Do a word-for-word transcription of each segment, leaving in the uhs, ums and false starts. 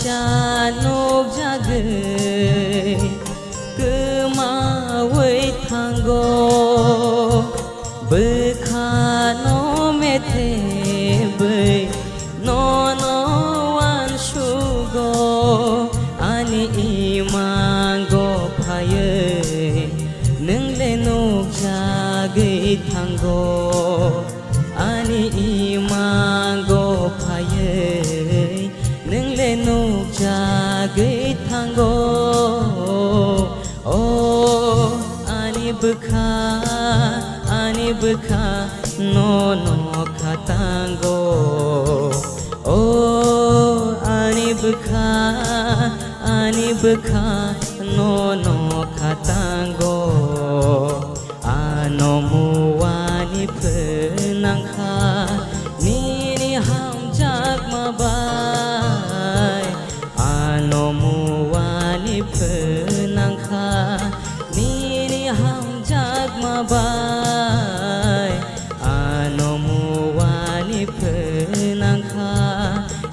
Cha nukjagwi kwmawi thango, bwkhano methebwi nono uansugo, ani imango phaiwi nwng le nukjagwi thango. Ani imango phaiwi nwng le nukjagwi thango. O ani bwkha, ani bwkha, nono khatango. O ani bwkha, ani bwkha, nono khatango. Ano muani phwnangkha nini hamjakma bai. Ano muani phwnangkha nini hamjakma bai. Ano muani phwnangkha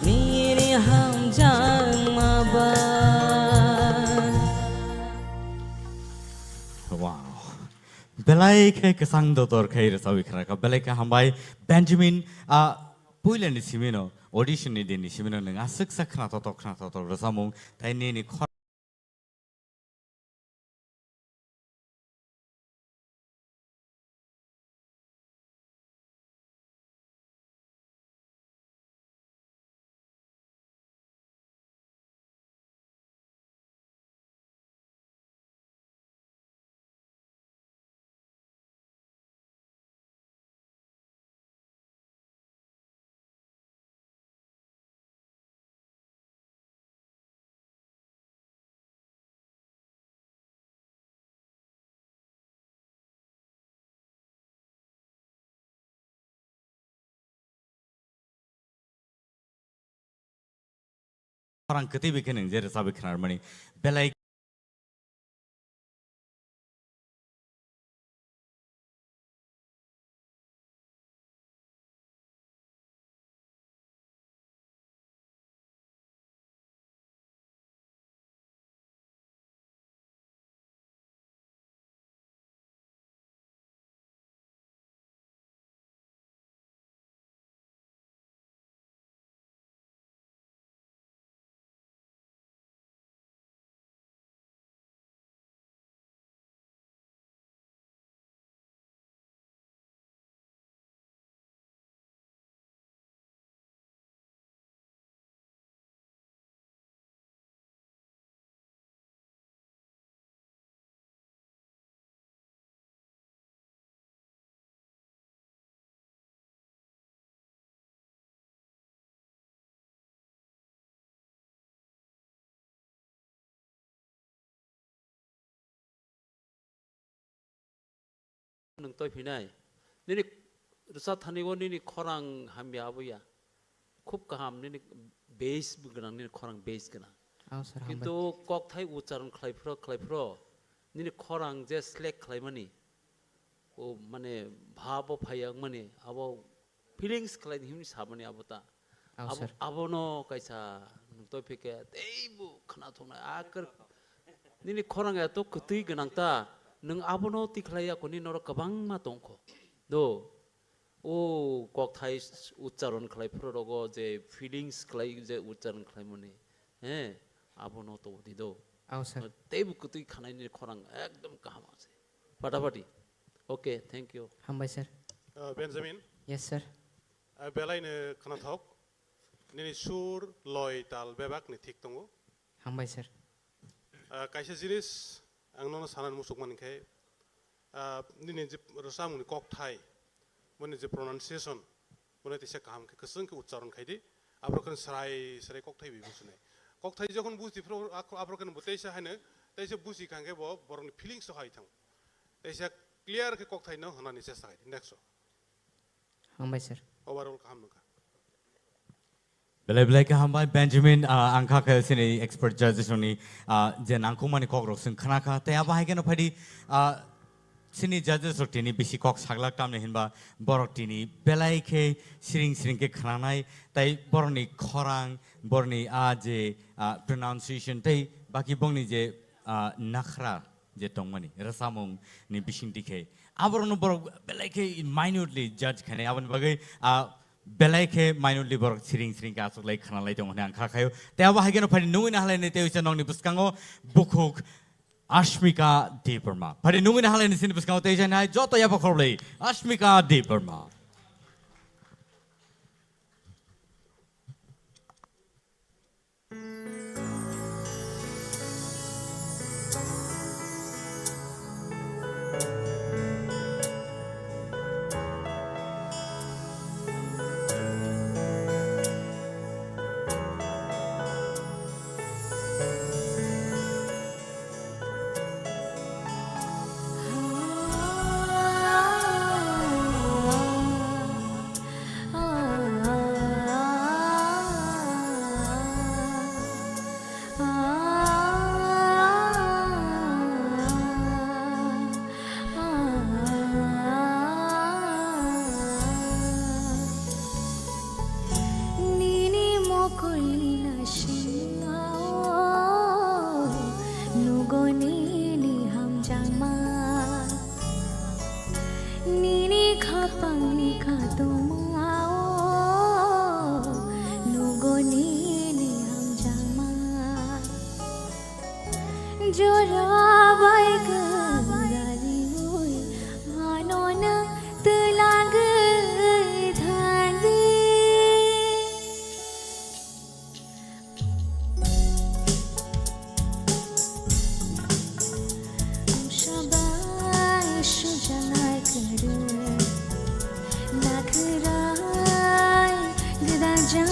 nini hamjakma bai. Wow. Belai khe kwchang dotor khe rwchawi khna kha. Belai khe hambai Benjamin, ah, puila ni simi no, audition ni din ni simi no nwng aswk sa khna totok, khna totok rwchapmung, tai nini khor- Khorang kwtwi bai khe nwng je rwchapwi khna rwmani belai. Nwng toi phinai. Nini rwchap thani o nini khorang hamya abo ya. Khub kaham nini base bo gwnang, nini khorang base gwnang. Aw, sir, hambai. Kintu kokthai ucharon khlai phro, khlai phro, nini khorang je select khlaimani, o mane bhab o phaiya wngmani, abo feelings khlai himni samani abo ta. Aw, abo, sir. Abono kaisa nwng toi phikhe teibo khna thoknai. Akar nini khorang eto kwtwi gwnang ta, nwng abono tikhlai ya koni norok kwbangma tongkho. Do, o kokthai ucharon khlai phro rogo je feelings khlai je ucharon khlaimani, he, abono to di do. Aw, sir. Teibo kwtwi khnaini khorang ekdom kaham ase. Fatafati. Okay, thank you. Hambai, sir. Uh, Benjamin. Yes, sir. Uh, belai no khnathok. Nini sur, loi, tal bebak ni thik tongo. Hambai, sir. Uh, kaisa jinis ang nono sanani musuk mankhe, uh, nini je rwchapmung ni kokthai, boni je pronunciation, boni tisa kaham khe kwchwng khe ucharon khai di. Abro khe srai srai kokthai bai businai. Kokthai jokhon buji phro, ak-, abro khe bo teisa haino, teisa buji kha khe bo borokni feelings o hai thang. Teisa clear khe kokthai no hwnani chesta khai di. Next o. Hambai, sir. Overall kaham nungkha. Belai belai khe hambai Benjamin, ah, ang kha khe sini expert judges rokni, ah, je nangkukmani kokrok chwng khna kha. Tei abo hai kheno phai di, ah, Chini judges rok tini bisi kok saglak, tamni hinba borok tini belai khe siring siring khe khnanai, tai borokni khorang, borokni a je, ah, pronunciation tei baki bongni je, ah, nakhra je tongmani rwchapmung ni bisingtwi khe aborokno borok belai khe minutely judge khainai, aboni bagwi, ah, belai khe minutely borok siring siring khe achuklai khnalai tongo hwnwi ang kha khaio. Tei abo hai kheno phaidi nungwi nahalai ni tei uisa nokni bwskango bukhuk Ashmika Debbarma. Phaidi nungwi nahalai ni sini bwskango tei jani hai joto yapha khorblai Ashmika Debbarma. Nini mokolina singao, nugo nini hamjakma. Nini khapangni kadumao, nugo nini hamjakma. Jora bai kwraliui, ano nwng twlangwi thangdi. Sabai sujanai kwrwi, nakhwrai gwdajak.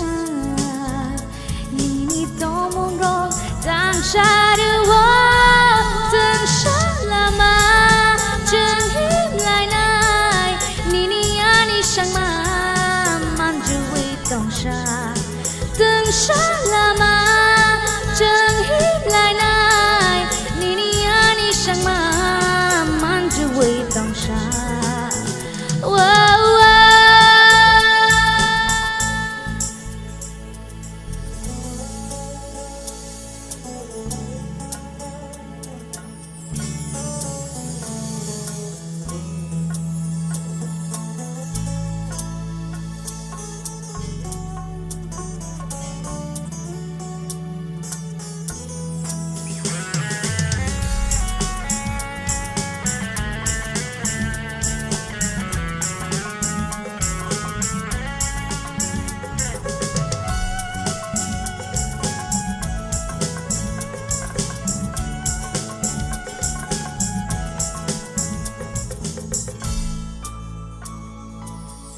Nini tongmungrok tangsarwo, chwng salama, chwng himlainai. Nini ani sangma manjui tongsa. Tungsa lama chwng himlainai, nini ani sangma manjui tongsa. Wow, wow.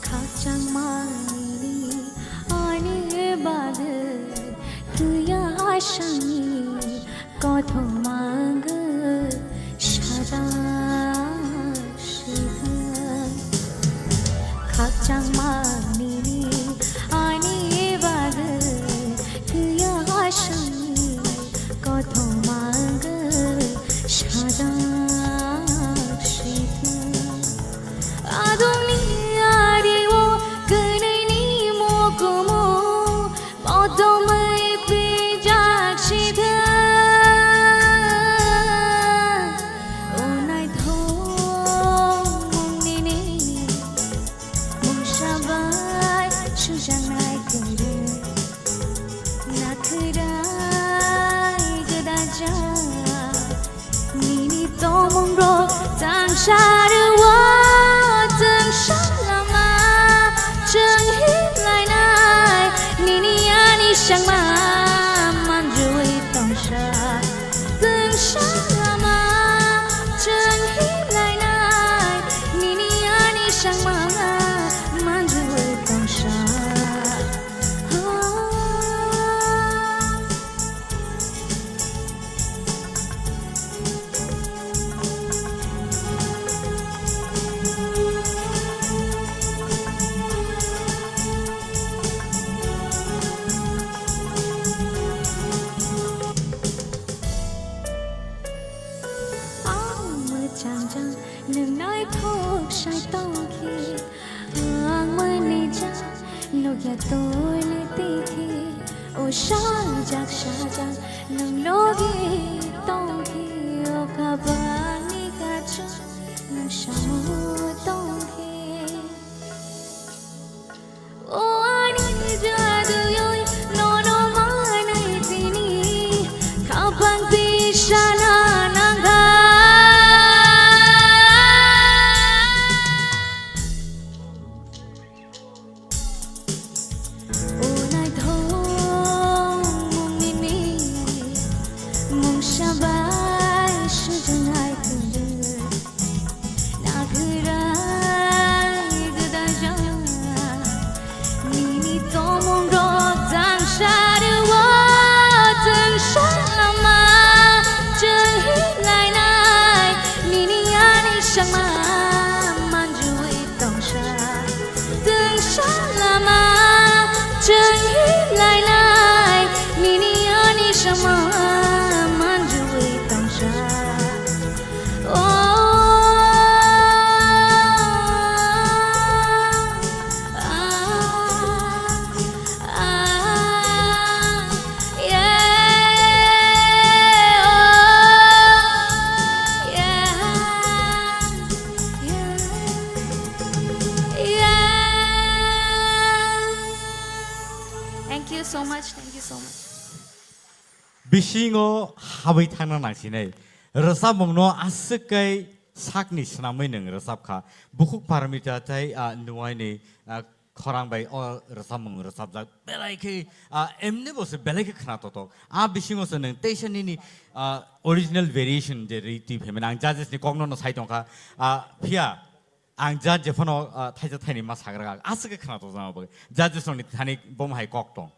Khakchangma nini ani bagwi twiya asani kothoma wngwi sajak sithwng. Khakchangma nini ani bagwi twiya asani kothoma wngwi sajak sithwng. Adongni ario kwnwini mokumu, motomwi pijak sithwng. O naithok mung nini, mungsa bai sujaknai kwrwi. Nakhwrai gwdajak nini tongmungrok tangsarwo, tungsa lama chwng himlainai, nini ani sangma manjui tongsa. Tungsa lama chwng himlainai, nini ani sangma manjui tongsa. Yaktwini twi khe, o sajak sajak nwng logi tong khe, o kabangni kachuk nwng samo tong khe. O ani jaduyoi nono manai tini, kabang twi sana nangkha. O naithok mungni mungsa bai sujungnai tongwi. Nagwrai gwdajak nini tongmungrok jang sarwo, chwng sama chwng hinlainai nini ani sangma manjui tongsa. Tungsa lama chwng hinlainai nini ani sama manjui tongsa. Oh, ah, ah, yeah, oh, yeah, yeah. Thank you so much, thank you so much. Bisingo habwi thangna nangsinai. Rwchapmungno aswk kai sakni swnamwi nwng rwchapkha. Bukhuk Parmita tei, ah, Nuaini, ah, khorang bai o rwchapmung rwchapjak. Belai khe, ah, emni bo se belai khe khna totok. A bisingo se nwng teisa nini, ah, original variation je ri twi phaimani ang judges ni kokno no sai tongkha. Ah, phiya Ang judge jephano, ah, thaisa thaini ma sagra kha, aswk khe khna tokjak bagwi. Judges rokni thani bomo hai kok tong.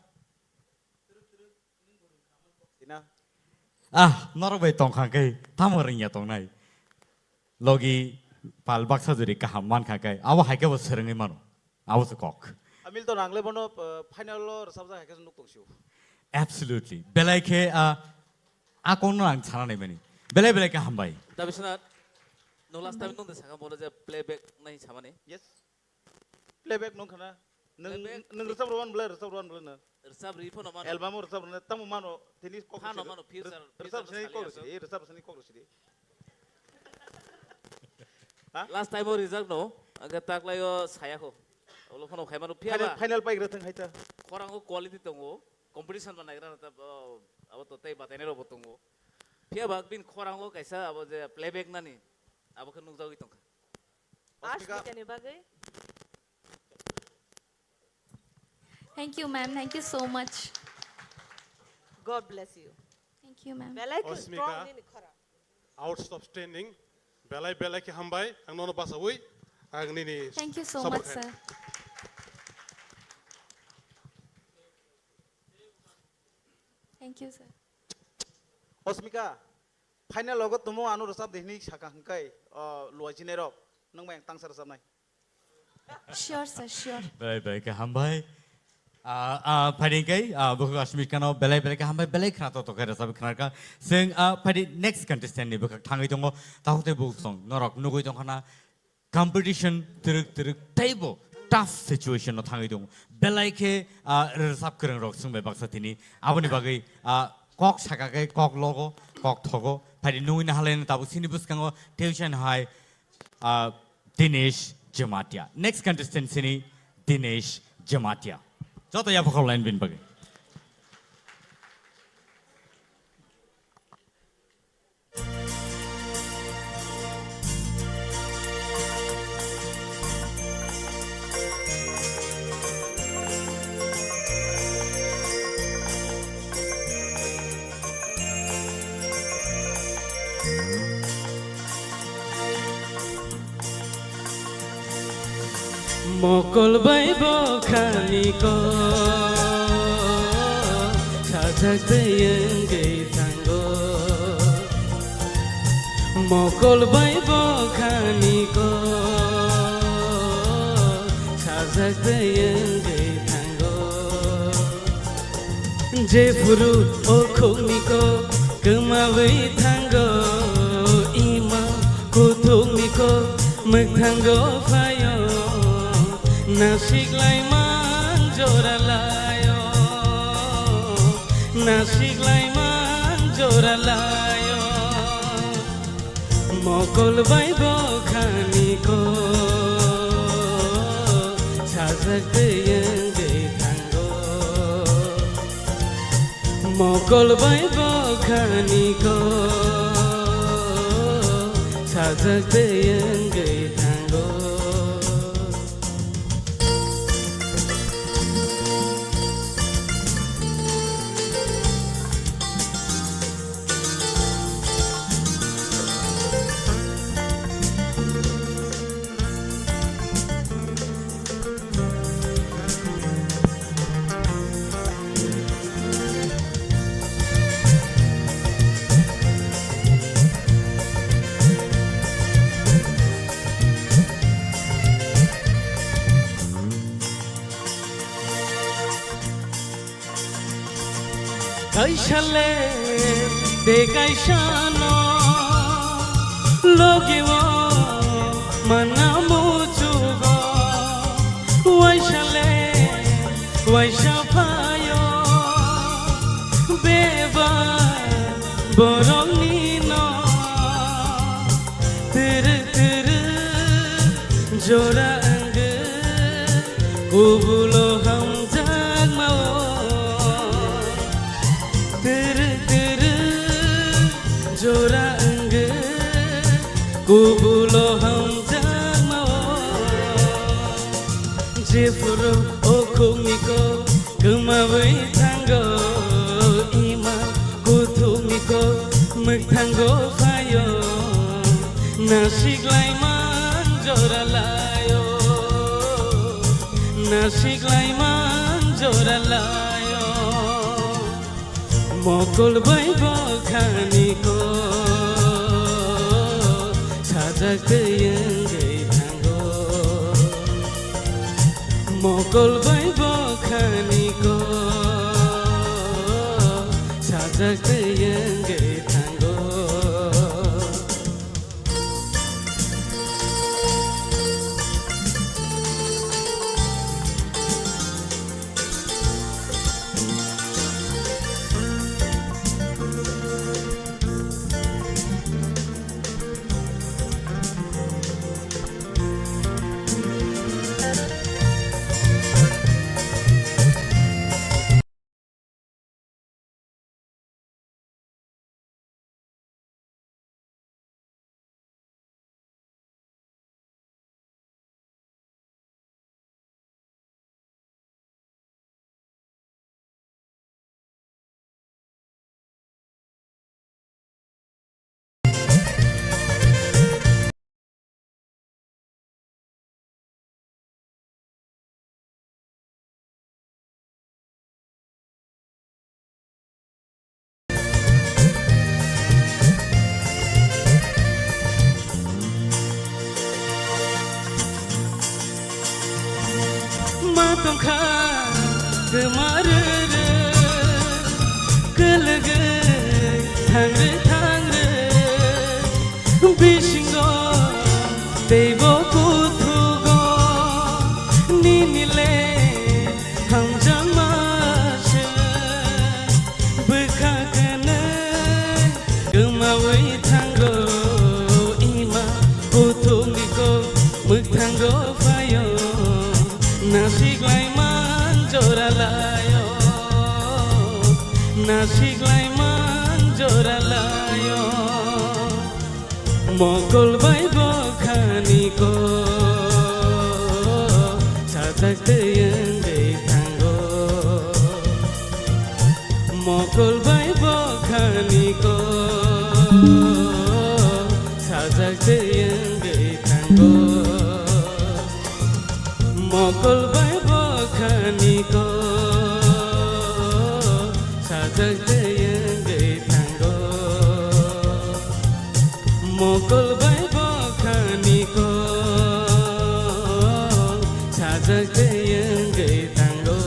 Sina? Ah, norok bai tongkha khe tamo rwngya tongnai. Logi pal baksa juri kaham mankha khe, abo hai khe bo swrwngwi mano. Abo se kok. Amil to nangle bono, ah, final o rwchapjak hai khe nuk tong sio. Absolutely. Belai khe, ah, a kokno ang sana naimani. Belai belai khe hambai. Dabi Sinath, nwng last time nwng de sakha bono je playback nai samani. Yes. Playback nwng khana. Nwng, playback nwng rwchap rwban bwle, rwchap rwban bwle nwng. Rwchap ri phano mano. Album o rwchap rwna tamo mano, tini kok phano rwchidi. Mano, future, rwchap future sini sali kok aso. Rwchidi, rwchap sini kok rwchidi. Ha? Last time o rijak no, angkhe taklai o saya kho. Olo phano khai mano phiya final, ba. Final pai gra thang hai ta. Khorang o quality tongo, competition ba naigra ta, oh, abo to tei batai nai rok bo tongo. Phiya ba bin khorang o kaisa abo je playback nani, abo khe nukjagwi tongkha. Osmika. Asmika ni bagwi. Thank you, ma'am. Thank you so much. God bless you. Thank you, ma'am. Belai khe Osmika. Strong nini khorang. Outstanding. Belai belai khe hambai. Ang nono basawi. Ang nini Thank you so support much, khai. Sir. Thank you, sir. Osmika, final logo tumo ano rwchap de hinwi saka hwnkhe, o, luaijinai rok, nwng bai ang tangsa rwchapnai. Sure, sir, sure. Belai belai khe hambai. Ah, ah, phaidi khe, ah, bukhuk Asmikano belai belai khe hambai, belai khna to to khe rwchap khna kha. Chwng, ah, phaidi next contestant ni bwkhak thangwi tongo, takhuk tei bukhuk song norok nugwi tongkha na. Competition twrwk twrwk teibo tough situation no thangwi tongo. Belai khe, ah, rwchap kwrwng rok chwng bai baksa tini. Aboni bagwi, ah, kok saka khe kok logo, kok thogo. Phaidi nugwi nahalai no tabuk sini bwskango tuition hai, ah, Dinesh Jamatia. Next contestant sini Dinesh Jamatia. Joto yapha khoroknai bini bagwi. Mokol bai bokhani kok sajak tei wngwi thango. Mokol bai bokhani kok sajak tei wngwi thango. Jephuru o khukni kok kwmawi thango, ima kuthukni kok mwkthango phaio, nasikhlai man Joralayo, nasik laiman joralayo, mokol bai bokhani ko, sajak tei wngwi thango. Mokol bai bokhani ko, sajak tei wngwi thango. Kaisa le tei kaisa no logi o manna muchugo, waisa le waisa phaio bebak borokni no. Tiri tiri jora wngwi kubulo hamjakma o. Tiri tiri jora wngwi kubulo hamjakma o. Jephuru o khukni kok kwmawi thango, ima kuthukni kok mwkthango phaio. Nasik laiman joralayo, nasik laiman joralayo. Mokol bai bokhani ko, sajak tei wngwi thango. Mokol bai bokhani ko, sajak tei wngwi thango. Ma tongkha kwma rwrwk, kwlwgwi thangrwk thangrwk, bisingo teibo kuthugo, nini le hamjakma se. Bwkha kwnwi kwmawi thango, ima kuthukni kok mwkthango phaio. Nasik laiman jora laio, nasik laiman jora laio. Mokol bai bokhani kok sajak tei wngwi thango. Mokol bai bokhani kok sajak tei wngwi thango. Mokol bai bokhani kok sajak tei wngwi thango. Mokol bai bokhani kok sajak tei wngwi thango.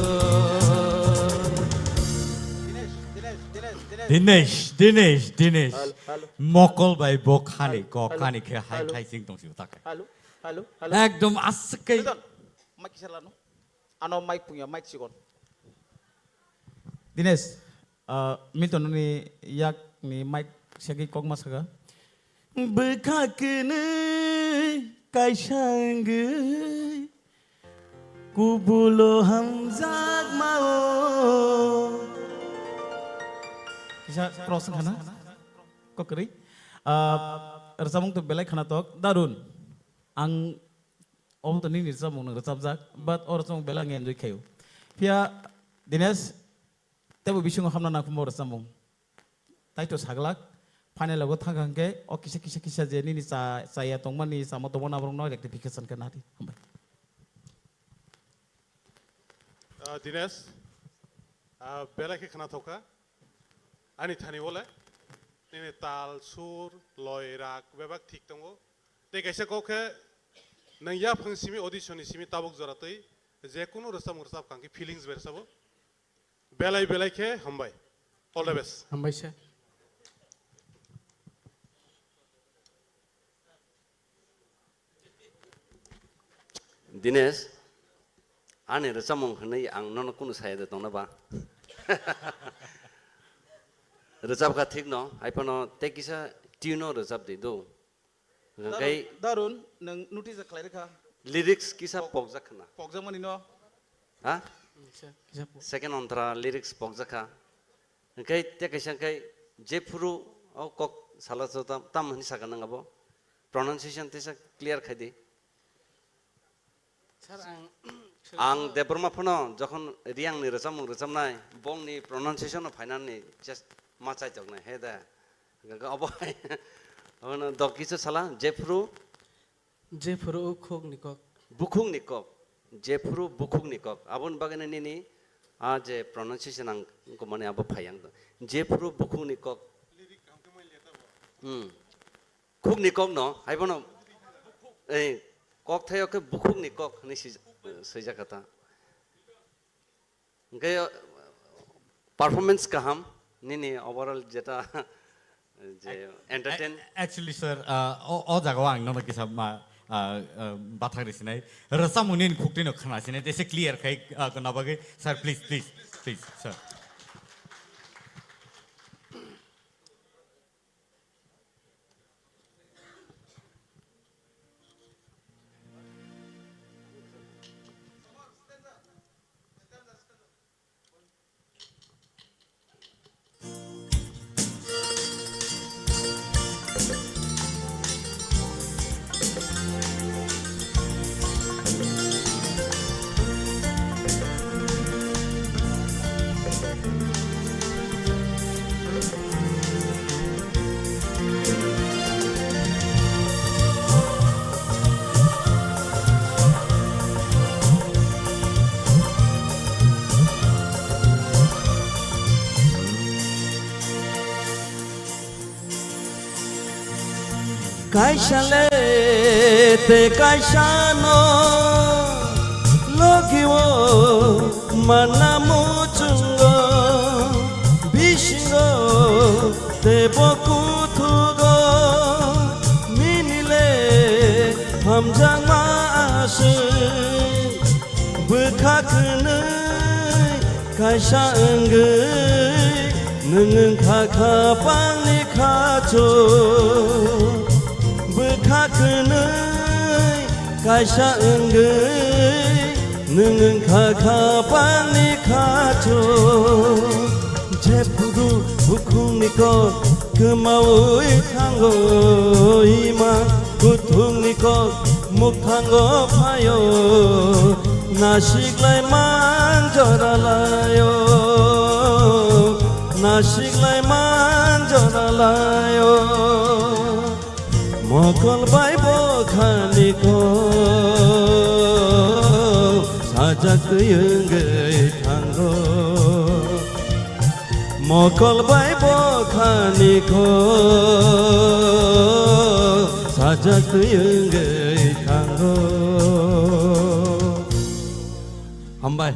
Dinesh, Dinesh, Dinesh. Halo, halo. Mokol bai bokhani kok halo, khani khe hai halo. Khai sing tong sio ta khai. Halo, halo, halo. Ekdom aswk khai. Ridwan, ma kisa lano? Ano mic pungya, mic chikon. Dinesh, ah, Milton ni yak ni mic segwi kok ma saka. Bwkha kwnwi kaisa wngwi kubulo hamjakmao. Kisa cross khana? Kokrwi. Ah, rwchapmung to belai khana tok. Darun. Ang obo to nini rwchapmung nwng rwchapjak, but o rwchapmung belai ang enjoy khaio. Phiya Dinesh, tebo bisingo hamna nangkukmung rwchapmung. Tai to saglak, final o thangkha hwnkhe o kisa, kisa, kisa je nini cha-, chaya tongmani, chama tongmani aborokno rectification khe nadi. Hambai. Ah, Dinesh, ah, belai khe khwnathokha. Ani thani o le nini tal, sur, loi, rag bebak thik tongo. Tei kaisa kok khe nwng yaphang simi audition ni simi tabuk jora twi je kunu rwchapmung rwchap kha hwnkhe feelings bai rwchabo. Belai belai khe hambai. All the best. Hambai sir. Dinesh, ani rwchapmung hwnwi ang nono kunu saya de tongna ba? Rwchapkha thik no, hai phano tei kisa tune no rwchap di do. Hwnkhe Darun, Darun, nwng notice khlai rwkha. Lyrics kisa Pok-, pokjak khna. Pokjakmani no. Ha? Kisa, kisa pok. Second ontra lyrics pokjakha. Hwnkhe tei kaisa hwnkhe jephuru o kok sala so tam, tam hwnwi sakha nang abo. Pronunciation teisa clear khai di. Sir, ang Ang Debbarma phano jokhon Reang ni rwchapmung rwchapnai, bongni pronunciation no phainani just ma chaitoknai, he da. Hwnkhe obo hai, obono dok kisa sala, jephuru Jephuru bukhukni kok. Bukhukni kok. Jephuru bukhukni kok. Aboni bagwino nini a je pronunciation ang wngkha mani abo phai ang. Jephuru bukhukni kok. Hmm. Khukni kok no, hai bono, eh, kok thaio khe bukhukni kok hwnwi swi-, swijak kha ta. Hwnkhe, uh, performance kaham nini overall jeta je Ac-, entertain. Ac-, actually, sir, uh, o, o jagao ang nono kisa ma, uh, uh, bathang risinai. Rwchapmung nini khuktwino khwnasinai, tei se clear khai, uh, khwna bagwi. Sir, please, please, please, sir. Kaisa le te kaisa no logi o mana muchungo bisingo te bo kuthugo nini le hamjakma aswk. Bwkha kwnwi kaisa wngwi nwng wngkha kha pangni khachu. Bwkha kwnwi kaisa wngwi nwng wngkha kha pangni khachu. Jephuru bukhukni kok kwmaui thango ima, kuthukni kok mukthango phaio, nasiklai man joralaio, nasiklai man joralaio. Mokol bai bokhani kok sajak twi wngwi thango. Mokol bai bokhani kok sajak twi wngwi thango. Hambai.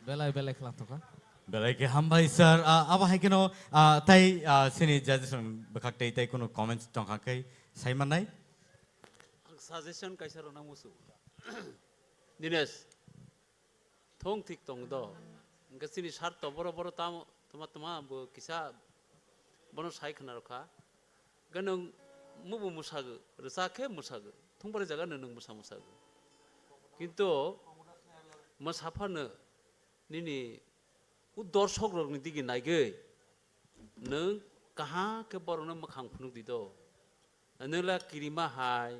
Belai belai khwlangthokha. Belai khe hambai sir. Ah, abo hai kheno, ah, tai, ah, sini judges rok bwkhak tei tai kunu comments tongkha khe sai mannai. Ang suggestion kaisa rwna musu. Dinesh, thung thik tong do. Hwnkhe chini sar to boro boro tamo toma toma bo kisa bono sai khna rokha. Hwnkhe nwng mubu mwsagw, rwchak khe mwsagw. Thung bari jaga nwng mwsa mwsagw. Kintu mwsa phano nini u dorshok rokni digi naigwi nwng kaham khe borokno mwkhang phunuk di do. Nwng la kirima hai,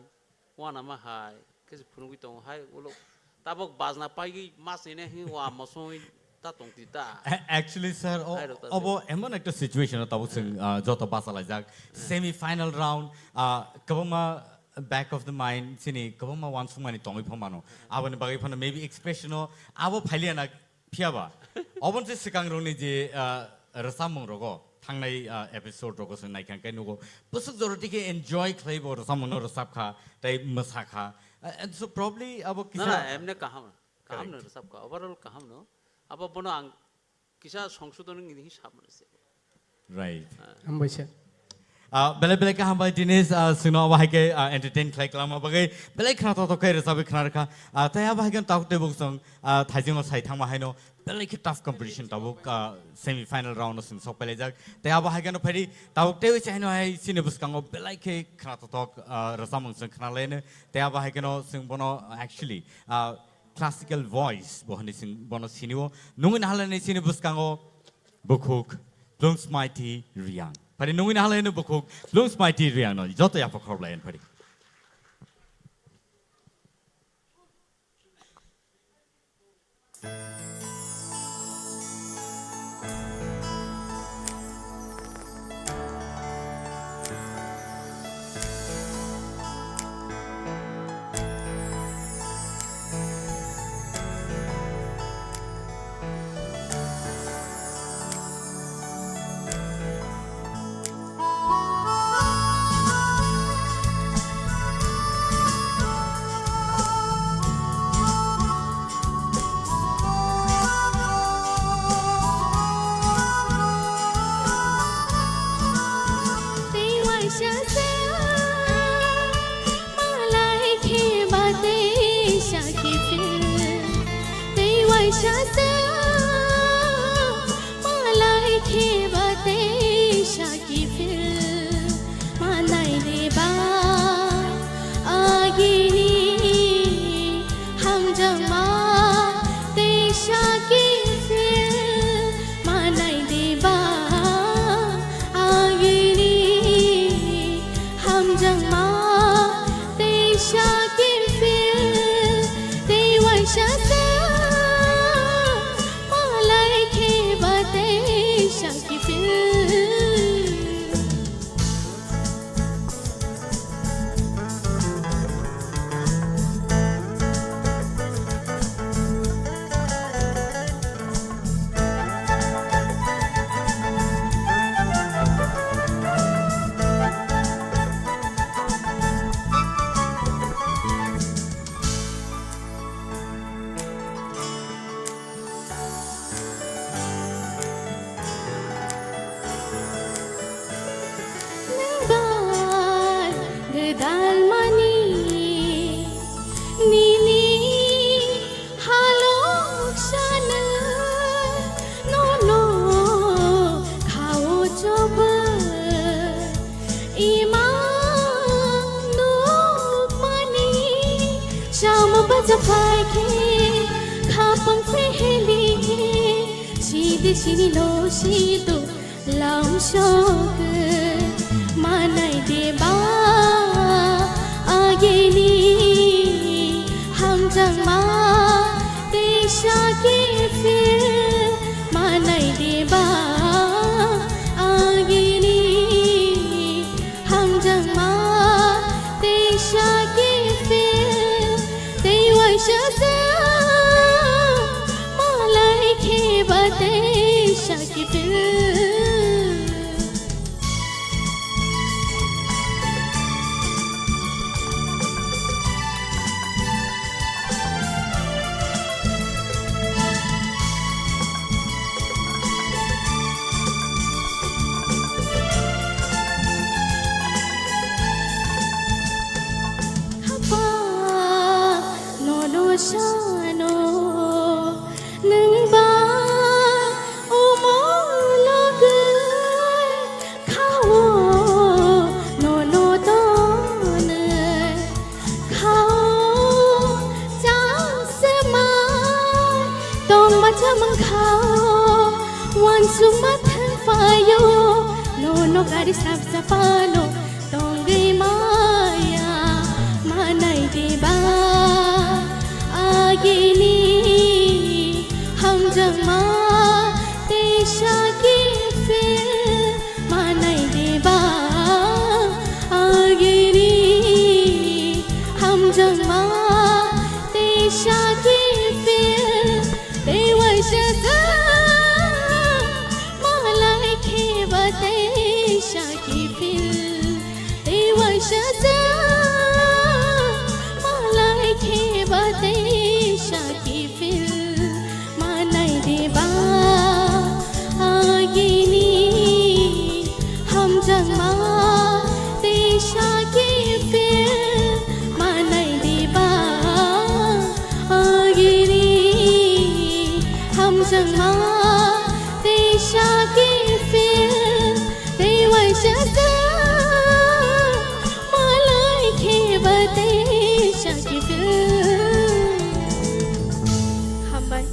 wanama hai, khe se phunugwi tongo hai, ulo tabok bajna paigwi masine hi wa mosoi ta tong ti ta. A-, actually, sir, o-, Hai rok ta obo se. Emon ekta situation o tabok chwng, ah, joto bachalaijak. Semi final round, ah, kwbangma back of the mind, chini kwbangma wansukmani tongwi pho mano. Aboni bagwi phano maybe expression o abo phailiya na Phiya ba, oboni se swkang rokni je, ah, rwchapmung rogo, thangnai, ah, episode rogo chwng naikha khe nugo, bwswk jora dikhe enjoy khlai bo rwchapmung no rwchap kha, tei mwsa kha. Ah, and so probably abo Na, kisa na, emne kaham, kaham no Correct. Rwchap kha, overall kaham no. Abo bono ang kisa songsodon ni hi sab mano se. Right. Hambai sir. Ah, belai belai kaham bai Dinesh, ah, chwngno abo hai khe, ah, entertain khlai kwlangma bagwi belai khna toktok khe rwchapwi khna rwkha. Ah, tei abo hai khe tabuk tei buk chwng, ah, thaijingno sai thangma haino belai khe tough competition tabuk, ah, semi final round o chwng sok pailaijak. Tei abo hai kheno phaidi tabuk tei se haino hai chini bwskango belai khe khna toktok, ah, rwchapmung chwng khna laino. Tei abo hai kheno chwng bono actually, ah, classical voice bo hwnwi chwng bono sinio. Nungwi nahalani chini bwskango bukhuk Blungsmaiti Riang. Phari nungwi nahalani bukhuk Blungsmaiti Riang no joto yapha khorok lai phari. Tei waisa se malai khe ba tei sa kiphil. Tei waisa se malai khe ba tei sa kiphil. Manai de ba agini hamjakma teisa kiphil. Manai de ba agini hamjakma teisa kiphil. Tei waisa se malai khe ba teisa kiphil. Nungbar gwdalmani nini halok sana nono khao choba. Ima nukmani chama bacha phaikhe, khapang pheheli khe, sidi sini lo sido lam sok manai deba agini hamjakma teisa kiphil. Manai deba agini hamjakma teisa kiphil. Tei waisa se malai khe ba teisa kiphil. Tungma thang payo, no no gari sap sapano, tongwi maya, manai deba, agini, hamjangma, teisa kifil, manai deba, agini, hamjangma, teisa kifil, Tei waisa sa malai kheba tei saki feel. Tei waisa sa malai kheba tei saki feel. Manai deba agini hamjangma tei saki feel. Manai deba agini hamjangma tei saki feel. Tei waisa sa malai kheba tei saki feel. Hambai.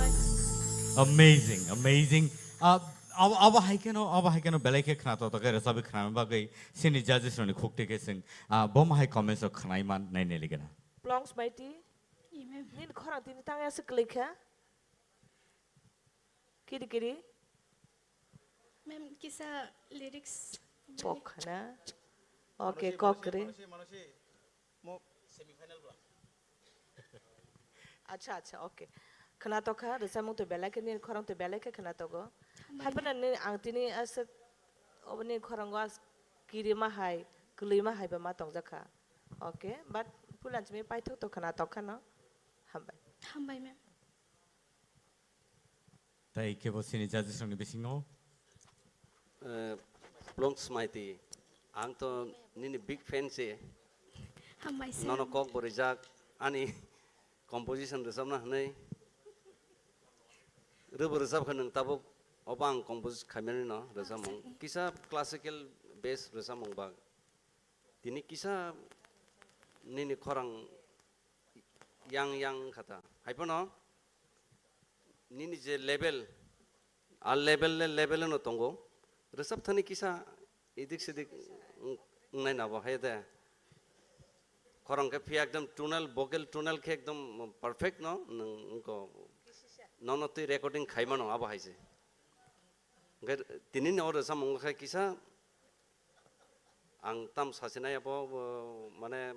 Amazing, amazing. Ah, abo, abo hai kheno, abo hai kheno belai khe khna to, to khe rwchapwi khna bagwi sini judges rokni khukti khe chwng, ah, bo ma hai comments rok khnai man nai nai ligana. Plongs Maiti, Amen. Nini khorang tini tang ya se kwlai kha? Kiri kiri. Ma'am, kisa lyrics. Pok khana. Okay, kok kri. Acha, acha, okay. Khna tokha, rwchapmung to belai khe, nini khorang to belai khe khna togo. Hambai. Haphano nini ang tini aswk, oboni khorango as kirima hai, kwlwima hai ba ma tongjak kha. Okay, but puila chini paithak to khna tokha no. Hambai. Hambai, ma'am. Tai kebo sini judges rokni bisingo? Eh, Plongs Maiti, ang to nini big fan se. Hambai sir. Nono kok bo rijak, ani composition rwchapna hwnwi. Rwbo rwchap kha nwng tabuk, obo ang compose khaimani no rwchapmung. Kisa classical bass rwchapmung bak. Tini kisa nini khorang yang yang kha ta. Hai phano nini je level, a level le level no tongo. Rwchap thani kisa edik sedik wng-, wngnai na bo hai de. Khorang khe phiya ekdom tonal, vocal tonal khe ekdom perfect no, nwng wngkho nono twi recording khaimano abo hai se. Hwnkhe tini ni o rwchapmung khe kisa ang tam sachinai abo, bo, mane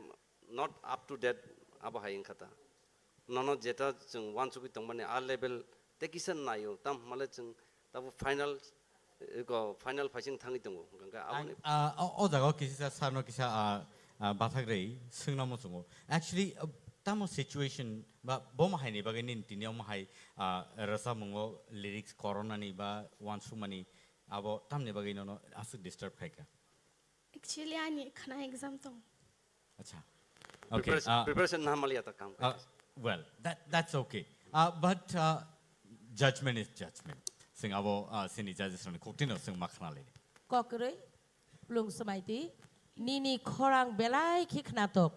not up to date abo hai wngkha ta. Nono jeta chwng uansugwi tongmani a level tei kisa naio, tam hwnmale chwng tabuk final, eh, ko final phaising thangwi tongo. Hwnkhe Ang, aboni ah, o, o jaga o kisa sir no kisa, ah, ah, bathak rei swngna muchungo. Actually, ah, tamo situation ba bo ma hai ni bagwi nini tini omo hai, ah, rwchapmungo lyrics koronani ba uansukmani abo tamni bagwi nono aswk disturb khaikha? Actually, ani khna exam tong. Acha. Okay, Preparation, ah, preparation na hamaliya ta kam ah, khaikha. Well, that, that's okay. Ah, but, ah, judgment is judgment. Sing abo, ah, sini judges rokni khukti no sing ma khna lini. Kokrwi, Plongs Maiti, nini khorang belai khe khnatok.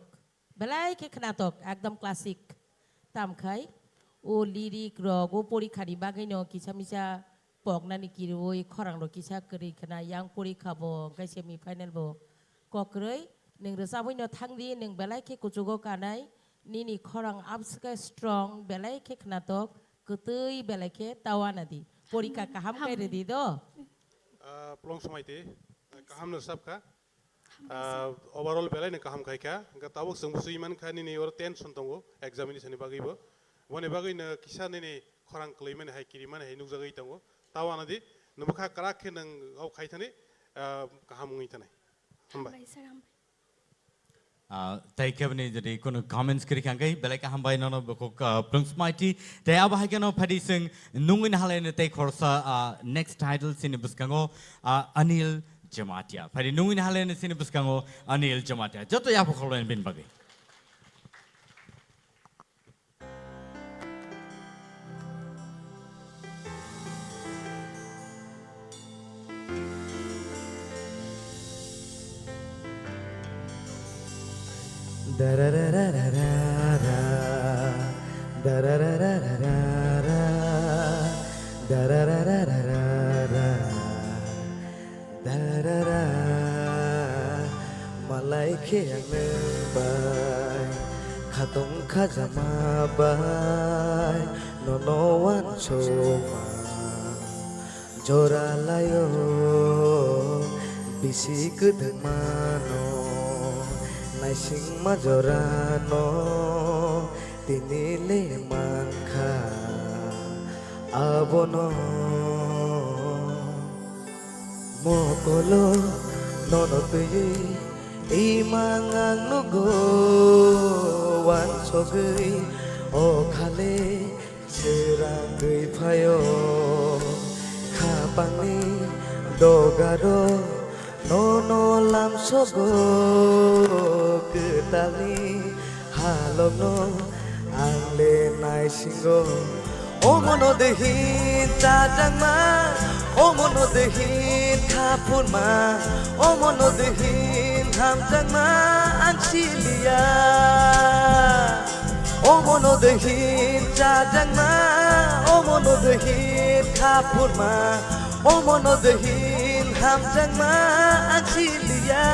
Belai khe khnatok, ekdom classic. Tamkhai, o lyric rok, o porikha ni bagwi no kisa misa poknani kirwi khorang rok kisa kwrwi khna, yang porikha bo, hwnkhe semi final bo. Kokrwi, nwng rwchabwi no thangdi, nwng belai khe kuchugo kanai, nini khorang abs khe strong, belai khe khnatok, kwtwi belai khe tawana di. Porikha kaham khe rwdi do. Ah, Plongs Maiti, kaham no rwchapkha. Ah, overall belai no kaham khaikha. Hwnkhe tabuk chwngbo swi mankha nini oro tension tongo examination ni bagwibo. Boni bagwi no kisa nini khorang kwlwimani hai kirimani hai nukjagwi tongo. Tawana di nwbwkha kwrak khe nwng o khaithani, ah, kaham wngwi thanai. Hambai. Hambai sir, hambai. Ah, tei keboni jodi kunu comments kwrwi kha hwnkhe belai kaham bai nono bukhuk, ah, Plongs Maiti. Tei abo hai kheno phadi chwng nungwi nahalai no tei khorsa, ah, next title chini bwskango, ah, Anil Jamatia. Phadi nungwi nahalai no chini bwskango Anil Jamatia. Joto yapha khorlo bini bagwi. khe ang nwng bai, khatong khajama bai nono uansukma. Jora laio bisi kwdwngmano, naisingma jorano tini le mankha abono. Mokolo nono twiwi imang ang nugo, uansugwi o khale swrangwi phaio. Khapangni dogaro nono lamsogo, kwtalni halokno ang le naisingo. Omono dehin chajakma, omono dehin khapurma, omono dehin hamjakma ang siliya. Omono dehin chajakma, omono dehin khapurma, omono dehin hamjakma ang siliya.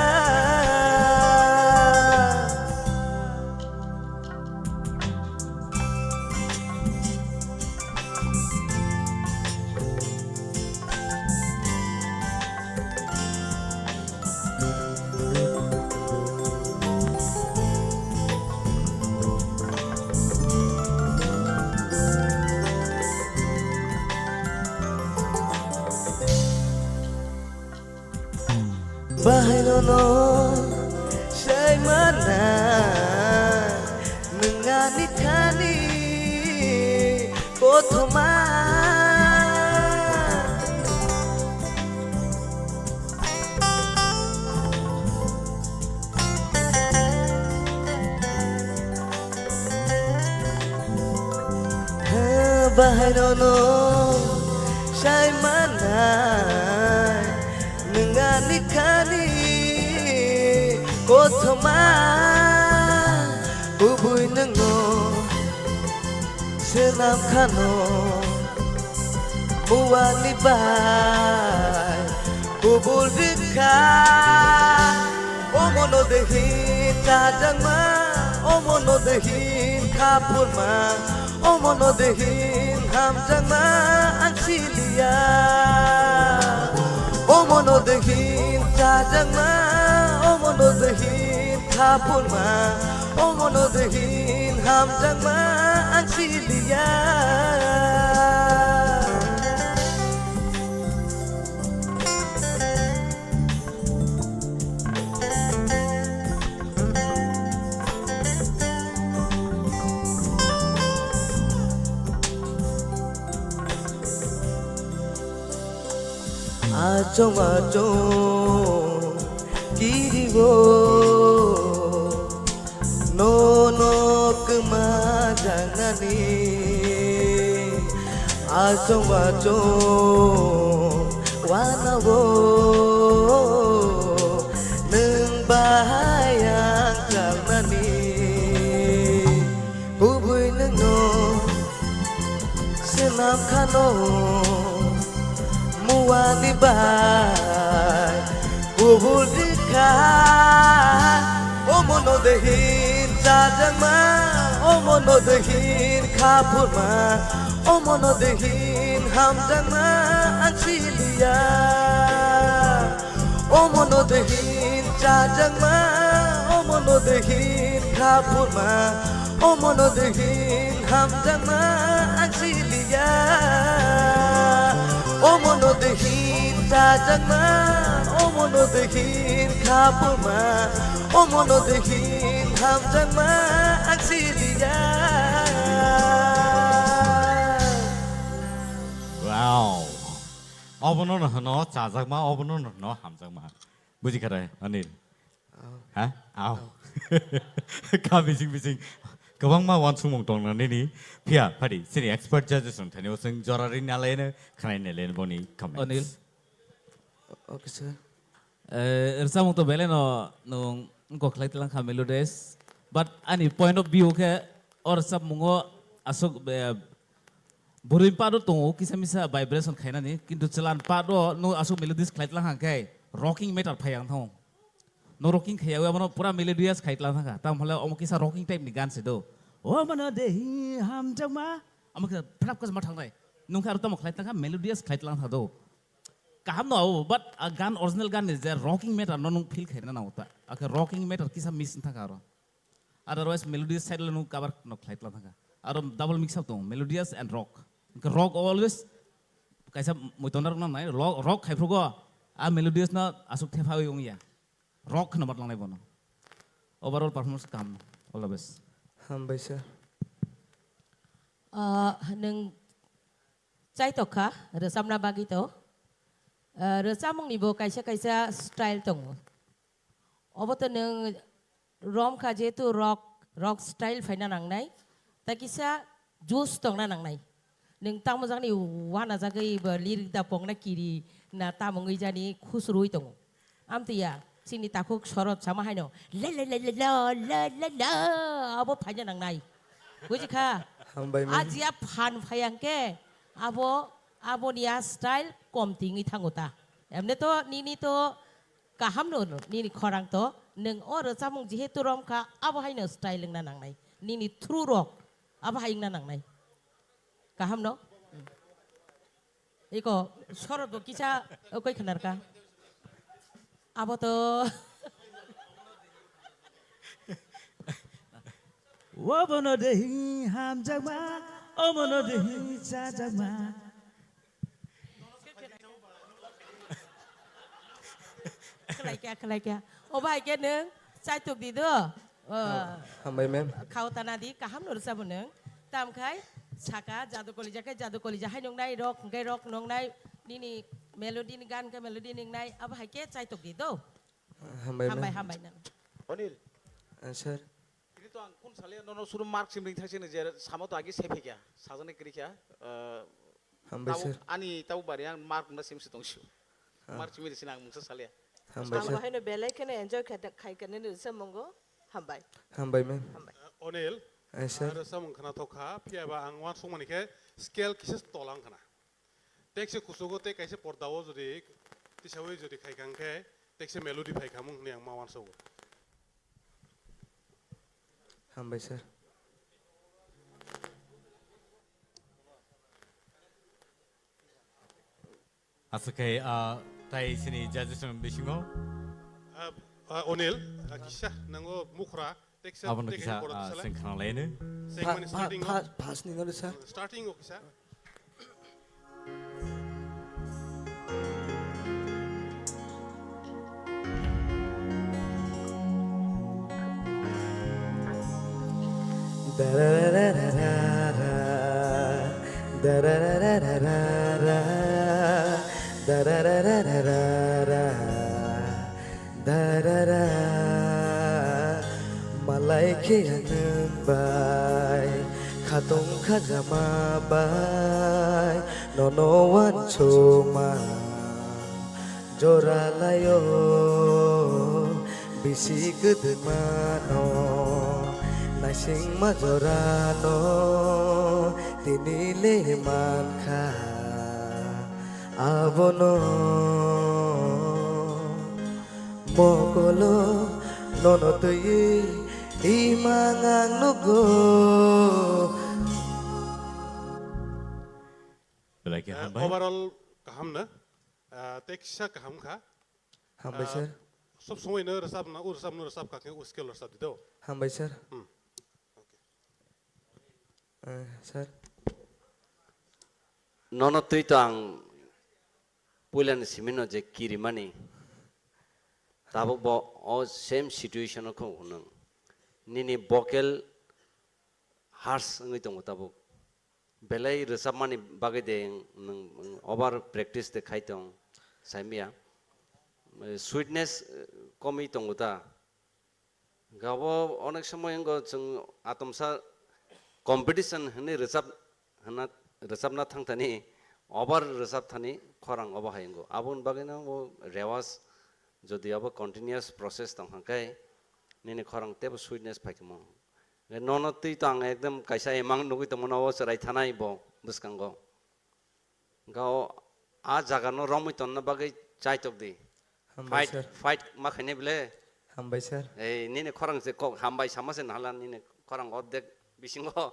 Bahai nono sai mana, nwng ani thani kothoma. Bahai nono sai manai, nwng ani thani kothoma, kubui nwngno swnam khano, muani bai kubul rikha. Omono dehin chajakma, omono dehin khapurma, omono dehin hamjakma ang siliya. Omono dehin chajakma, omono dehin khapurma, omono dehin hamjakma ang siliya. Achong achong kiriwo. Nono kwma jangnani achong achong wanao nwng bahai ang chalnani kubui nwngno swnam khano muani bai kubul rikha. Omono dehin chajakma, omono dehin khapurma, omono dehin hamjakma ang siliya. Omono dehin chajakma, omono dehin khapurma, omono dehin hamjakma ang siliya. Omono dehin chajakma, omono dehin khapurma, omono dehin hamjakma ang siliya. Wow. Obono no hwno chajakma, obono no hwno hamjakma. Buji kha de, Anil? Aw. Ha? Aw. Aw. Kha bising bising kwbangma uansukmung tong na nini. Phiya, phadi, chini expert judges rok thani o chwng jora ri nalai no, khnai nalai no boni comments. Anil. O-, okay, sir. Eh, rwchapmung to belai no nwng wngkok khlai tlang kha melodies. But ani point of view khe o rwchapmungo aswk, eh, bwrwi part o tongo kisa misa vibration khainani, kintu chwla part o nwng aswk melodies khlai tlang kha khe rocking matter phai ang thango. No rocking khaiya, abono pura melodious khai tlang thangkha. Tamo hwnle omo kisa rocking type ni gan se do. O mano de hi hamjakma. Omo kisa phrap kisa ma thangnai. Nungkha aro tamo khlai tangkha, melodious khlai tlang tha do. Kaham no abo, but a gan, original gan ni je rocking matter no nung feel khaina nango ta. Akhe rocking matter kisa miss thangkha aro. Otherwise, melodious side le nung cover no khlai tlang thangkha. Aro double mix up tongo, melodious and rock. Hwnkhe rock always kaisa muitonda rok nang nai, rock, rock khai phrugo, a melodious no aswk thepha wi wngya. Rock kheno batlangnai bono. Overall performance kaham. All the best. Hambai sir. Ah, nwng chaitok kha rwchapna bagwi to. Ah, rwchapmungni bo kaisa kaisa style tongo. Obo to nwng rom kha jehetu rock, rock style phaina nangnai. Ta kisa juice tongna nangnai. Nwng tamo jakni uanajagwi ba lirik da pokna kiri na tamo wngwi jani khusruwi tongo. Amtwi ya, chini takhuk sorot sama haino, la la la la la la la la, abo phaina nangnai. Buji kha? Hambai man. Ajiya phan phai hwnkhe, abo, aboni a style kom tingwi thango ta. Emne to nini to kaham no, no, nini khorang to, nwng o rwchapmung jehetu rom kha, abo haino style wngna nangnai. Nini through rok, abo hai wngna nangnai. Kaham no? Iko, sorot bo kisa, okoi khnar ka. Abo to. Obono de hi hamjakma, omono de hi chajakma. Khlai kya, khlai kya. O bai khe nwng chaitok di do. O, hambai ma'am. Khao tana di, kaham no rwchabo nwng. Tam khai saka jadu kolija khe jadu kolija hai nungnai, rock hwnkhe rock nungnai, nini melody ni gan khe melody nungnai, abo hai khe chaitok di do. Hambai ma'am. Hambai, hambai nang. Onil. Ah, sir. Ini to ang kun sale nono suru mark sim ring thak sini je samo to agi sephikya, sajani krikya, eh, Hambai, tabuk sir. Ani tabuk bari ang mark na sim si tong siu. Ah. Mark chimi sini ang mungsa salia. Hambai, sir. Ang haino belai kheno enjoy khai, khai kene ni rwchapmungo. Hambai. Hambai, ma'am. Hambai. Eh, Onil, eh, sir. Ah, rwchapmung khna thok kha, phiya ba ang uansukmani khe scale kisa tolang khna. Tekse kuchugo tei kaisa pordao jodi tisawi jodi khai kha hwnkhe tekse melody phai kha mung hwnwi ang ma uansugo. Hambai, sir. Aswk khe, ah, tai sini judges ni bisingo. Ah, ah, Onil, ah, kisa nango mukhra, teksa, abono teksa kisa, pora ah, tisala. Sengkang laino. Sengmani pha-, pha-, starting o. Pha-, first ni nori sa. Starting o kisa. Darara, malai khe ang nwng bai, khatong khajama bai, nono uansukma jora laio, bisi kwdwmano, naisingma jorano, tini le mankha. Abono mokolo nono twiwi imang ang nugo. Belai khe, eh, hambai. Overall kaham na? Ah, teksa kaham kha. Hambai, ah, sir. Sob somoi no rwchap na, o rwchap no rwchap kha khe o scale rwchap di do. Hambai, sir. Hmm. Okay. Eh, sir. Nono twi to ang puilani simino je kirimani, tabuk bo o same situation o kho hwnung. Nini vocal harsh wngwi tongo tabuk. Belai rwchapmani bagwi de nwng over practice de khai tong, saimya. Eh, sweetness, eh, komwi tongo ta. Gabo onek somoi wngkha chwng atomsa competition hwnwi rwchap hwnna, rwchapna thangthani over rwchap thani khorang obo hai wngo. Aboni bagwino bo rewas jodi abo continuous process tong kha khe nini khorang teibo sweetness phaikhe mo. Nono twi to ang ekdom kaisa emang nugwi tongmano obo chwrai thanai bo bwskango. Hwnkhe o, a jaga no romwi tonna bagwi chaitok di. Hambai, fight, sir. Fight ma khainai bwle? Hambai sir. Ei, nini khorang se kok hambai sama se nahala nini khorang ordek bisingo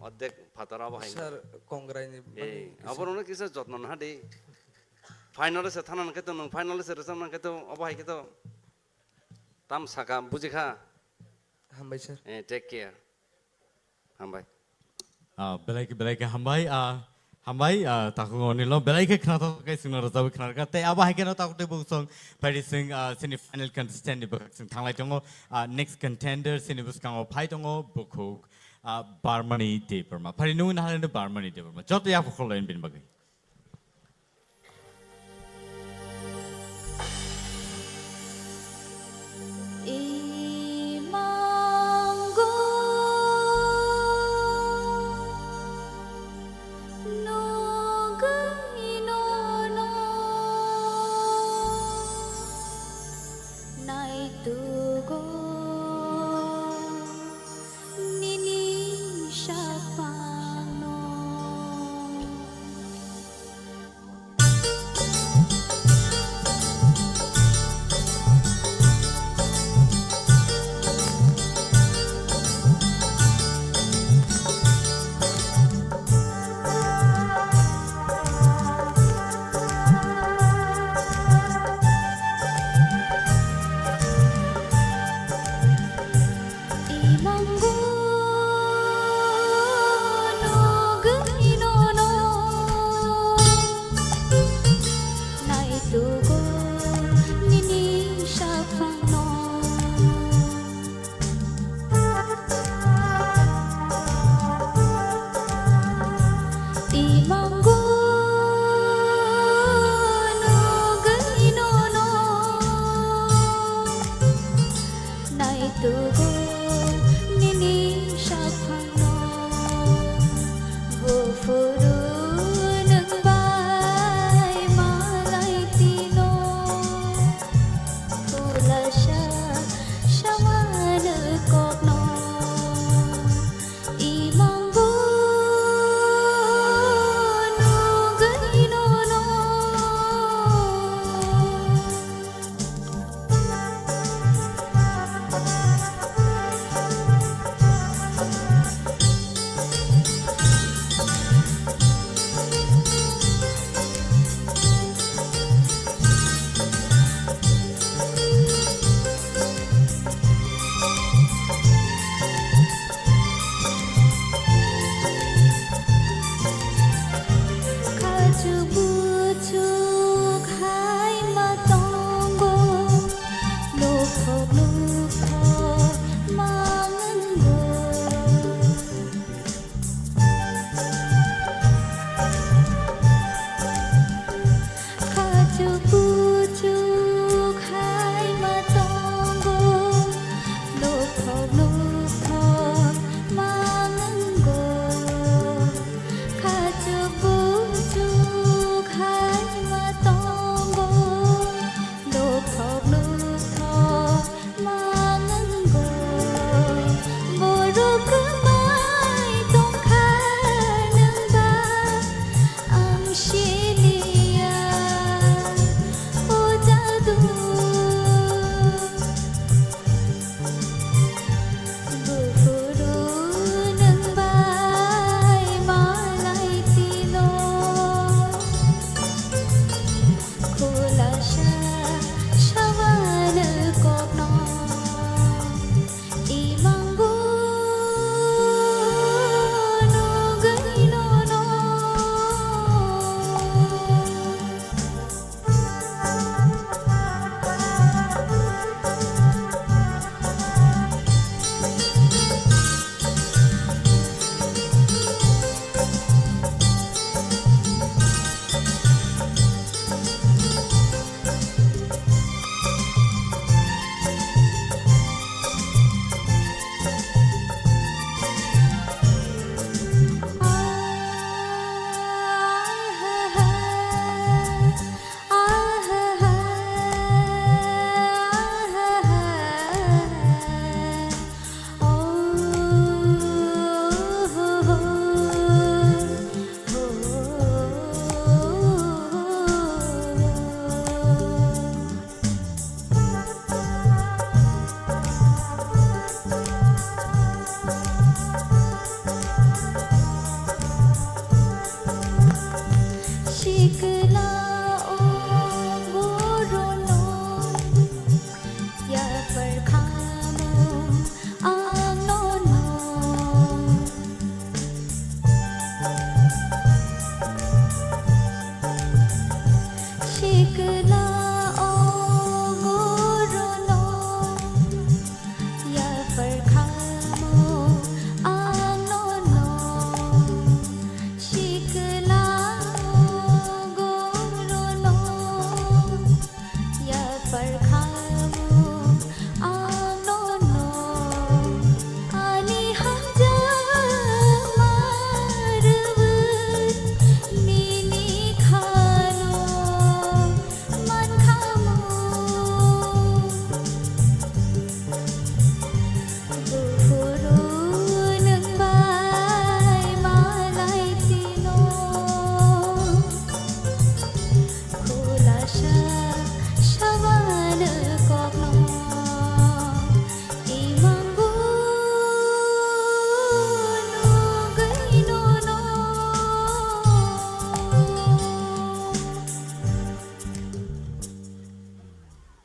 ordek phatar abo hai. Sir, kongrai ni bani Eh, kisa. Abo rokno kisa jotno naha di. Final se thana nang khe to nwng final se rwchap nang khe to abo hai khe to tam saka bujikha. Hambai sir. Eh, take care. Hambai. Ah, belai khe, belai khe hambai, ah, hambai, ah, takhuk onilo, belai khe khnathok khe chwngno rwchapwi khnarwkha. Tei abo hai kheno takhuk tei bukhuk song phaidi chwng, ah, chini final contestant ni bwkhak chwng thanglai tongo. Ah, next contender chini bwskango phai tongo bukhuk, ah, Barmani Debbarma. Phaidi nungwi naharino Barmani Debbarma. Joto yapha khorlaini bini bagwi. Imango nugwi nono naitugo nini saphano.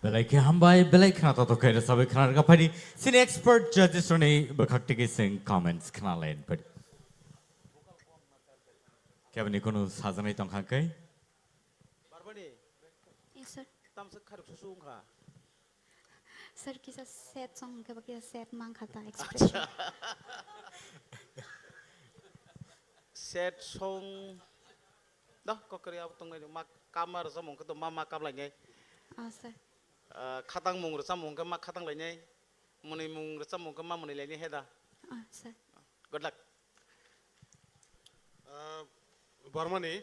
Belai khe hambai, belai khna totok khe rwchabwi khna rwkha phaidi. Chini expert judges rokni bwkhak tigi chwng comments khna lai phaidi. Keboni kunu sajaknai tongkha khe? Barbani. Yes, sir. Tamsa kharuk susu wngkha. Sir, kisa sad song hwnkhe ba kisa sad mankha ta expression. Sad song. Doh, kokori abo tongnai ma kama rwchapmung khe to ma ma kaplainai. Ah, sir. Ah, khatang mung rwchapmung khe ma khatang lainai. Mwnwi mung rwchapmung khe ma mwnwi lainai he da. Ah, sir. Good luck. Ah, Barmani.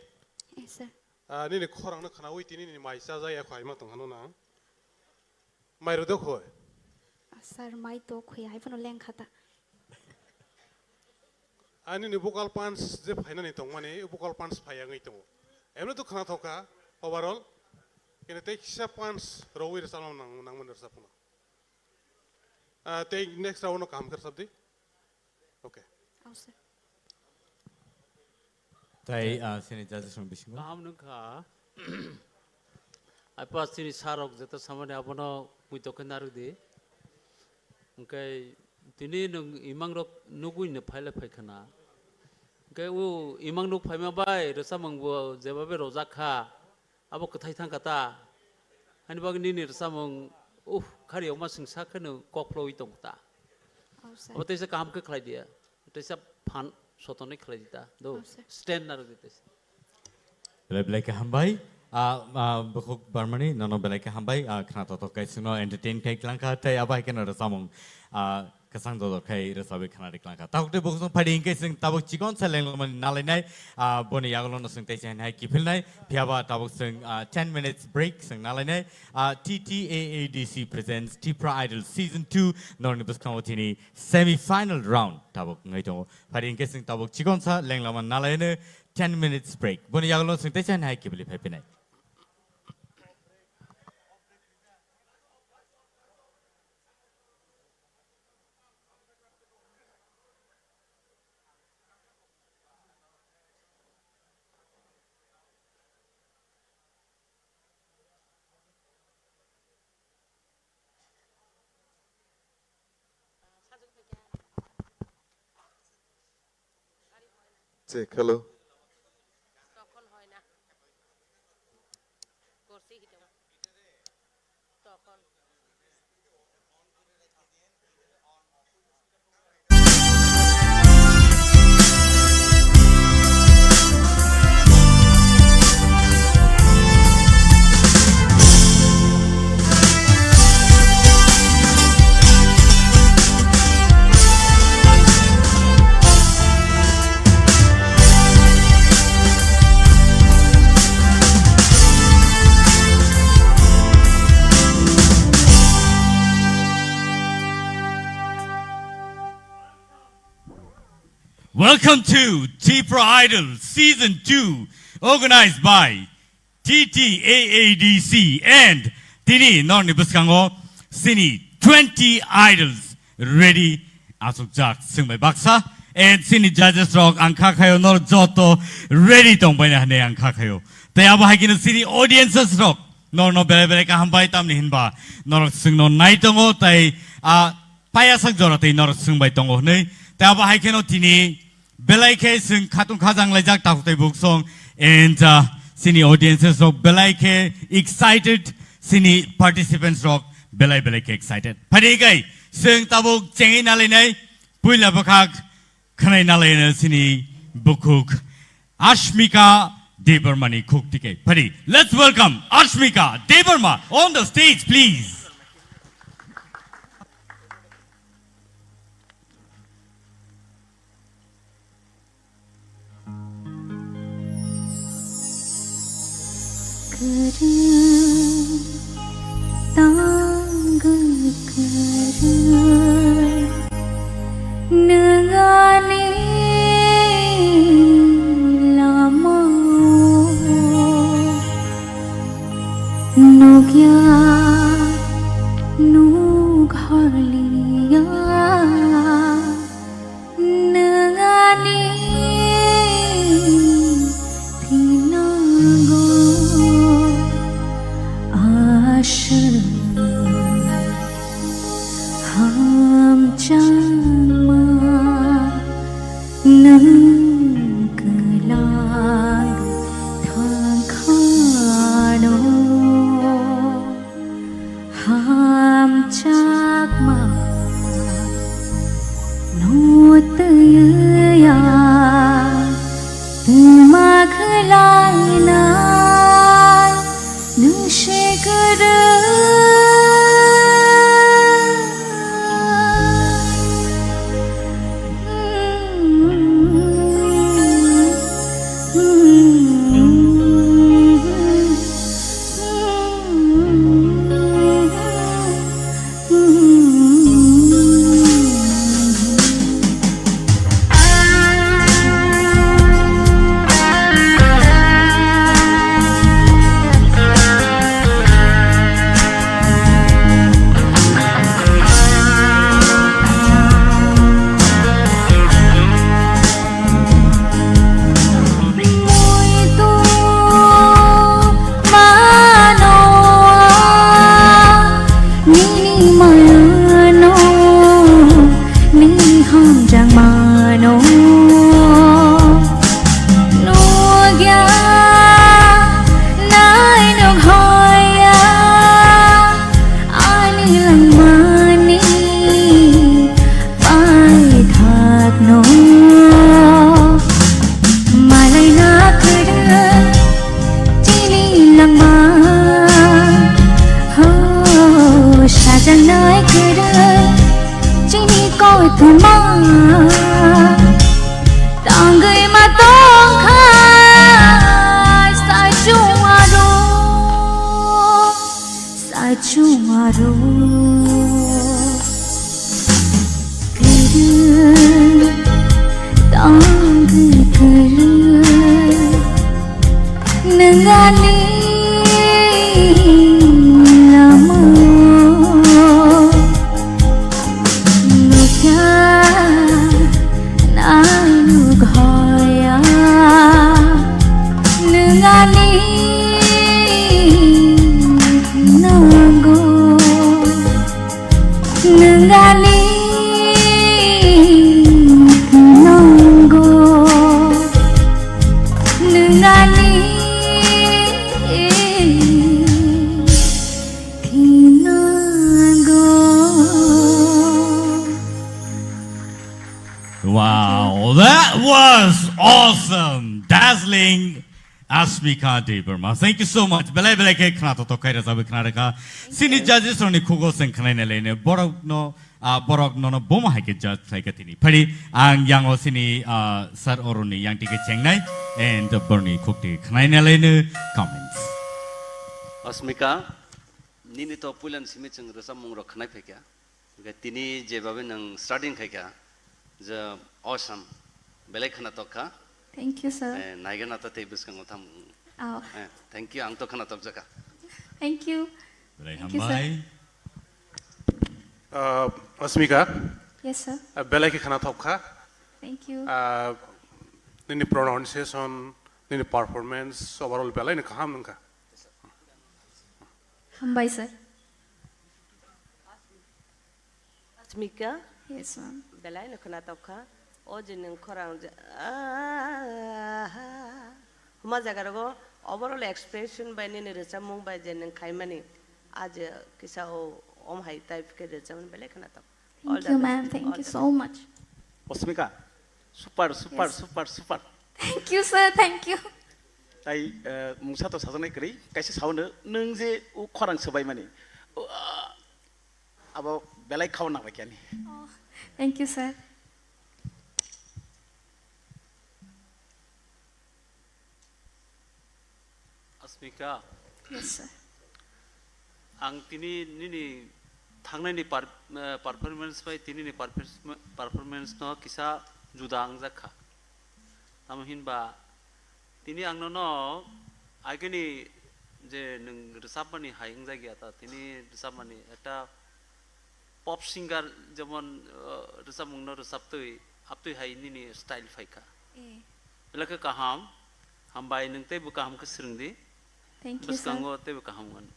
Yes, sir. Ah, nini khorang no khnaui tini nini mai chaja ya khwai ma tong hano nang. Mai rwdo khoi. Ah, sir, mai to khoi hai phano lengkha ta. Ani ni vocal punch je phainani tongmani, vocal punch phai wngwi tongo. Emno to khna thoka overall. Kene tei kisa punch rwui rwchapna nang, nangmani rwchapna. Ah, tei next round no kaham khe rwchapdi. Okay. Awesome. Tai, ah, sini judges rok bisingo. Kaham nungkha. Apa sini sarok jeta samani abono muitok khe narwk di. Hwnkhe tini nwng imang rok nugui no phaile phai khna. Hwnkhe o imang nuk phaima bai rwchapmung bo jebabe rojak kha. Abo kwthai thang kha ta. Hani bagwi nini rwchapmung, uh, khari okma swngsa kheno kok phlogwi tong kha ta. Oh, sir. Abo teisa kaham khe khlai dia. Teisa phan sotonwi khlai di ta. Do, oh, sir, stand narwk di teisa. Belai belai khe hambai. Ah, ah, Bukhuk Barmani, nono belai khe hambai. Ah, khna totok kai sino entertain kai klang kha, tei abo hai kheno rwchapmung, ah, kwchang dodor khai rwchapwi khna ri klang kha. Tabuk tei bukhuk song phaidi hwnkhe chwng tabuk chikon sa lenglamani nalainai, ah, boni yagulo no chwng teisa hai kiphilnai. Phiyaba tabuk chwng, ah, ten minutes break chwng nalainai. Ah, T T A A D C presents Tipra Idol Season two norni bwskango tini semi final round tabuk wngwi tongo. Phaidi hwnkhe chwng tabuk chikon sa lenglamani nalaino. Ten minutes break. Boni yagulo chwng teisa hai kibili phai phinai. Check, hello. Welcome to Tipra Idol Season two, organized by T T A A D C and tini norni bwskango sini twenty idols ready achukjak chwng bai baksa, and sini judges rok ang kha khayo nor joto ready tong bai na hwnwi ang kha khayo. Tei abo hai kheno sini audiences rok norno belai belai kaham bai, tamni hinba norok chwngno nai tongo tei, ah, payasak jora tei norok chwng bai tongo hwnwi. Tei abo hai kheno tini belai khe chwng khatung khajang laijak takhuk tei buksong, and, uh, sini audiences rok belai khe excited, sini participants rok belai belai khe excited. Phaidi kai chwng tabuk chengwi nalainai puila bwkhak khwnai nalaino sini bukhuk Ashmika Debbarma ni khuk tike. Phaidi, let's welcome Ashmika Debbarma on the stage, please. Kwrwng tangwi kwrwng nwng ani lama nukya nuk horliya. Nwng ani tinago aswk Kwlang thangkhano hamjakma no twiya twma khwlainai nwng se kwrwi. Muitu mano, nini mano, nini hamjakmano nugya, nai nughoya, ani langmani paithakno malaina kwrwi chini langma. Ho, sajaknai kwrwi chini kothoma tangwi ma tongkha sachung aro. Sachung aro kwrwi, tangwi kwrwi, nwng ani lama nukya, nai nukhoya, nwng ani nango. Nwng ani thinango, nwng ani thinango. Wow, that was awesome, dazzling. Asmika Debbarma, thank you so much. Belai belai khe khna totok khai rajabwi khna rwkha. Sini judges rokni khugo chwng khnaina laino borok no, ah, borok nono bomo hai khe judge khlai kha tini. Phari ang yango sini, ah, sir oroni yang tike chengnai and borni khukti khnaina laino comments. Asmika, nini to puilan simi chwng rwchapmung rok khnai phaikha. Hwnkhe tini jebabe nwng starting khaikha, je awesome, belai khwnatok kha. Thank you, sir. Eh, naigana ta tei bwskango tham. Oh. Eh, thank you, ang to khwnatok jakha. Thank you. Belai Thank you, sir. hambai. Uh, Asmika, Yes, sir. uh, belai khe khwnathok kha. Thank you. Uh, nini pronunciation, nini performance, overall belai no kaham wngkha. Hambai, sir. Asmika, Yes, ma'am. Belai no khwnatok kha. O je nwng khorang je, ah, huma jaga rogo overall expression bai nini rwchapmung bai je nwng khaimani, a je kisa o om hai type khe rwchapmani belai khwnatok. All Thank the you, best. ma'am. Thank All you the so best. much. Asmika, super, super, Yes. super, super. Thank you, sir. Thank you. Tai, eh, mungsa to sajaknai kwrwi, kaisa saono nwng je o khorang swbaimani. O, ah, Abo belai khao nangbai khe ani. Oh, thank you, sir. Asmika, Yes, sir. ang tini nini thangnaini par-, eh, performance bai tinini performance no kisa juda wngjak kha. Tamo hinba tini ang nono agini je nwng rwchapmani hai wngjak ya ta, tini rwchapmani ekta pop singer jemon, uh, rwchapmungno rwchaptwi, aptwi hai nini style phaikha. Eh. Belai khe kaham, hambai nwng teibo kaham khe swrwngdi. Thank you, sir. Bwskango teibo kaham wngmano.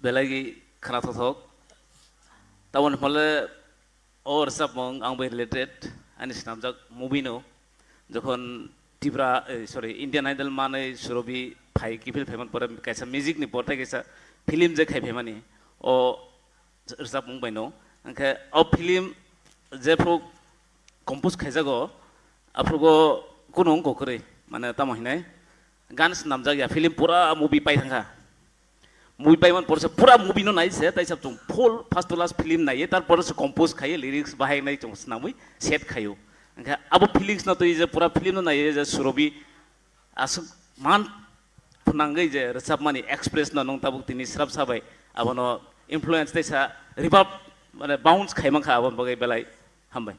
Belai khwnathok thok. Tamoni hwnle O rwchapmung ang bai related, ani swnamjak movie no, jokhon Tripura, eh, sorry, Indian Idol manwi Surobi phai kiphil phaiman pore kaisa music ni portai kaisa film je khai phaimani, o rwchapmung bai no. Hwnkhe o film jephru compose khaijago, aphrugo kunu wngkha kwrwi, mane tamo hinai gan swnamjak ya, film pura movie pai thangkha. Movie paiman porse pura movie no nai se, tai sab chung full first to last film nai, tar porse compose khai, lyrics bahai nai chung swnamwi set khaio. Hwnkhe abo feelings no twi je pura film no nai je Surobi aswk man phwnangwi je rwchapmani express no nwng tabuk tini srap sabai abono influence tei sa reverb mane bounce khai mankha, aboni bagwi belai hambai.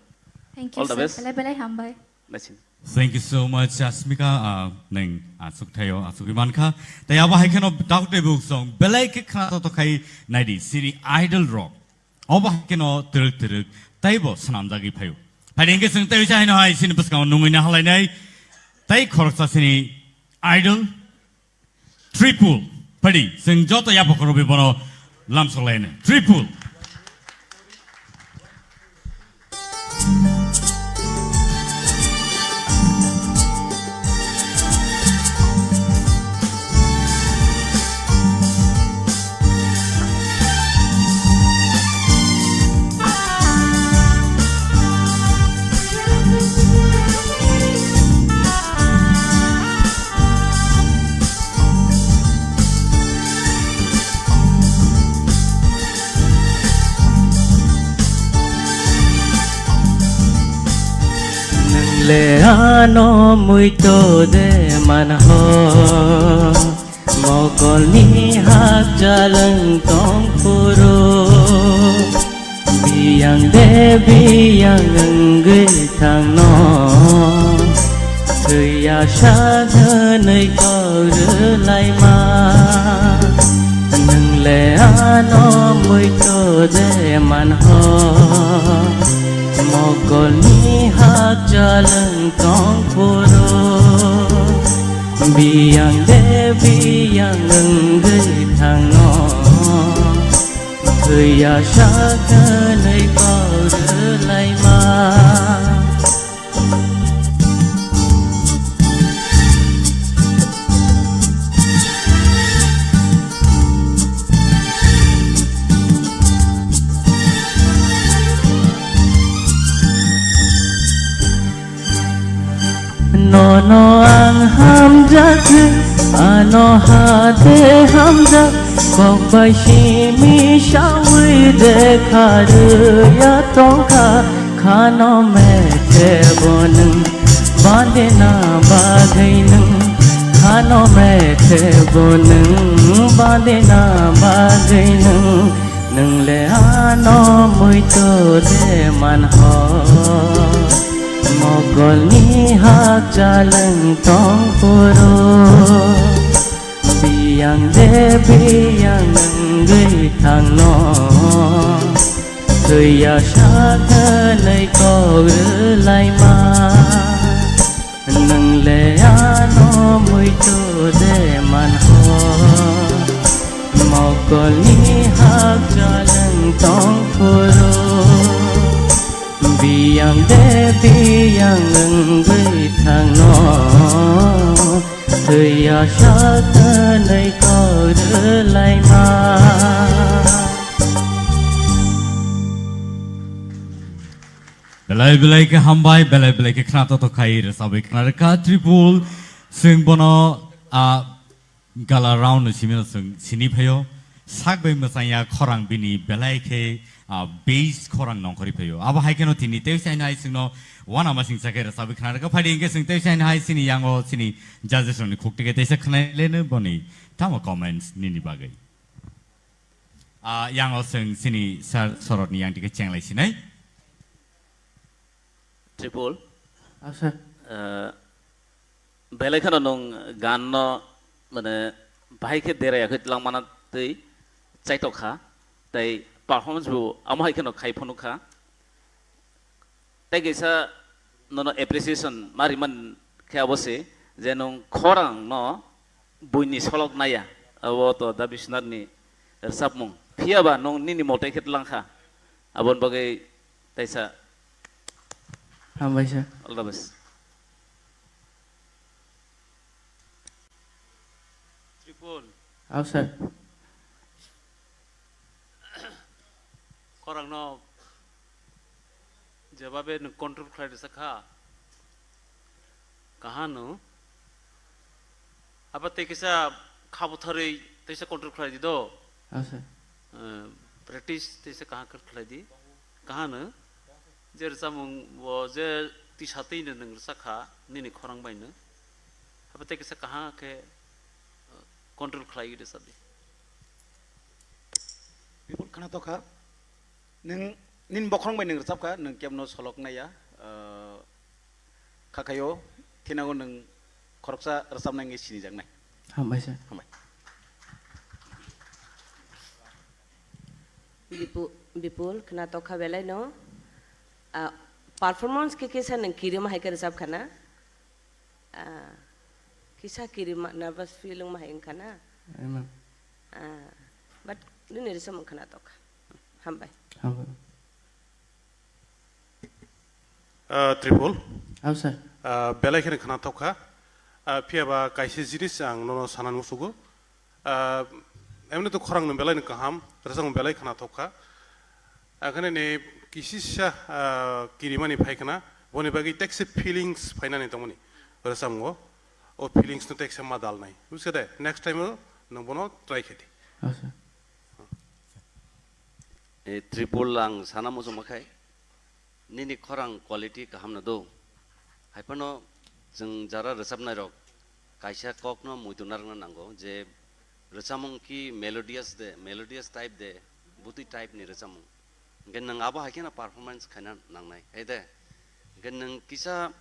Thank you, All the sir. Best. Belai belai hambai. Naising. Thank you so much, Asmika. Ah, nwng aswk thaio, aswk mankha. Tei abo hai kheno dak tei buk song belai khe khna to khai naidi sini idol rok. Obo hai kheno twrwk twrwk teibo swnamjagwi phaio. Phaidi hwnkhe chwng tei uisa haino hai sini bwskango nungwi na halainai tei khoroksa sini idol Tripul. Phaidi chwng joto yapha khorokwi bono lamsok lainai. Tripul. Nwng le ano muito de manho, mokolni hakchal wng tong phuru. Biyang de biyang wngwi thangno, thwiya sak hwnwi kok rwlaima. Nwng le ano muito de manho, mokolni hakchal wng tong phuru. Biyang de biyang wngwi thangno, thwiya sak hwnwi kok rwlaima. Nono ang hamjak, ano hate hamjak, kok bai simi sawi de kharwi ya tongkha, khano methe bo nwng bande na bagwi nwng, khano methe bo nwng bande na bagwi nwng. Nwng le ano muito de manho, mokolni hakchal wng tong phuru. Biyang de biyang wngwi thangno, thwiya sak hwnwi kok rwlaima. Nwng le ano muito de manho, mokolni hakchal wng tong phuru. Biyang de biyang wngwi thangno, thwiya sak hwnwi kok rwlaima. Belai belai khe hambai, belai belai khe khna to to khai rwchabwi khna rwkha Tripul. Chwng bono, ah, gala round ni simi no chwng sini phaio. Sak bai mwchang ya khorang bini belai khe, ah, bass khorang nongkhorwi phaio. Abo hai kheno tini tei saino hai chwngno wana masing chakhe rwchabwi khna rwkha. Phaidi hwnkhe chwng tei saino hai chini yango chini judges rokni khuk tike teisa khna leno boni tamo comments nini bagwi. Ah, yango chwng chini sir Sorotni yang tike chenglai sinai. Tripul. Ah, sir. Eh, belai kheno nwng gan no, mane, bahai khe dera yakhe twlang mana twi chaitok kha, tei performance bo amo hai kheno khai phunuk kha. Tei kaisa nono appreciation ma riman khe abo se je nwng khorang no buini solok naya, abo to Da Biswanath ni rwchapmung. Phiya ba nwng nini motai khe twlang kha. Aboni bagwi Taisa. Hambai sir. All the best. Tripul. Aw sir. Khorang no jebabe nwng control khlai rwsa kha. Kahano. Abo tei kisa kha butharwi teisa control khlai di do. Aw sir. Eh, practice teisa kaham khe khlai di. Kahano. Je rwchapmung bo je tisa twi no nwng rwchak kha nini khorang bai no. Abo tei kisa kaham khe, eh, control khlai di sa di. Bipul khna tokha. Nwng nini bokhorong bai nwng rwchap kha, nwng kebno solok naiya, ah, kha khaio, thinago nwng khoroksa rwchapnai wngwi sinijaknai. Hambai sir. Hambai. Bipu-, Bipul, khna tokha belai no. Ah, performance khe kisa nwng kirima hai khe rwchap khana? Ah, kisa kirima, nervous feeling ma hai wngkha na? Amen. Ah, but nini rwchapmung khna tokha. Hambai. Hambai. Ah, Tripul. Aw sir. Ah, belai kheno khna tokha. Ah, phiya ba kaisa jinis ang nono sanani musugo. Ah, emni to khorang no belai no kaham, rwchapmung belai khna tokha. Akhane ni kisisa, ah, kirimani phai khna, boni bagwi tekse feelings phainani tongmani rwchapmungo. O feelings no tekse ma dalnai. Bujiso de, next time o nwng bono try khe di. Aw sir. E, Tripul ang sana muchungma khai, nini khorang quality kaham no do. Haiphano chwng jara rwchapnai rok kaisa kok no muitu narwkna nango je rwchapmung ki melodious de, melodious type de, bwtwi type ni rwchapmung. Hwnkhe nwng abo hai kheno performance khaina nangnai, hai de? Hwnkhe nwng kisa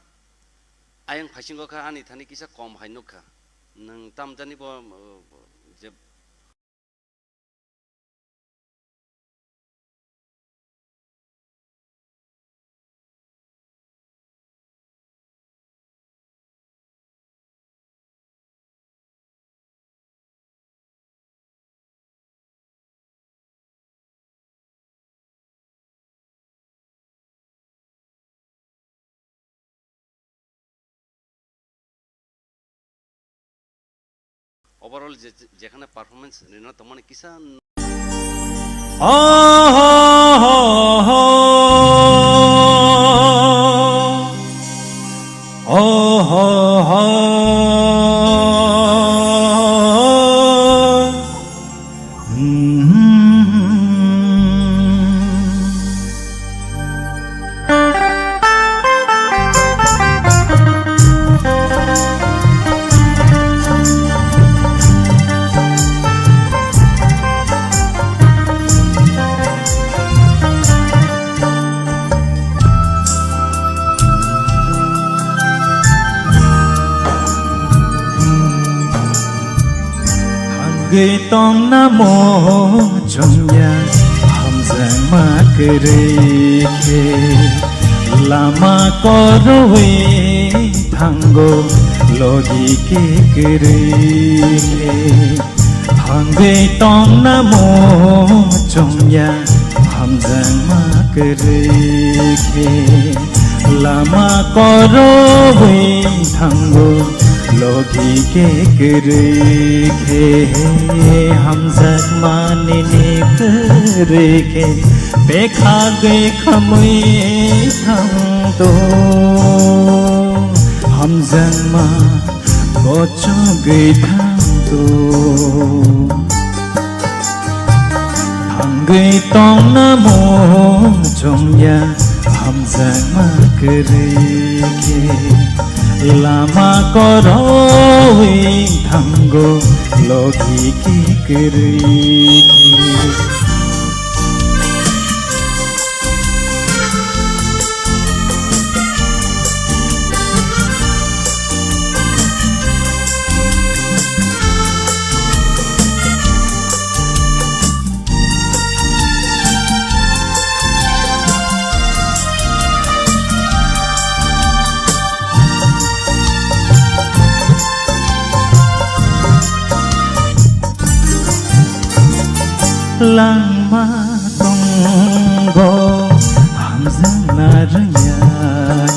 ayang phaisingo kha ani thani kisa kom hai nukha. Nwng tamjani bo, uh, je Overall je, je, jekhane performance rina tongmani kisa. Oh, ho, ho, ho. Oh, ho, ho. Thangwi tongna muchungya hamjakma kwrwi khe, lama koroi thango logi khe kwrwi khe. Thangwi tongna muchungya hamjakma kwrwi khe, lama koroi thango logi khe kwrwi khe. Hamjakma nini kwrwi khe bekhagwi khamwi thangto. Hamjakma gochogwi thangto. Thangwi tongna muchungya hamjakma kwrwi khe, lama koroi thango logi khe kwrwi khe. Langma tongo hamjak Narwngya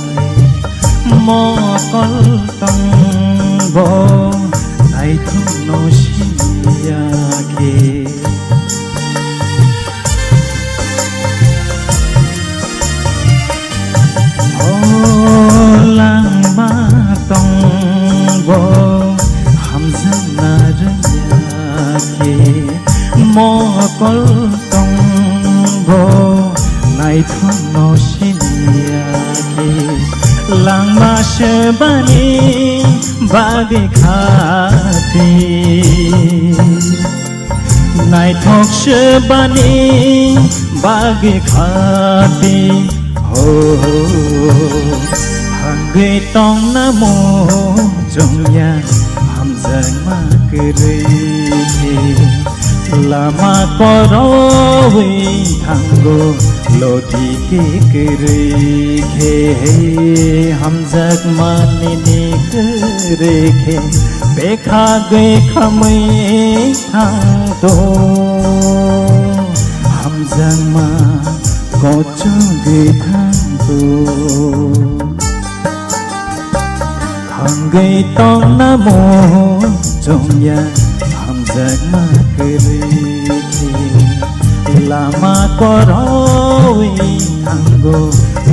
khe mokol tongbo naithokno siniya khe. O langma tongbo hamjakna rwngya khe mokol tongbo naithokno siniya khe langma sebani bagwi khati naithok sebani bagwi khati ho hangwi tongna mo chongya hamjakma kwrwi khe. Lama korowi thango logi ke kwrwi khe, hamjakmani ni kwrwi khe, bekha gwi khamwi thangto, hamjakma kochogwi thangto. Thangwi tongna mo chongya hamjakma kwrwi khe. Lama korowi thango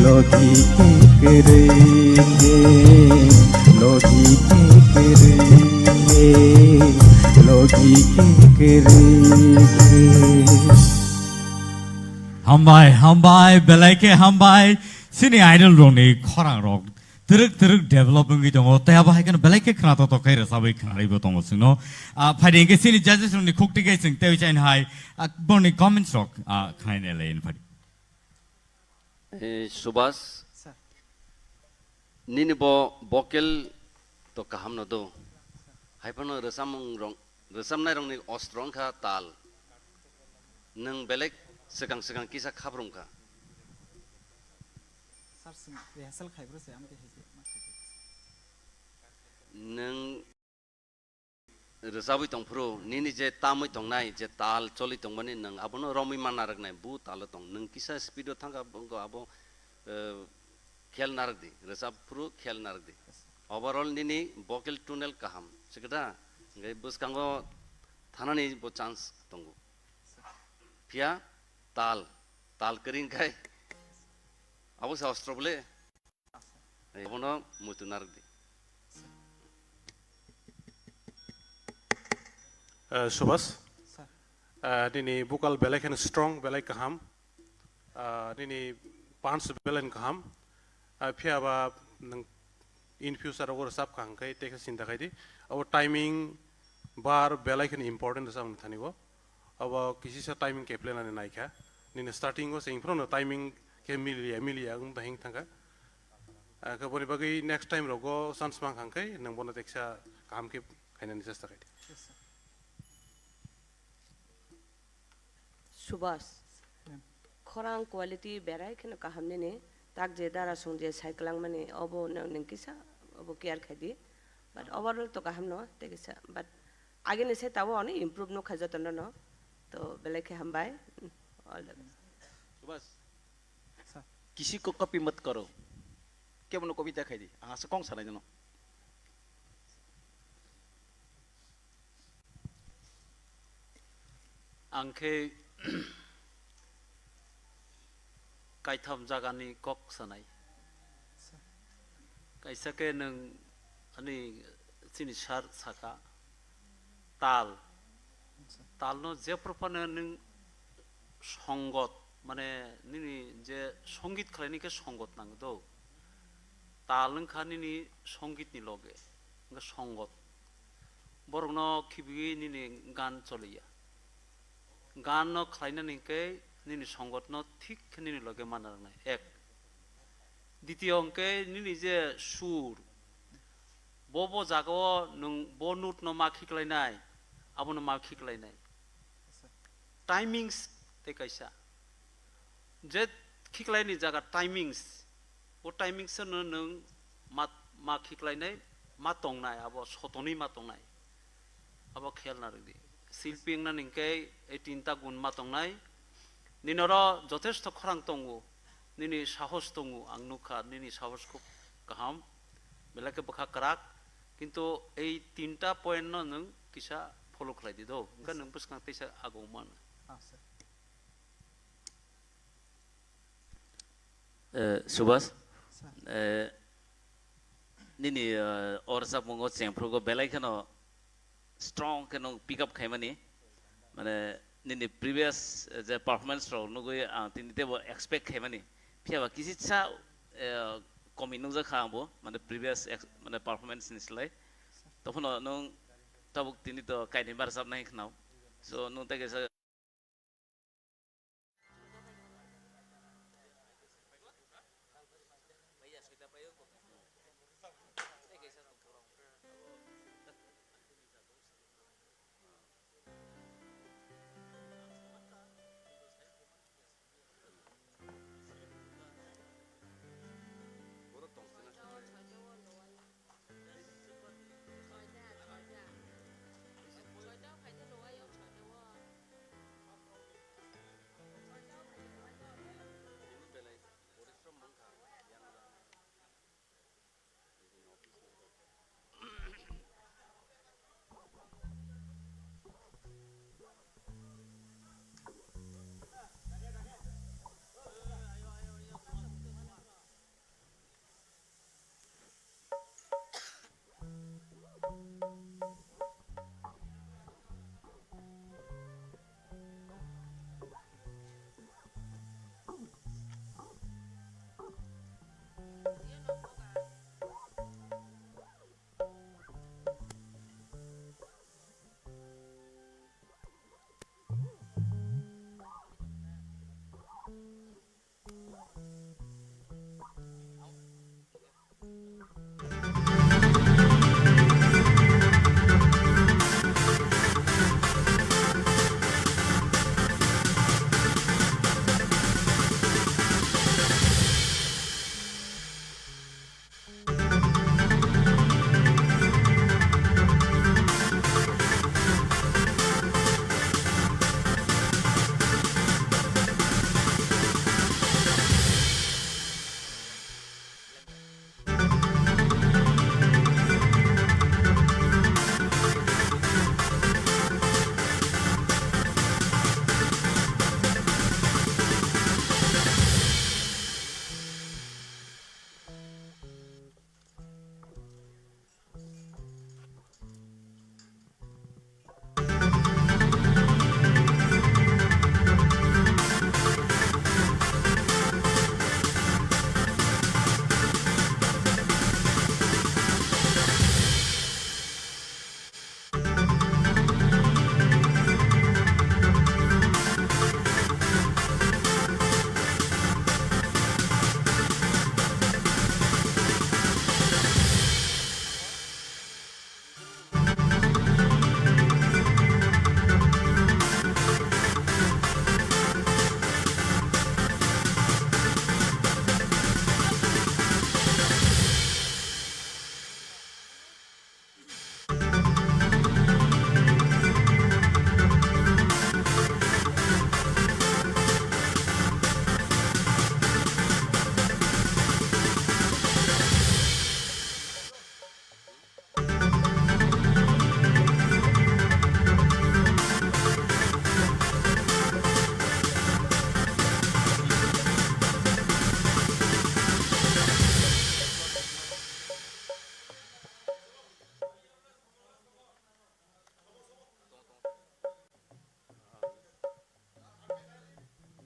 logi ke kwrwi khe. Logi ke kwrwi khe. Logi ke kwrwi khe. Hambai, hambai, belai khe hambai. Chini idol rokni khorang rok twrwk twrwk develop wngwi tongo, tei abo hai kheno belai khe khwnathok khe rwchabwi khwnarwibo tongo chwngno. Ah, phaidi hwnkhe chini judges rokni khukti khe chwng tei chaini hai, ah, borokni comments rok, ah, khwnaina lai phadi. Eh, Subhas, sir, nini bo vocal to kaham no do. Hai phano rwchapmung rok, rwchapnai rokni ostro wngkha tal. Nwng belek swkang swkang kisa khaprum kha. Sir, sing rehearsal khai bro se, ang khe hai se, ma khai se. Nwng rwchabwi tong phuru, nini je tamwi tongnai, je tal choli tongmani, nwng abono romwi man narwknai, bu talo tong. Nwng kisa speed o thangkha, bo abo, eh, khel narwk di, rwchap phuru khel narwk di. Overall nini vocal tonal kaham, sikhe da? Hwnkhe bwskango thanani bo chance tongo. Phiya tal, tal kwrwi khai abo se ostro bole. Abono muitu narwk di. Eh, Subhas. Sir. Eh, nini vocal belai kheno strong, belai kaham. Eh, nini punch belai kaham. Eh, phiya ba nwng in future o rwchap kha hwnkhe tekhe chinta khai di. Abo timing, bar belai kheno important rwchapmung thani bo. Abo kisisa timing khe planani naikha. Nini starting o se phano timing khe miliya, miliya wng bahing thangkha. Ah, khe boni bagwi next time rogo chance mang kha hwnkhe nwng bono teksa kaham khe khainani chesta khai di. Yes, sir. Subhas. Ma'am. Khorang quality berai kheno kaham nini, tak je dara song je sai kwlangmani obo no nwng kisa obo care khai di. But overall to kaham no, tei kisa, but agini se tabo ani improve nukha jotono no. To belai khe hambai. All the best. Subhas. Sir. किसी को कॉपी मत करो। Kebono copy ta khai di. Ang asa kong sanai jano. Ang khe kaitham jagani kok sanai. Kaisa khe nwng ani chini sir saka tal. Talno jephru phano nwng songot, mane nini je songit khlaini khe songot nango do. Tal wngkha nini songitni loge, wngkha songot. Borokno khibiwi nini gan choliya. Ganno khlainani hwnkhe nini songotno thik khe nini loge mana rwnai. Ek. Ditiyo hwnkhe nini je sur, bo bo jagao nwng bo note no ma khiklainai, abono ma khiklainai. Timings tei kaisa. Je khiklaini jaga timings, bo timings no nwng ma, ma khiklainai, ma tongnai, abo sotonwi ma tongnai. Abo khel narwk di. Silpi wngna hwnkhe ei tinta gun ma tongnai. Nini oro jothesto khorang tongo. Nini sahos tongo, ang nukha nini sahos khub kaham, belai khe bwkha kwrak, kintu ei tinta point no nwng kisa follow khlai di do, hwnkhe nwng bwskang teisa agong mano. Ah, sir. Eh, Subhas, Sir. Eh, nini, eh, o rwchapmungo chengphrugo belai kheno strong khe nwng pick up khaimani, mane nini previous, eh, je performance rok nugwi ang tini teibo expect khaimani, phiyaba kisisa, eh, komi nukjakha angbo, mane previous ex-, mane performance ni slai. Tobokno nwng tabuk tini to kainwi barjak nai khnao, so nwng tei kaisa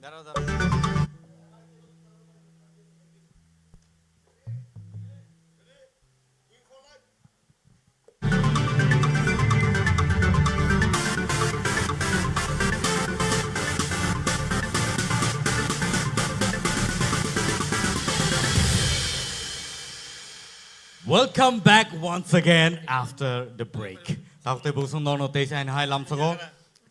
Daro, daro. Welcome back once again after the break. Tabuk tei bwswng norno teisa hai lamsogo.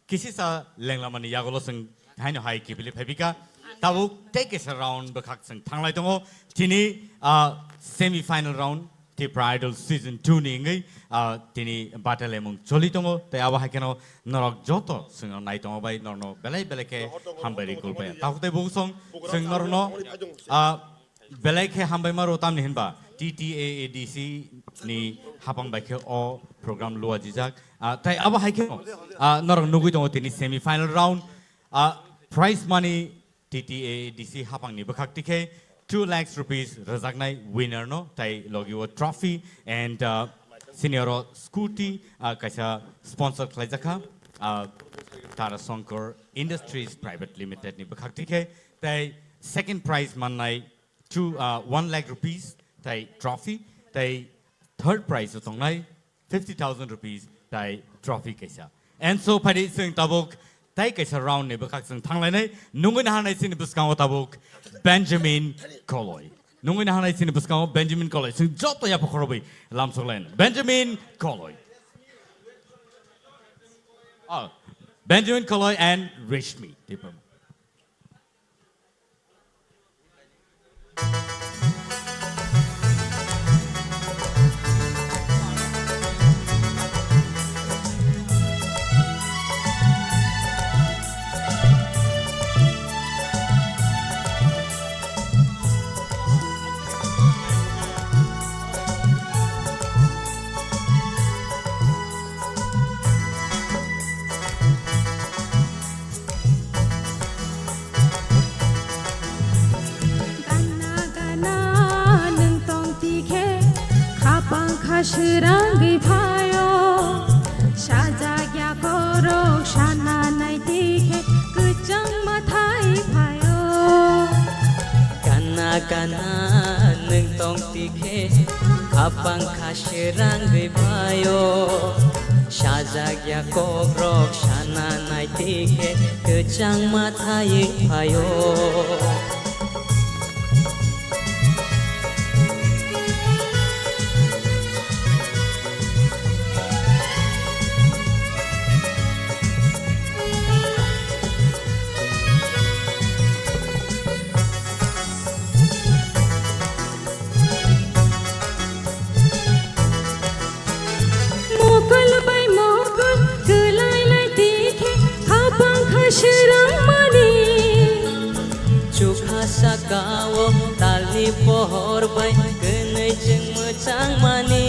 Kisisa lenglamani yagulo chwng haino hai kibili phaibika. Tabuk tei kaisa round bwkhak chwng thanglai tongo. Tini, ah, semi final round. Tipra Idol Season two ni wngwi, ah, tini batalemung choli tongo, tei abo hai kheno norok joto chwngno nai tongo bai norokno belai belai khe hambai rwi kulpaya. Tabuk tei bukusong chwng norokno, ah, belai khe hambai maro tamni hinba T T A A D C ni hapang bai khe o program luajijak. Ah, tei abo hai kheno, ah, norok nugwi tongo tini semi final round. Ah, prize money T T A A D C hapangni bwkhak tikhe two lakhs rupees rwjaknai winner no, tai logi o trophy and, uh, senior o scooty, uh, kaisa sponsor khlaijakha, uh, Tara Shankar Industries Private Limited ni bwkhak tikhe, tai second prize mannai two, uh, one lakh rupees tai trophy, tai third prize o tongnai fifty thousand rupees tai trophy kaisa. And so, phaidi chwng tabuk tai kaisa round ni bwkhak chwng thanglainai. Nungwi nahanai chini bwskango tabuk Benjamin Koloi. Nungwi nahanai chini bwskango Benjamin Koloi. Chwng joto yapha khorobwi lamsoklainai. Benjamin Koloi. Oh, Benjamin Koloi and Rishmi Tipra. Gana gana nwng tong tikhe, khapang kha srangwi phaio. Sajak ya korok sana nai tikhe, kwchang mathai phaio. Gana gana nwng tong tikhe, khapang kha srangwi phaio. Sajak ya kokrok sana nai tikhe, kwchang mathai phaio. Mokol bai mokol kwlai lai tikhe, khapang kha srangmani. Chukha sakao talni pohor bai kwnwi chwng mwchangmani.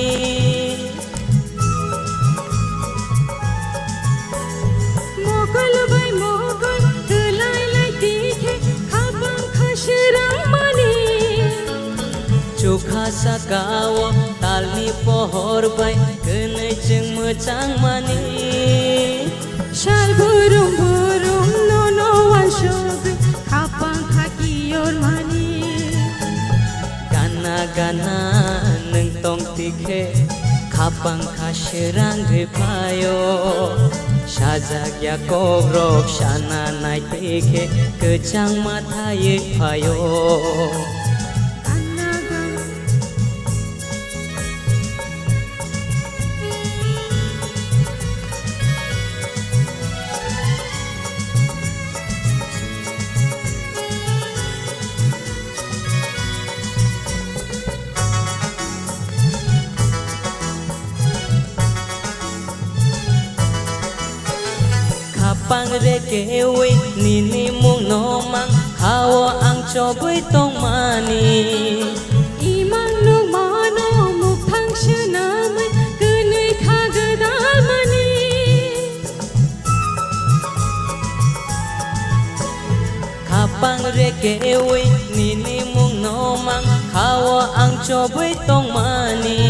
Mokol bai mokol kwlai lai tikhe, khapang kha srangmani. Chukha sakao talni pohor bai kwnwi chwng mwchangmani. Sal burum burum nono wansugwi, khapang kha kiyormani. Gana gana nwng tong tikhe, khapang kha srangwi phaio. Sajak ya kokrok sana nai tikhe, kwchang mathai phaio. Gana gana Khapang re kewi nini mungno mang khao ang chobwi tongmani. Imang nung mano mukthang swnamwi kwnwi kha gwdalmani. Khapang re kewi nini mungno mang khao ang chobwi tongmani.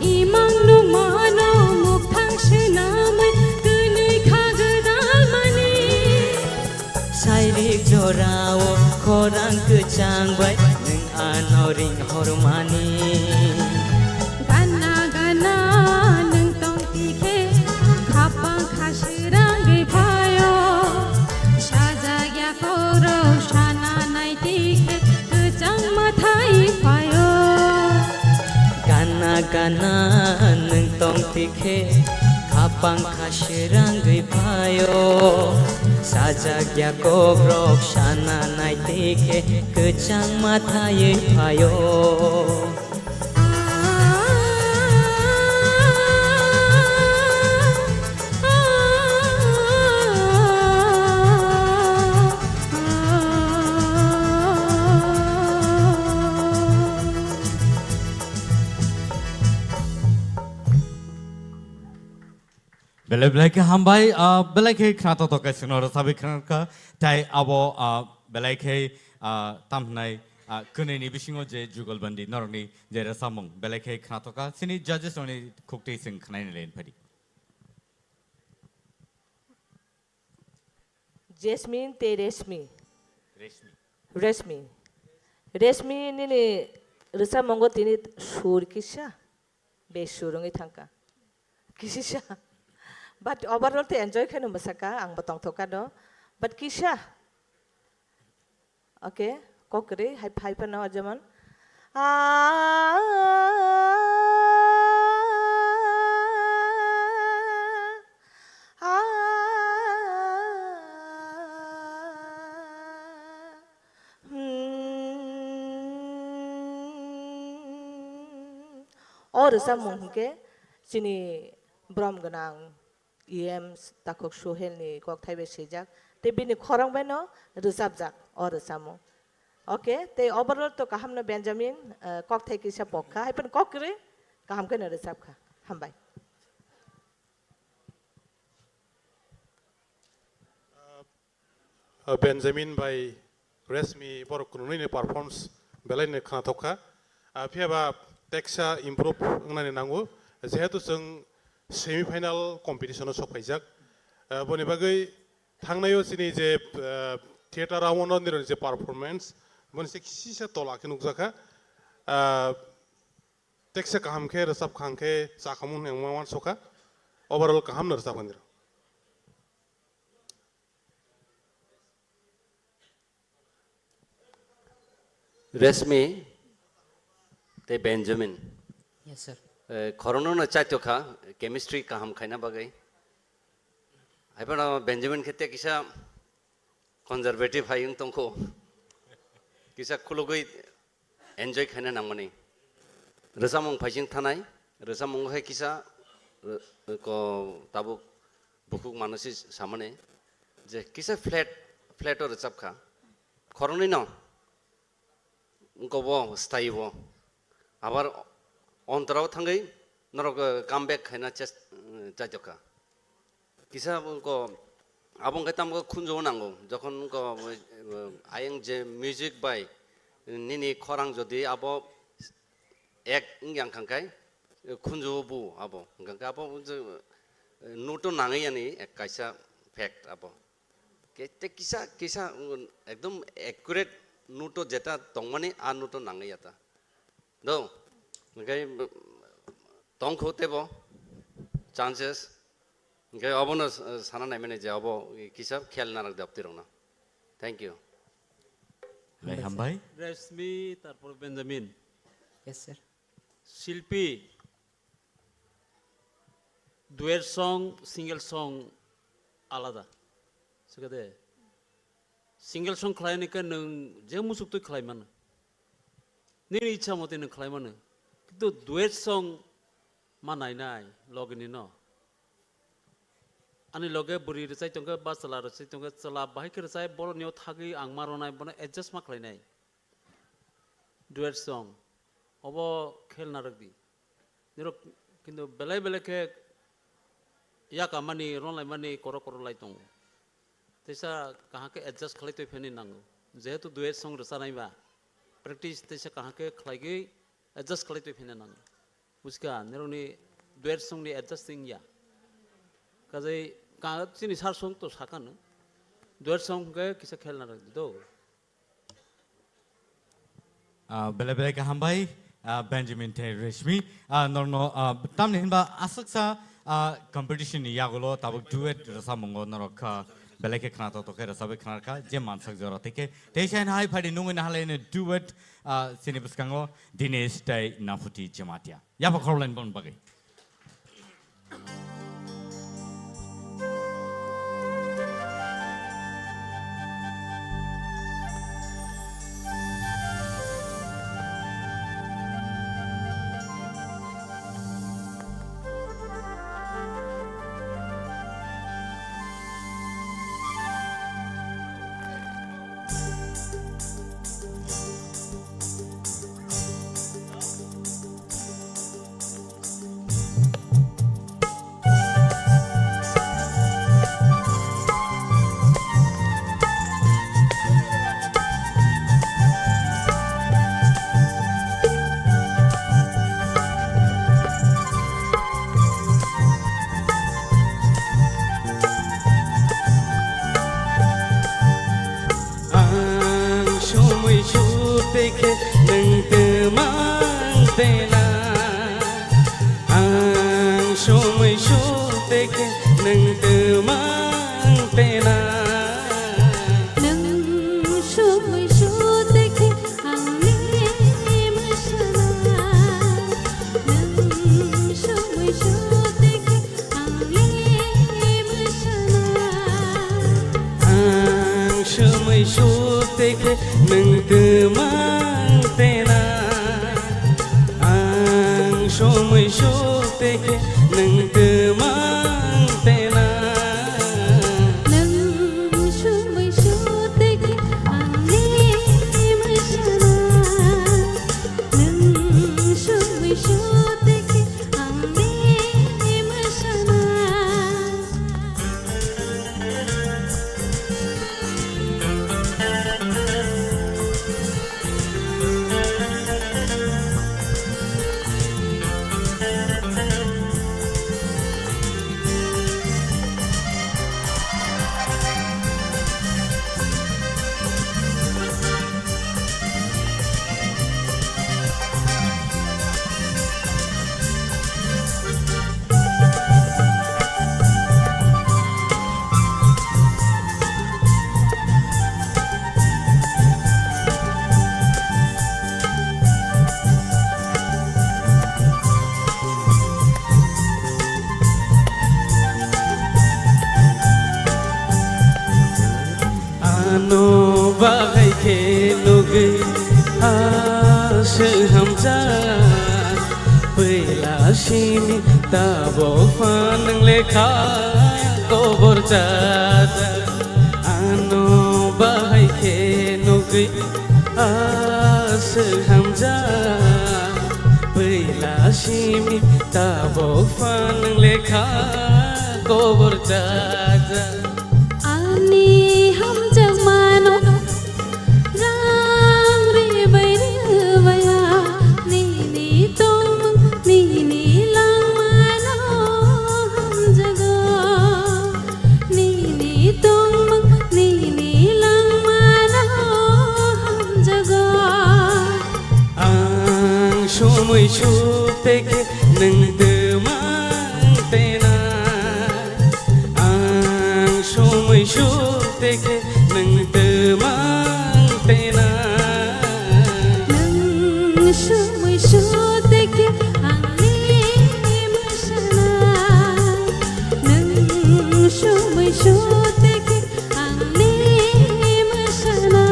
Imang nung mano mukthang swnamwi kwnwi kha gwdalmani. Sairik jorao khorang kwchang bai nwng ano ring hormani. Gana gana nwng tong tikhe, khapang kha srangwi phaio. Sajak ya korok sana nai tikhe, kwchang mathai phaio. Gana gana nwng tong tikhe, khapang kha srangwi phaio. Sajak ya kokrok sana nai tikhe, kwchang mathai phaio. Belai khe hambai, ah, belai khe khna to tokai sino rwchabwi khna kha, tai abo, ah, belai khe, ah, tam hwnai, ah, kwnwi ni bisingo je jugalbandi norokni je rwchapmung belai khe khna to kha, sini judges rokni khuktwi chwng khnaina len phadi. Jasmine tei Reshmi. Reshmi. Reshmi. Reshmi nini rwchapmungo tini sur kisa, be sur wngwi thangkha. Kisa. But overall te enjoy kheno mwsakha, ang bo tongthokha do. But kisa. Okay, kok kwrwi, hai phai phano jemon. Ah, ah, ah. Hmm. O rwchapmung hwnkhe chini borom gwnang E M takhuk Suhel ni kokthai bai swijak, tei bini khorang bai no rwchapjak o rwchapmung. Okay, tei overall to kaham no Benjamin, eh, kokthai kisa pok kha, hai phano kok kwrwi kaham khe no rwchap kha. Hambai. Uh, Benjamin bai Reshmi borok kununui ni performance belai ni khnathok kha. Uh, phiya ba teksa improve wngnani nango, jehetu chwng semi final competition o sok phaijak. Uh, boni bagwi thangnaio chini je, uh, theater round o nironi je performance, boni se kisa tola khe nukjakha. Uh, teksa kaham khe rwchap khang khe chakhamung hwnwi ang ma uansukha. Overall kaham no rwchap kha nirok. Reshmi tei Benjamin. Yes, sir. Eh, khorokno no chaito kha, chemistry kaham khaina bagwi. Hai phano Benjamin khe te kisa conservative hai wng tongkho. Kisa khulugwi enjoy khaina nangmani. Rwchapmung phaising thanai, rwchapmungo hai kisa, eh, ko tabuk bukhuk mano si samani je kisa flat, flat o rwchap kha. Khoroknwi no wngkha bo style bo. Abar ontorao thangwi norok, eh, come back khaina chest, eh, chaijak kha. Kisa wngkha abo wngkha tamo khunju nango. Jokhon wngkha, eh, ayang je music bai nini khorang jodi abo ek wng yang kha khe, eh, khunju bo abo. Hwnkha khe abo je, eh, note o nangwi yani ek kaisa fact abo. Ke-, te kisa, kisa, mm, ekdom accurate note o jeta tongmani, a note o nangwi ya ta. Do, hwnkhe, mm, tongkho tebo chances. Hwnkhe obono, eh, sana naimani je obo kisa khel narak de aptirokno. Thank you. Bai hambai. Reshmi, tarpor Benjamin. Yes, sir. Shilpi, duet song, single song alada. Sikade, single song khlaini khe nwng je musuktwi khlai mano. Nini ichha motoi nwng khlai mano. Kintu duet song ma nainai logini no. Ani loge bwrwi rwchai tongkhe ba chwla rwchai tongkhe, chwla bahai khe rwchai, borokni o thagwi ang ma ronai, bono adjust ma khlainai. Duet song. Obo khel narwk di. Nirok kintu belai belai khe yakamani, ronlaimani, koro koro lai tongo. Teisa kaham khe adjust khlai twi pheni nango. Jehetu duet song rwchanai ba, practice teisa kaham khe khlaigwi adjust khlai twi pheni nango. Buchka, nirokni duet song ni adjust wngya. Kajai ka-, chini sar song to sakano. Duet song khe kisa khel narwk di do. Ah, belai belai khe hambai, ah, Benjamin tei Reshmi. Ah, norno, ah, tamni hinba aswksa, ah, competition ni yagulo tabuk duet rwchapmungo norok kha belai khe khna to khe rwchapwi khna kha je mansak jora tei khe tei sai hai phadi nungwi na halai ni duet, ah, chini bwskango Dinesh tei Naphuti Jamatia. Yapha khoroknwi boni bagwi. Tei khe nwng twmang tena, ang sumui su tei khe nwng twmang tena. Nwng sumui su tei khe ang le mwsana, nwng sumui su tei khe Ang sumui su tei khe nwng twmang tena. Ang sumui su tei khe nwng twmang tena. Nwng sumui su tei khe ang le mwsana. Nwng sumui su tei khe ang le mwsana. Ano bahai khe nugwi aswk hamjak, puila simi tabuk phan nwng lekha kobor chajak. Ano bahai khe nugwi aswk hamjak, puila simi tabuk phan nwng lekha kobor chajak. Ani hamjakmano rang rwbai rwbaiya, nini tongmung nini langmano hamjago. Nini tongmung nini langmano hamjago. Ang sumui su tei khe nwng twmang tena. Ang sumui su tei khe nwng twmang tena. Nwng sumui su tei khe ang le mwsana. Nwng sumui su tei khe ang le mwsana.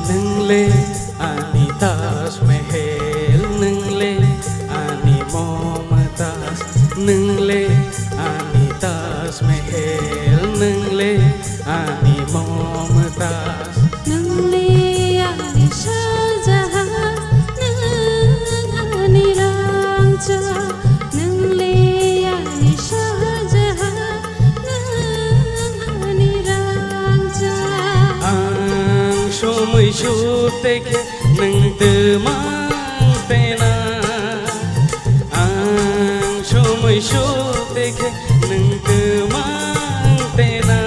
Nwng le ani Taj Mahal, nwng le ani Mumtaz, nwng le ani Taj Mahal, nwng le ani Mumtaz. Nwng le ani Shah Jahan, nwng ani rangchak, nwng le ani Shah Jahan, nwng ani rangchak. Ang sumui su tei khe nwng twmang tena. Ang sumui su tei khe nwng twmang tena.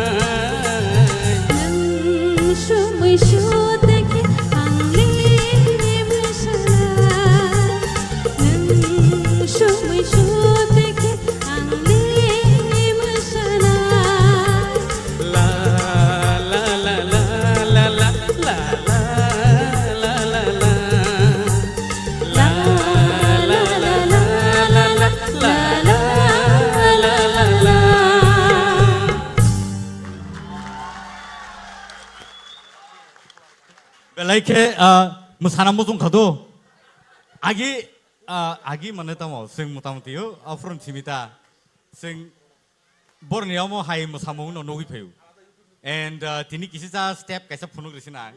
Nwng sumui su tei khe ang le mwsana. Nwng sumui su tei khe ang le mwsana. La la la la. La la la la la la. La la la la la la. Khe, ah, mwsana muchung kha do. Agi, ah, agi mane tamo, chwng motamoti o, aphuru simi ta. Chwng borni omo hai mwsamung no nugwi phaio. And, ah, tini kisi cha step kaisa phunuk risi nang.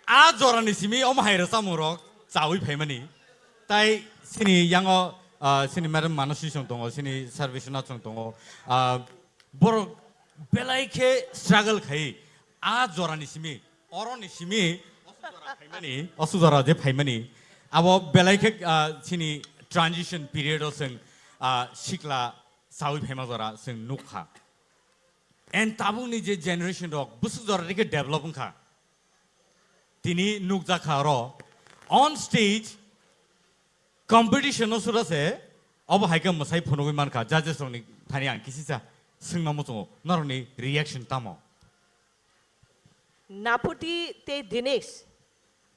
A jorani simi omo hai rwchapmung rok chawi phaimani. Tai sini yango, ah, sini madam Manasi chwng tongo, sini Sarveshna chwng tongo. Ah, borok belai khe struggle khai a jorani simi, oroni simi, osu jora phaimani, osu jora je phaimani. Abo belai khe, ah, sini transition period o chwng, ah, sikla chawi phaima jora chwng nukha. And tabukni je generation rok bwswk jora rikhe develop wngkha. Tini nukjakha oro on stage competition no sura se obo hai khe mwsai phunugwi mankha judges rokni thani ang kisisa swngna muchungo norokni reaction tamo? Naputi tei Dinesh,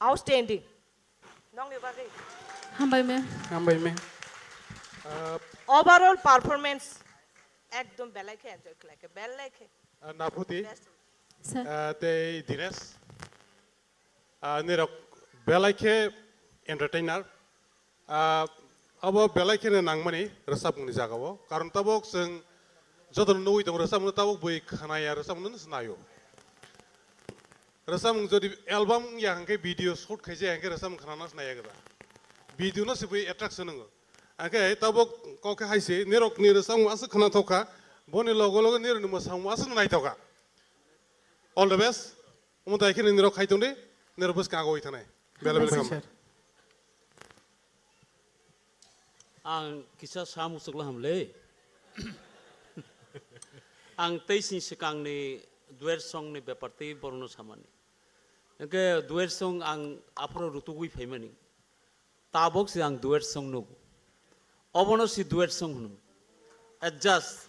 outstanding. Nongni bagwi. Hambai me. Hambai me. Ah, overall performance ekdom belai khe enjoy khlai khe, belai khe. Ah, Naputi. Best. Sir. Ah, tei Dinesh. Ah, nirok belai khe entertainer. Ah, abo belai kheno nangmani rwchapmungni jagao. Karon tabuk chwng jotono nugwi tongo, rwchapmungno tabuk bui khwnaya, rwchapmungno se naio. Rwchapmung jodi album wngya hwnkhe video shoot khaijaya hwnkhe rwchapmung khwnana se naiya gada. Video no se bui attraction wngo. Hwnkhe tabuk kok khe hai se nirokni rwchapmung aswk khwnathok kha, boni logo logo nirokni mwsamung aswk naithok kha. All the best. Omo tai khe nini rok khai tong di, nini rok bwskang agoi thanai. Bela bela Hambai, kham. Sir. Ang kisa sa muchukla hamle. Ang tei sini swkangni duet song ni bepar tei borokno samani. Hwnkhe duet song ang aphuru rutugwi phaimani. Tabok se ang duet song nugo. Obono se duet song hwno. Adjust.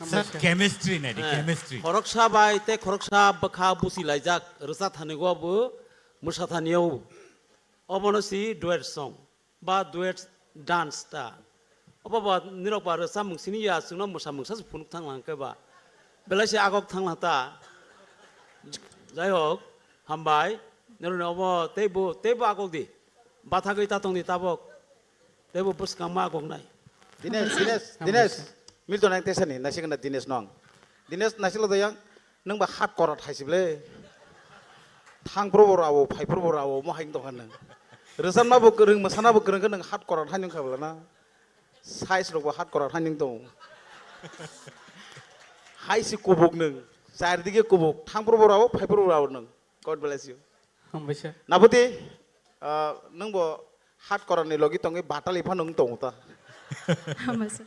Sir, chemistry nai di, eh, chemistry. Khoroksa bai tei khoroksa bwkha busi laijak rwchap thani go bo mwsa thani o. Obono se duet song ba duet dance ta. Obo ba nirok ba rwchapmung sini ya chwngno mwsa mungsa se phunuk thang lang khe ba. Belai se agok thang lang ta. Jai hok, hambai. Nirok ni obo tei bo, tei bo agok di. Bathagwi ta tongdi tabok. Teibo bwskang ma goknai. Dinesh, Dinesh, Dinesh. Milton ang tesani, naisik na Dinesh nong. Dinesh, naisik lo doyang, nung ba hat korot hai sible. Thang pro bor awo, phai pro bor awo, mo hai tong khan nung. Rwchapma bo kwrwng, mwsana bo kwrwng khe nung hat korot hai nung khabla na. Size rok bo hat korot hai nung tong. Hai si kubuk nung, char dige kubuk, thang pro bor awo, phai pro bor awo nung. God bless you. Hambai sir. Nabuti, ah, nung bo hat korani logi tongwi batali phano wng tongo ta. Hambai sir.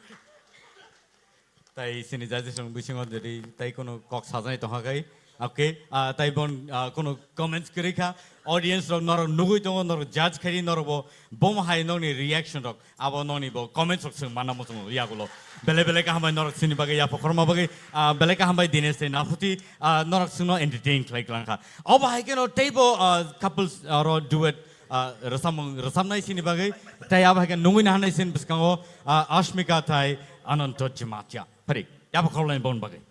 Tai sini judges rok bisingo jodi tai kono kok sajani tongha kai. Okay, ah, tai bon, ah, kono comments kwrwi kha. Audience rok norok nugwi tongo, norok judge khairi, norok bo bomo hai nokni reaction rok. Abo nokni bo comments rok chwng manna muchungo yagulo. Belai belai kaham bai norok sini bagwi ya pokhorma bagwi, ah, belai kaham bai Dinesh tei Naputi, ah, norok chwngno entertain khlai klang kha. Obo hai kheno teibo, ah, couples aro duet, ah, rwchapmung rwchapnai sini bagwi tei abo hai khe nungwi nahanai sini bwskango, ah, Ashmika tei Ananto Jamatia. Phari, ya pokhorlaini bon bagwi.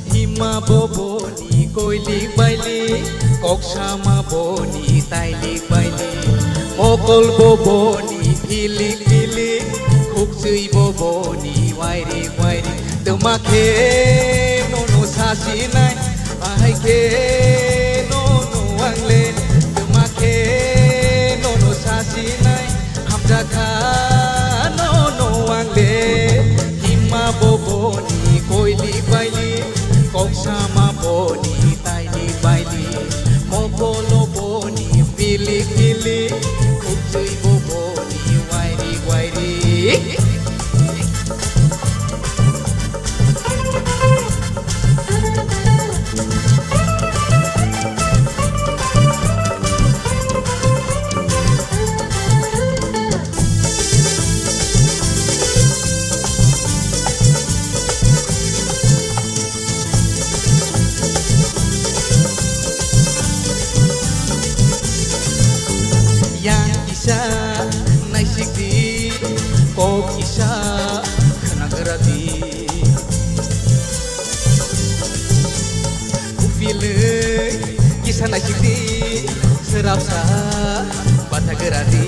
Hima boboni koilik bailik, koksama boni tailik bailik, mokol boboni philik philik, khukchwi boboni wairik wairik. Twma khe nono sasinai, bahai khe nono angle. Twma khe nono sasinai, hamjakha nono angle. Hima boboni koilik bailik, koksama boni tailik bailik, mokolo boni philik philik, khukchwi boboni wairik wairik. Naisik di, kok kisa khnagra di. Upilwi kisa naisik di, srapsa bathagra di.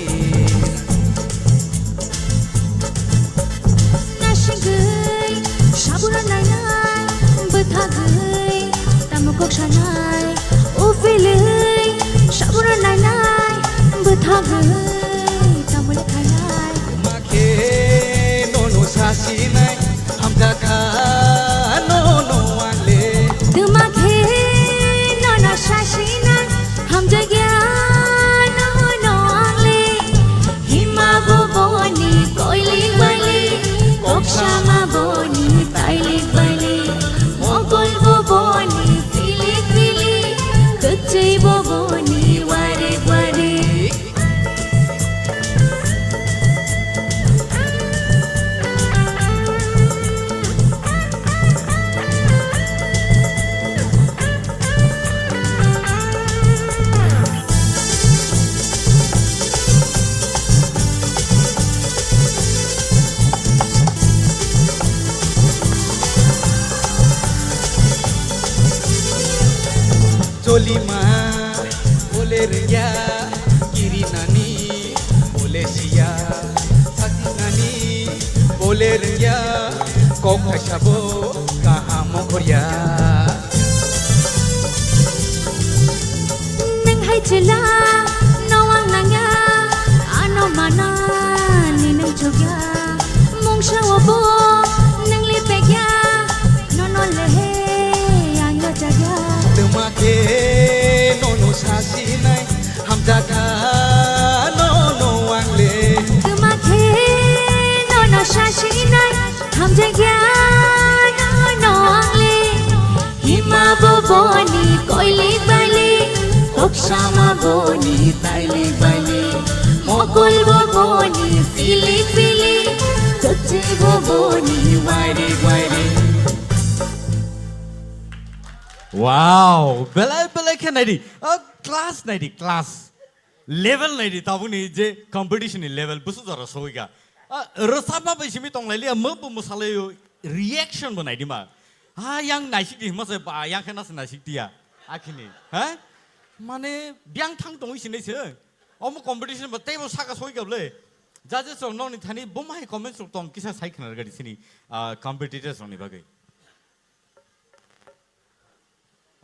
Nasigwi sabura nainai, bwthagwi tamo kok sanai. Upilwi sabura nainai, bwthagwi tamo le khainai. Makhe nono sasinai, hamjakha nono angle. Twma khe nono sasinai, hamjakya nono angle. Hima bo boni koilik bailik, koksama boni tailik bailik, mokol bo boni pilik pilik, kwchwi bo boni warik warik. Cholima, ole rengya, kiri nani, ole siya, sati nani, ole rengya, kok thaisa bo kaham ongkhorya. Nwng hai chwla, no ang nangya, ano mana ni nwng chukya. Mungsa obo nwng lipekya, nono lehe ang yachakya. Twma khe nono sasinai, hamjakha nono ang le. Twma khe nono sasinai, hamjakya nono ang le. Hima bo boni koilik bailik, koksama boni tailik bailik, mokol bo boni pilik pilik, kwchwi bo boni wairik wairik. Wow, belai belai khe naidi. Ah, class naidi, class. Level naidi, tabukni je competition ni level, busu jora soika. Ah, rwchapma bai simi tonglailiya, mo bo mwsalaio, reaction bo naidi ma. Ha, yang naisik di hima se ba, yang khe nasa naisik tiya. Akhini, ha? Mane, biang thang tongwi sinai se. Omo competition ba teibo saka soika bole. Judges rok nokni thani bo mahai comments rok tong kisa sai khna rwgadi sini, ah, competitors rokni bagwi.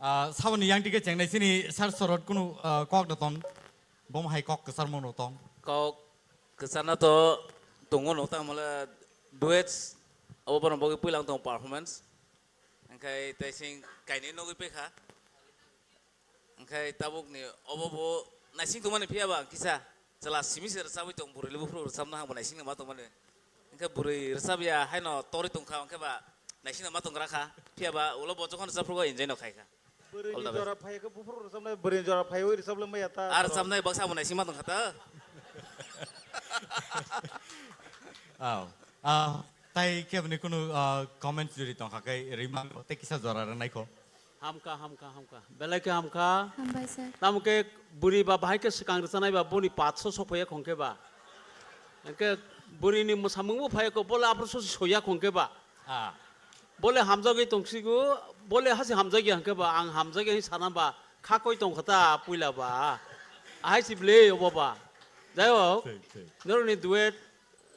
Ah, saboni yang dige chengnai sini sar sorot kunu, ah, kok da tong. Bom hai kok kesar mono tong. Kok kesana to tongo no ta mole duets abo bono bogi puilang tong performance. Engkai taising kaini nogwi pekha. Engkai tabuk ni obo bo naising tongmani phiya ba kisa. Chwla simi se rwchabwi tong, bwrwi le buphuru rwchabna hangbo naisingno ma tongmani. Hwnkhe bwrwi rwchabya haino torwi tongkha, hwnkhe ba naisingno ma tonggra kha. Phiya ba ulo bo jokhon rwchaphurugo enjoy no khaikha. All the best. Bwrwini jora phai khe buphuru rwchabnai, bwrwini jora phaiwi rwchabla maya ta. Ar rwchabnai baksa bo naising ma tongkha ta. Aw. Ah, tai kebni kunu, ah, comments juri tongkha khe rima tei kisa jora rwnaikho. Hamkha, hamkha, hamkha. Belai khe hamkha. Hambai, sir. Tamo khe bwrwi ba bahai khe swkang rwchanai ba boni patso sok phaiya khong khe ba. Hwnkhe bwrwini mwsamung bo phaiya kho, bole aphuru sosi soya khong khe ba. Ah. Bole hamjagwi tongsigo, bole hasi hamjagya hwnkhe ba, ang hamjagya hwnwi sana ba, kha koi tongkha ta puila ba. Ahai si bwle obo ba. Jai hok, thik, thik. Norokni duet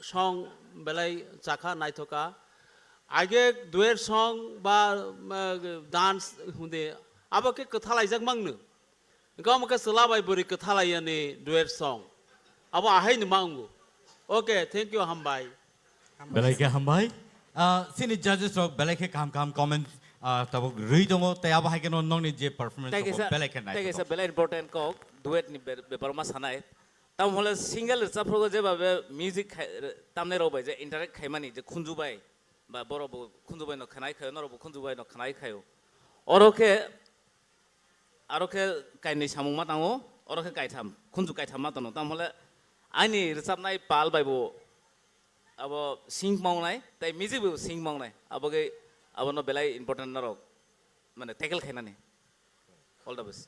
song belai chakha, naithoka. Age duet song ba, uh, dance hunde, abo khe kwthalaijak mangno. Gom khe chwla bai bwrwi kwthalaiyani duet song. Abo ahai ni ma wngo. Okay, thank you, hambai. Belai khe hambai. Ah, sini judges rok belai khe kaham kaham comment, ah, tabuk rwi tongo, tei abo hai kheno nokni je performance tei tongo, kaisa, belai khe tei kaisa naithothok. Belai important kok, duet ni be-, bepar ma sanai. Tamo hole single rwchaphurugo jeba be music khai, tamnai rok bai je interact khaimani je khunju bai, ba borok bo khunju bai no khnai khayo, norok bo khunju bai no khnai khayo. Oro khe, aro khe kainwi samung ma tango, oro khe kaitham, khunju kaitham ma tano. Tamo hole ani rwchapnai pal bai bo abo sing mawnai, tei music bo sing mawnai. Abo khe abono belai important norok, mane tackle khainani. All the best.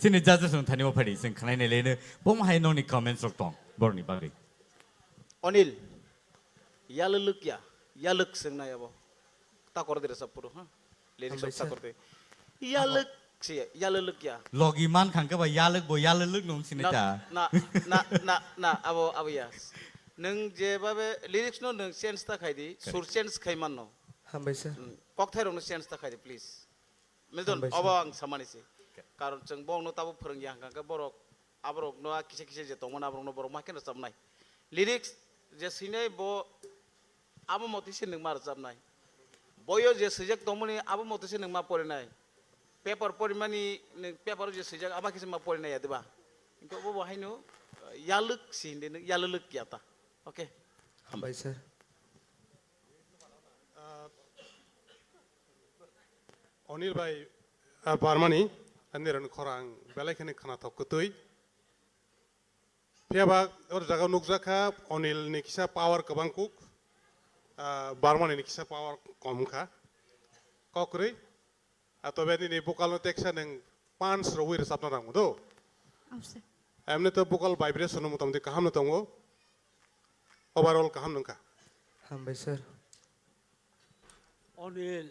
Chini judges no thani o phadi, chwng khwnai nai leno, bomo hai nokni comments rok tong, borokni bagwi. Onil, yalwlwk ya, yalwk swngnai abo. Takor de rwchap phuru, ha? Lyrics Hambai rok sir. Takor de. Yalwk se, yalwlwk ya. Logi man khang khe ba yalwk bo yalwlwk nung sinai Na, ta. na, na, na, na, abo, abo ya. Nwng je babe lyrics no nwng change ta khai di, Correct. Sur change khai man no. Hambai sir. Hmm, kokthai rok no change ta khai di, please. Milton, Hambai sir. Obo ang samani se. Karon chwng bongno tabo phwrwng ya hwnkha khe borok, aborokno a kisa kisa je tongmani aborokno borok ma khe rwchapnai. Lyrics je swinai bo abo motwi se nwng ma rwchapnai. Boyo je swijak tongmani abo motwi se nwng ma porinai. Paper porimani nwng paper o je swijak abo khe se ma porinai ya diba? Hwnkhe obo bo haino, uh, yalwk se hindi nwng yalwlwk ya ta. Okay. Hambai sir. Ah, Onil bai, ah, Barmani, ani rani khorang belai kheno khwnathok kwtwi. Phiya ba o jaga nukjak kha Onil ni kisa power kwbang kuk, ah, Barmani ni kisa power kom kha. Kokrwi, ah, tobe nini vocal no teksa nwng punch rwui rwchapna nang do. Amse. Emni to vocal vibration no motamoti kaham no tongo. Overall kaham nungkha. Hambai sir. Onil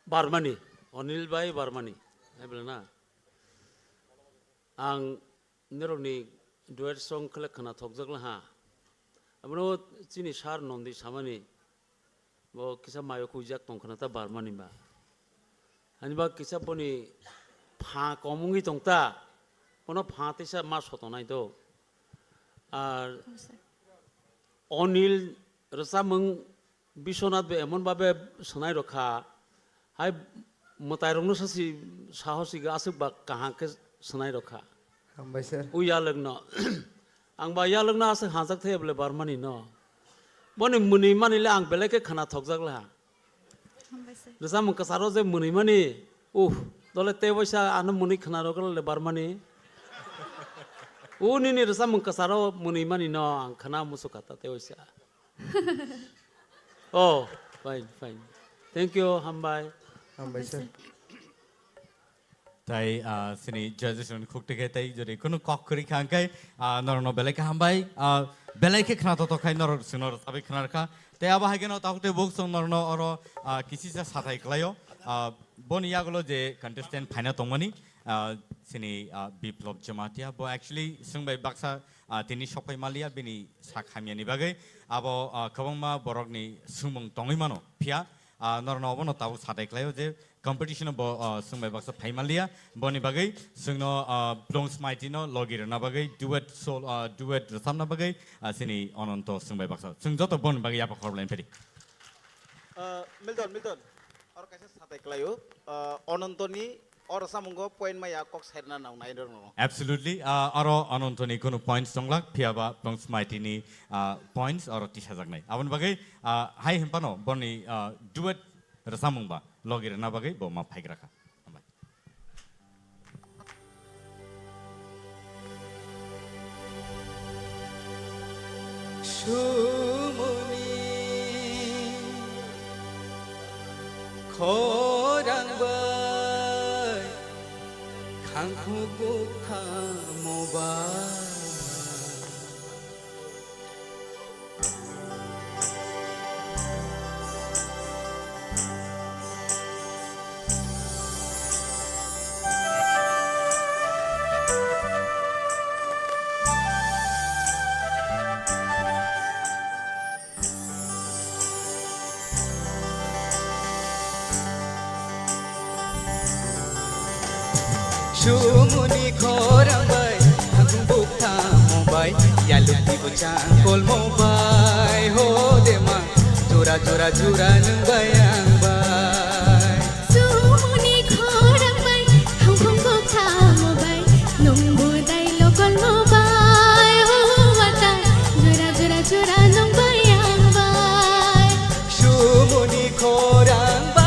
Barmani, Onil bai Barmani, hai bwle na? Ang norokni duet song khlai khwnathokjak laha. Abono chini sir Nondi samani, bo kisa mayo khuijak tong khwna ta Barmani ba. Ani ba kisa boni pha kom wngwi tong ta, bono pha teisa ma sotonai do. Ar Onil rwchapmung Biswanath bo emon babe swnai rokha, hai mwtai rokno sasi sahosik aswk ba kaham khe swnai rokha. Hambai sir. O yalwkno. Ang ba yalwkno aswk hanjak thaya bole Barmani no. Boni mwnwi mani le ang belai khe khwnathokjak laha. Hambai sir. Rwchapmung kwcharo je mwnwi mani, uh, dole tei waisa ano mwnwi khwna rwgwla le Barmani. O nini rwchapmung kwcharo mwnwi mani no ang khwna muchukha ta tei waisa. Oh, fine, fine. Thank you, hambai. Hambai sir. Tai, ah, sini judges rokni khuk tike tai jodi kunu kok kwrwi kha hwnkhe, ah, norokno belai khe hambai, ah, belai khe khwnathok khai norok chwngno rwchapwi khwna rwkha. Tai abo hai kheno tabuk tei buk chwng norokno oro, ah, kisisa sathai kwlaio. Ah, boni yagulo je contestant phaina tongmani, ah, sini, ah, Biplop Jamatia bo actually chwng bai baksa ah, tini sokphai manliya bini sak hamyani bagwi. Abo, ah, kwbangma borokni swngmung tongwi mano. Phiya, ah, norokno obono tabuk satai khlaio je competition-o bo, ah, swngbai baksa phai manliya. Boni bagwi chwngno, ah, Blong Smaiti-no logi rwna bagwi duet sol-, ah, duet rwchapna bagwi, ah, chini Ononto swngbai baksa. Chwng joto boni bagwi yapha khorokhlaini phedi. Ah, Milton, Milton. Oro kaisa satai khlaio. Ah, Onontoni oro samungo point maya kok sairna nang nai rok no. Absolutely. Ah, oro Onontoni kunu points tonglak, phiya ba Blong Smaiti ni, ah, points oro tisajaknai. Aboni bagwi, ah, hai hinphano boni, ah, duet rwchapmung ba logi rwna bagwi bo ma phaigra kha. Hambai. Sumuni khorang bai khangkhu bukthamo bai. Sumuni khorang bai, thangkung bukthamo bai, yaluk tibu changkolmo bai, ho dema, jora jora jora nwng bai ang bai. Sumuni khorang bai, thangkung bukthamo bai, nwng budai lokolmo bai, ho wata, jora jora jora nwng bai ang bai. Sumuni khorang bai.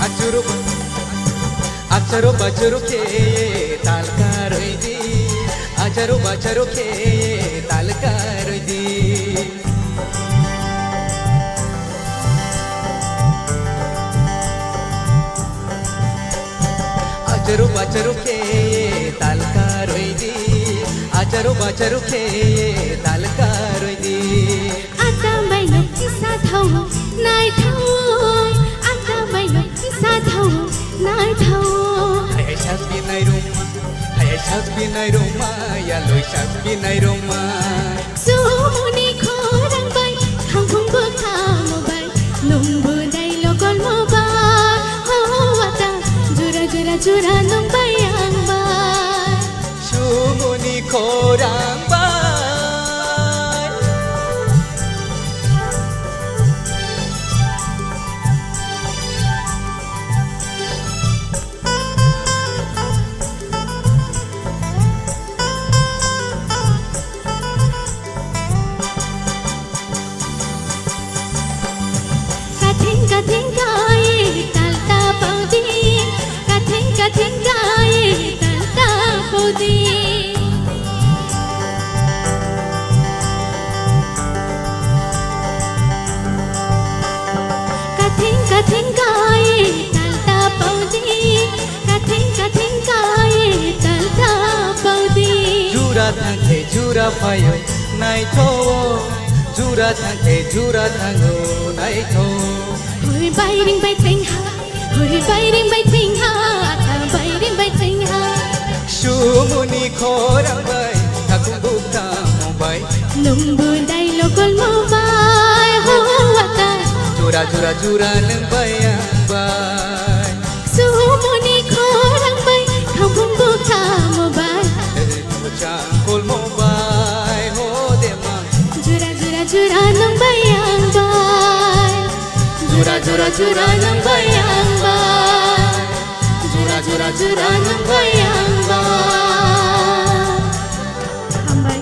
Achuru ba-, achuru bachuru khe tal karwi di. Achuru bachuru khe tal karwi di. Achuru bachuru khe tal karwi di. Achuru bachuru khe tal karwi di. Atambai no kisa thao, nai thao. Atambai no kisa thao, nai thao. Hai hai sak binai ruma, hai hai sak binai ruma, ya loi sak binai ruma. Sumuni khorang bai, khangphung bo khamo bai, nungbo dai lokol mo bai. Ho wata, jura jura jura nung bai ang bai. Sumuni khorang bai. Kathing kathing kai tal ta paudi, kathing kathing kai tal ta paudi. Kathing kathing kai tal ta paudi, kathing kathing kai tal ta paudi. Jura thangkhe jura phaio naitho, jura thangkhe jura thango naitho. Hoi bairing bai tengha, hoi bairing bai tengha, ata bairing bai tengha. Sumuni khorang bai, khakung bukthamo bai. Nungbo dai lokol mo bai, ho wata. Jura jura jura nung bai ang bai. Sumuni khorang bai, khangphung bukthamo bai. Changkol mo bai, ho dema. Jura jura jura nung bai ang bai. Jura jura jura nung bai ang bai. Jura jura jura nung bai ang bai. Hambai.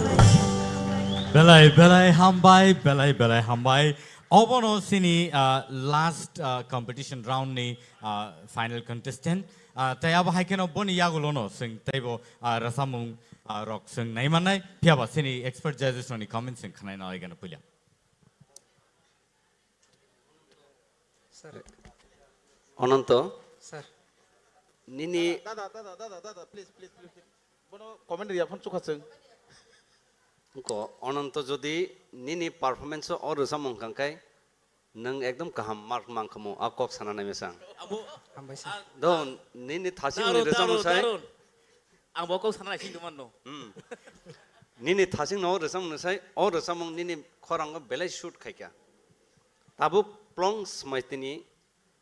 Belai belai hambai, belai belai hambai. Obono sini, ah, last, ah, competition round ni, ah, final contestant. Ah, tai abo hai kheno boni yagulono swng taibo, ah, rasamung, ah, rok swng nai mannai. Phiyaba sini expert judges rokni comment swng khnai nalai gana puila. Sir. Ononto. Sir. Nini Dada, dada, dada, dada, please, please, please, please. Bono comment rwya phone chukha chwng. Ko Ononto jodi nini performance o rwchapmung kangkhai, nwng ekdom kaham mark mankhamu, a kok sana nai mesang. Abo Hambai sir. Ang Do, nini thasing Darun, ni rwchapmung darun, sai. Darun. Ang bo kok sana nai singtongmano. Hmm. Nini thasing no rwchapmung sai, o rwchapmung nini khorango belai shoot khaikha. Tabuk Plong Smaitini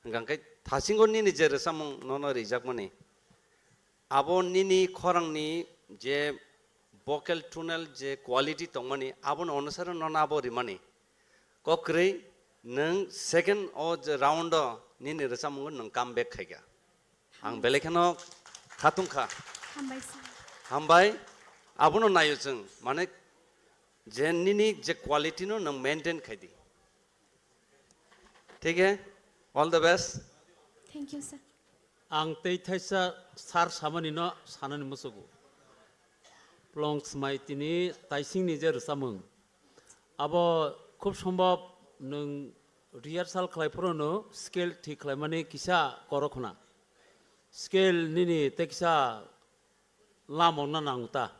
hwnkha khe thasingo nini je rwchapmung nono rijakmani. Abo nini khorangni je vocal tonal je quality tongmani, aboni onusare nono abo rimani. Kokrwi nwng second o je round o nini rwchapmungo nwng come back khaikha. Ang belai kheno khatungkha. Hambai sir. Hambai, abono naio chwng, mane je nini je quality no nwng maintain khaidi. Thik he? All the best. Thank you, sir. Ang tei thaisa sir samani no sanani musugo. Plong Smaitini taisingni je rwchapmung. Abo khub sombhob nwng rehearsal khlai phuru no scale thik khlaimani kisa koro khna. Scale nini tei kisa lama wngna nango ta.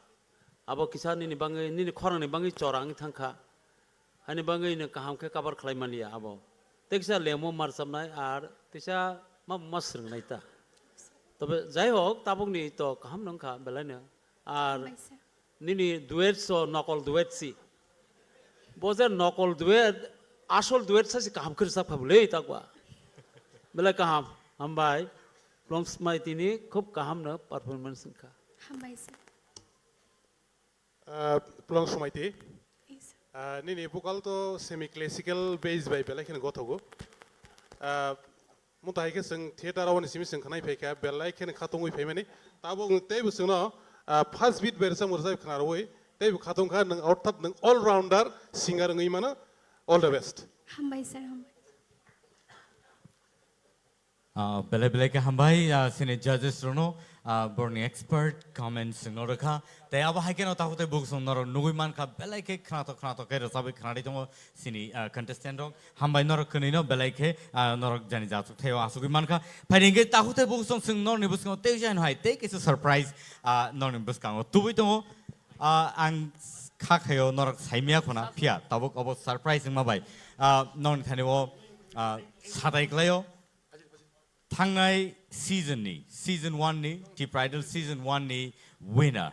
Abo kisa nini bangwi, nini khorangni bangwi chora wngwi thangkha. Haini bangwi nwng kaham khe cover khlai manliya abo. Tei kisa lemo marchapnai ar teisa ma, ma swrwngnai ta. Tobe jai hok, tabukni to kaham no wngkha belaino. Ar Hambai sir. Nini duet so nokol duet si. Bo je nokol duet, asol duet sa si kaham khe rwchap kha bwle takwa. Belai kaham, hambai. Plong Smaitini khub kaham no performance wngkha. Hambai sir. Ah, Plong Smaiti. Yes, sir. Ah, nini vocal to semi classical base bai belai kheno gothogo. Ah, Mutai khe chwng theater o ni simi chwng khnai phaikha, belai kheno khatungwi phaimani. Tabuk teibo chwngno, ah, first beat bai rwchapmung rwchap khnarwi, teibo khatungkha nwng, orthat nwng all rounder singer wngwi mano. All the best. Hambai sir, hambai. Ah, belai belai khe hambai, ah, chini judges rokno, ah, borni expert comments no rwkha. Tei abo hai kheno takhuk tei bukhuk song norok nugui mankha, belai khe khnatok khnatok khe rwchabwi khnarwi tongo chini, ah, contestant rok. Hambai norok kwnwi no belai khe, ah, norok jani achuk thaio achugwi mankha. Phaidi hwnkhe takhuk tei bukhuk song chwng norni bwskango tei jani hai tei kisa surprise, ah, norni bwskango tubui tongo. Ah, ang kha khaio norok saimya khuna phiya tabuk obo surprise wngma bai. Ah, norni thani o, ah, satai klaio. Thangnai season ni, season one ni, Tipra Idol season one ni winner,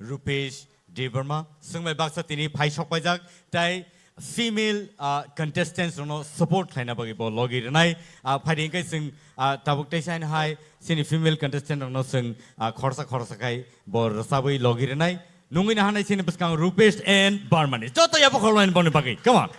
Rupesh Debbarma, swngbai baksa tini phai sokpaijak, tei female, ah, contestants rokno support khlaina bagwi bo logi rwnai. Ah, phaidi hwnkhe chwng, ah, tabuk teisa hai chini female contestant rokno chwng, ah, khorsa khorsa khai bo rwchabwi logi rwnai. Nungwi nahanai chini bwskang Rupesh and Barmani. Joto yabo khorlaini boni bagwi. Come on.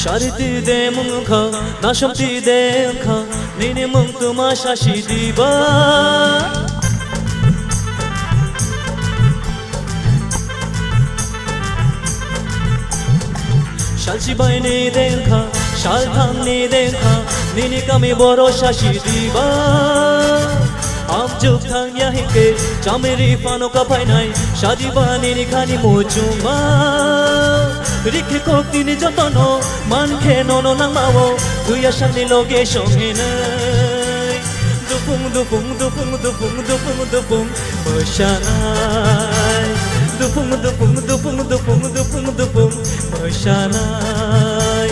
Sari ti de mung kha, nasam ti de kha, nini mung tuma sasi diba. Salsi bai ni dengkha, salthang ni dengkha, nini kami boro sasi diba. Amjuk thang ya hike, chamiri pano kapainai, sadi ba nini khani muchungma. Rikhe kok tini jotono, man khe nono nangmao, tuya sangni loge songhinai. Dupung, dupung, dupung, dupung, dupung, dupung, mwsanai. Dupung, dupung, dupung, dupung, dupung, dupung, mwsanai.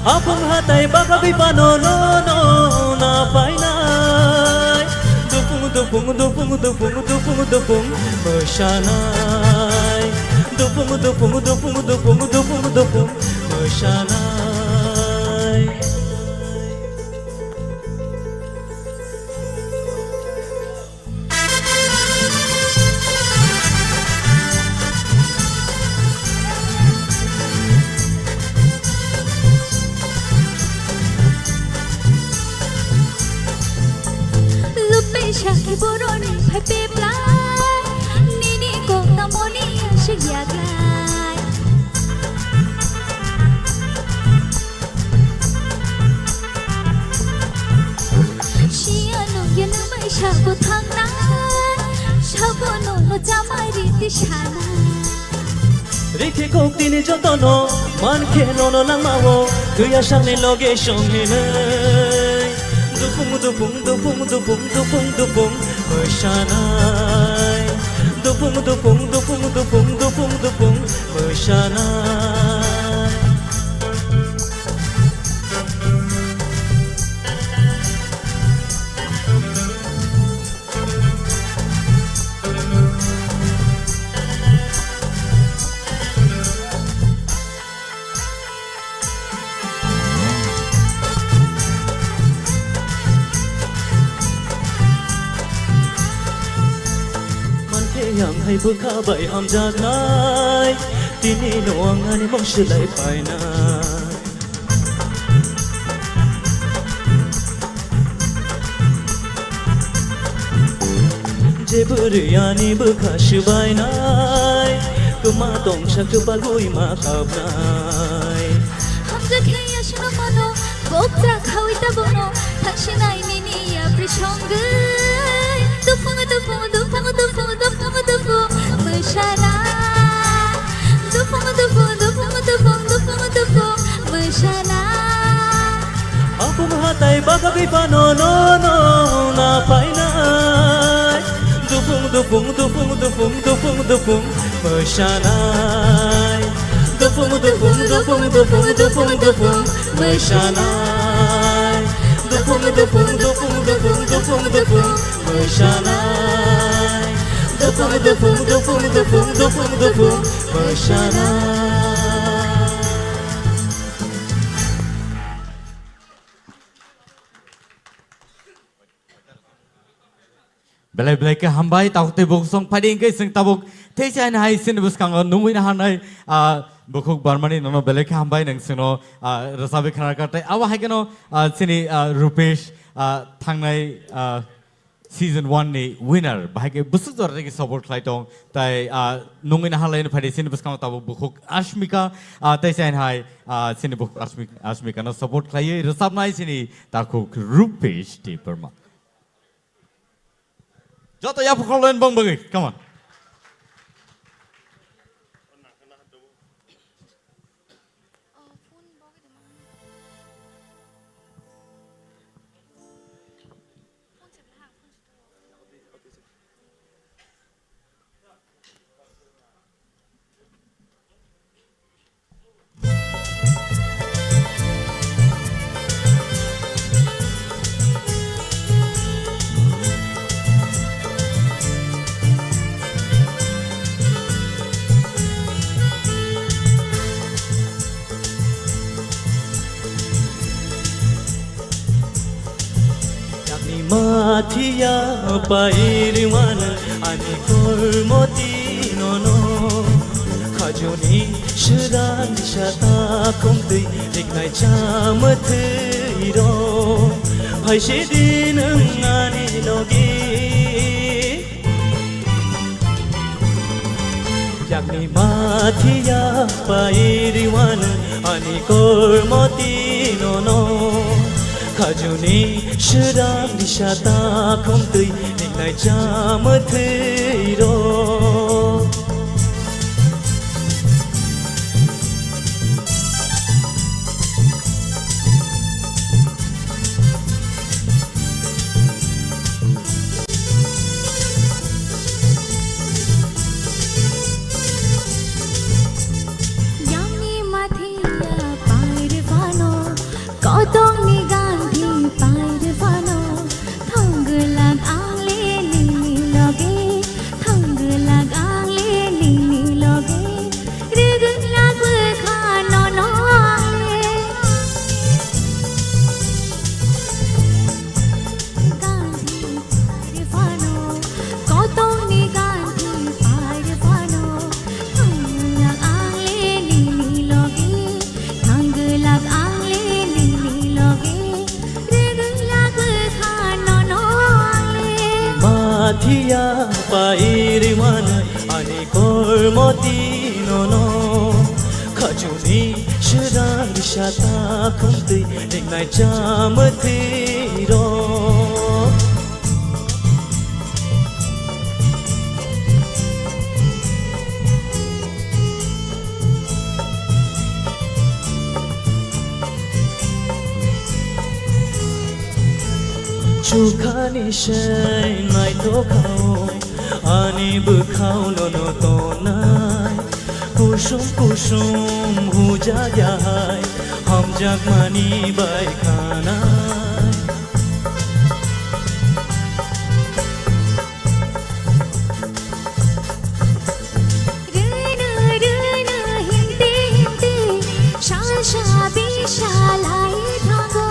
Apung hatai bagagwi pano no, no, na painai. Dupung, dupung, dupung, dupung, dupung, dupung, mwsanai. Dupung, dupung, dupung, dupung, dupung, dupung, mwsanai. Lupe sakhi boroni phai peplai, nini kok tamoni asik yaglai. Siya nung ya nung mai sabo thangnai, sabo nung no chamai riti sanai. Rikhe kok tini jotono, man khe nono langmao, tuya sangni loge songhinai. Dupung, dupung, dupung, dupung, dupung, dupung, mwsanai. Dupung, dupung, dupung, dupung, dupung, dupung, mwsanai. Mankhe yang hai bwkha bai hamjaknai, tini no ang ani mung swlai phainai. Je bwrwi ani bwkha swbainai, kwma tongsa kwpagwi ma kapnai. Hamjakhe yasno mano, boktra khawi ta bono, thangsinai nini yapri songwi. Dupung, dupung, dupung, dupung, dupung, dupung, mwsanai. Dupung, dupung, dupung, dupung, dupung, dupung, mwsanai. Apung hatai bagagwi pano no, no, na painai. Dupung, dupung, dupung, dupung, dupung, dupung, mwsanai. Dupung, dupung, dupung, dupung, dupung, dupung, mwsanai. Dupung, dupung, dupung, dupung, dupung, dupung, mwsanai. Dupung, dupung, dupung, dupung, dupung, dupung, mwsanai. Belai belai khe hambai, takhuk tei bukhuk song phaidi hwnkhe chwng tabuk Tei se ani hai chini bwskango nungwi naharnai, ah, bukhuk Barmani nono belai khe hambai nang chwngno, ah, rwchabwi khnarwkha. Tei abo hai kheno, ah, chini, ah, Rupesh, ah, thangnai, ah, season one ni winner, bahai khe bwswk jora tei khe support khlai tong. Tai, ah, nungwi naharlai phai di chini bwskango tabuk bukhuk Ashmika, ah, tei se ani hai, ah, chini bukhuk Ashmik-, Ashmika no support khlaiwi rwchabnai chini takhuk Rupesh Debbarma. Joto yapha khorloin bong bagwi, come on. Yakni mathiya pairwano ani kormoti nono. Khajuni srang sata khumtwi riknai chamwthwi ro. Phaise din wng ani logi. Yakni mathiya pairwano ani kormoti nono. Khajuni srang sata khumtwi riknai chamwthwi ro. Yangni mathiya pairwano, kotongni ganthi pairwano, thangwlak angle nini loge, thangwlak angle nini loge, rwgwlak bwkha nono angle. Ganthi pairwano, kotongni ganthi pairwano, thangwlak angle nini loge, thangwlak angle nini loge, rwgwlak bwkha nono angle. Mathiya pairwano ani kormoti nono, khajuni srang sata khumtwi riknai chamwthwi ro. Chukhani sei naithokhao ani bwkhao nono tongnai. Kusum kusum huja yahai hamjakmani bai khanai. Rwno, rwno, himte, himte, sal sa, bisal hai thango.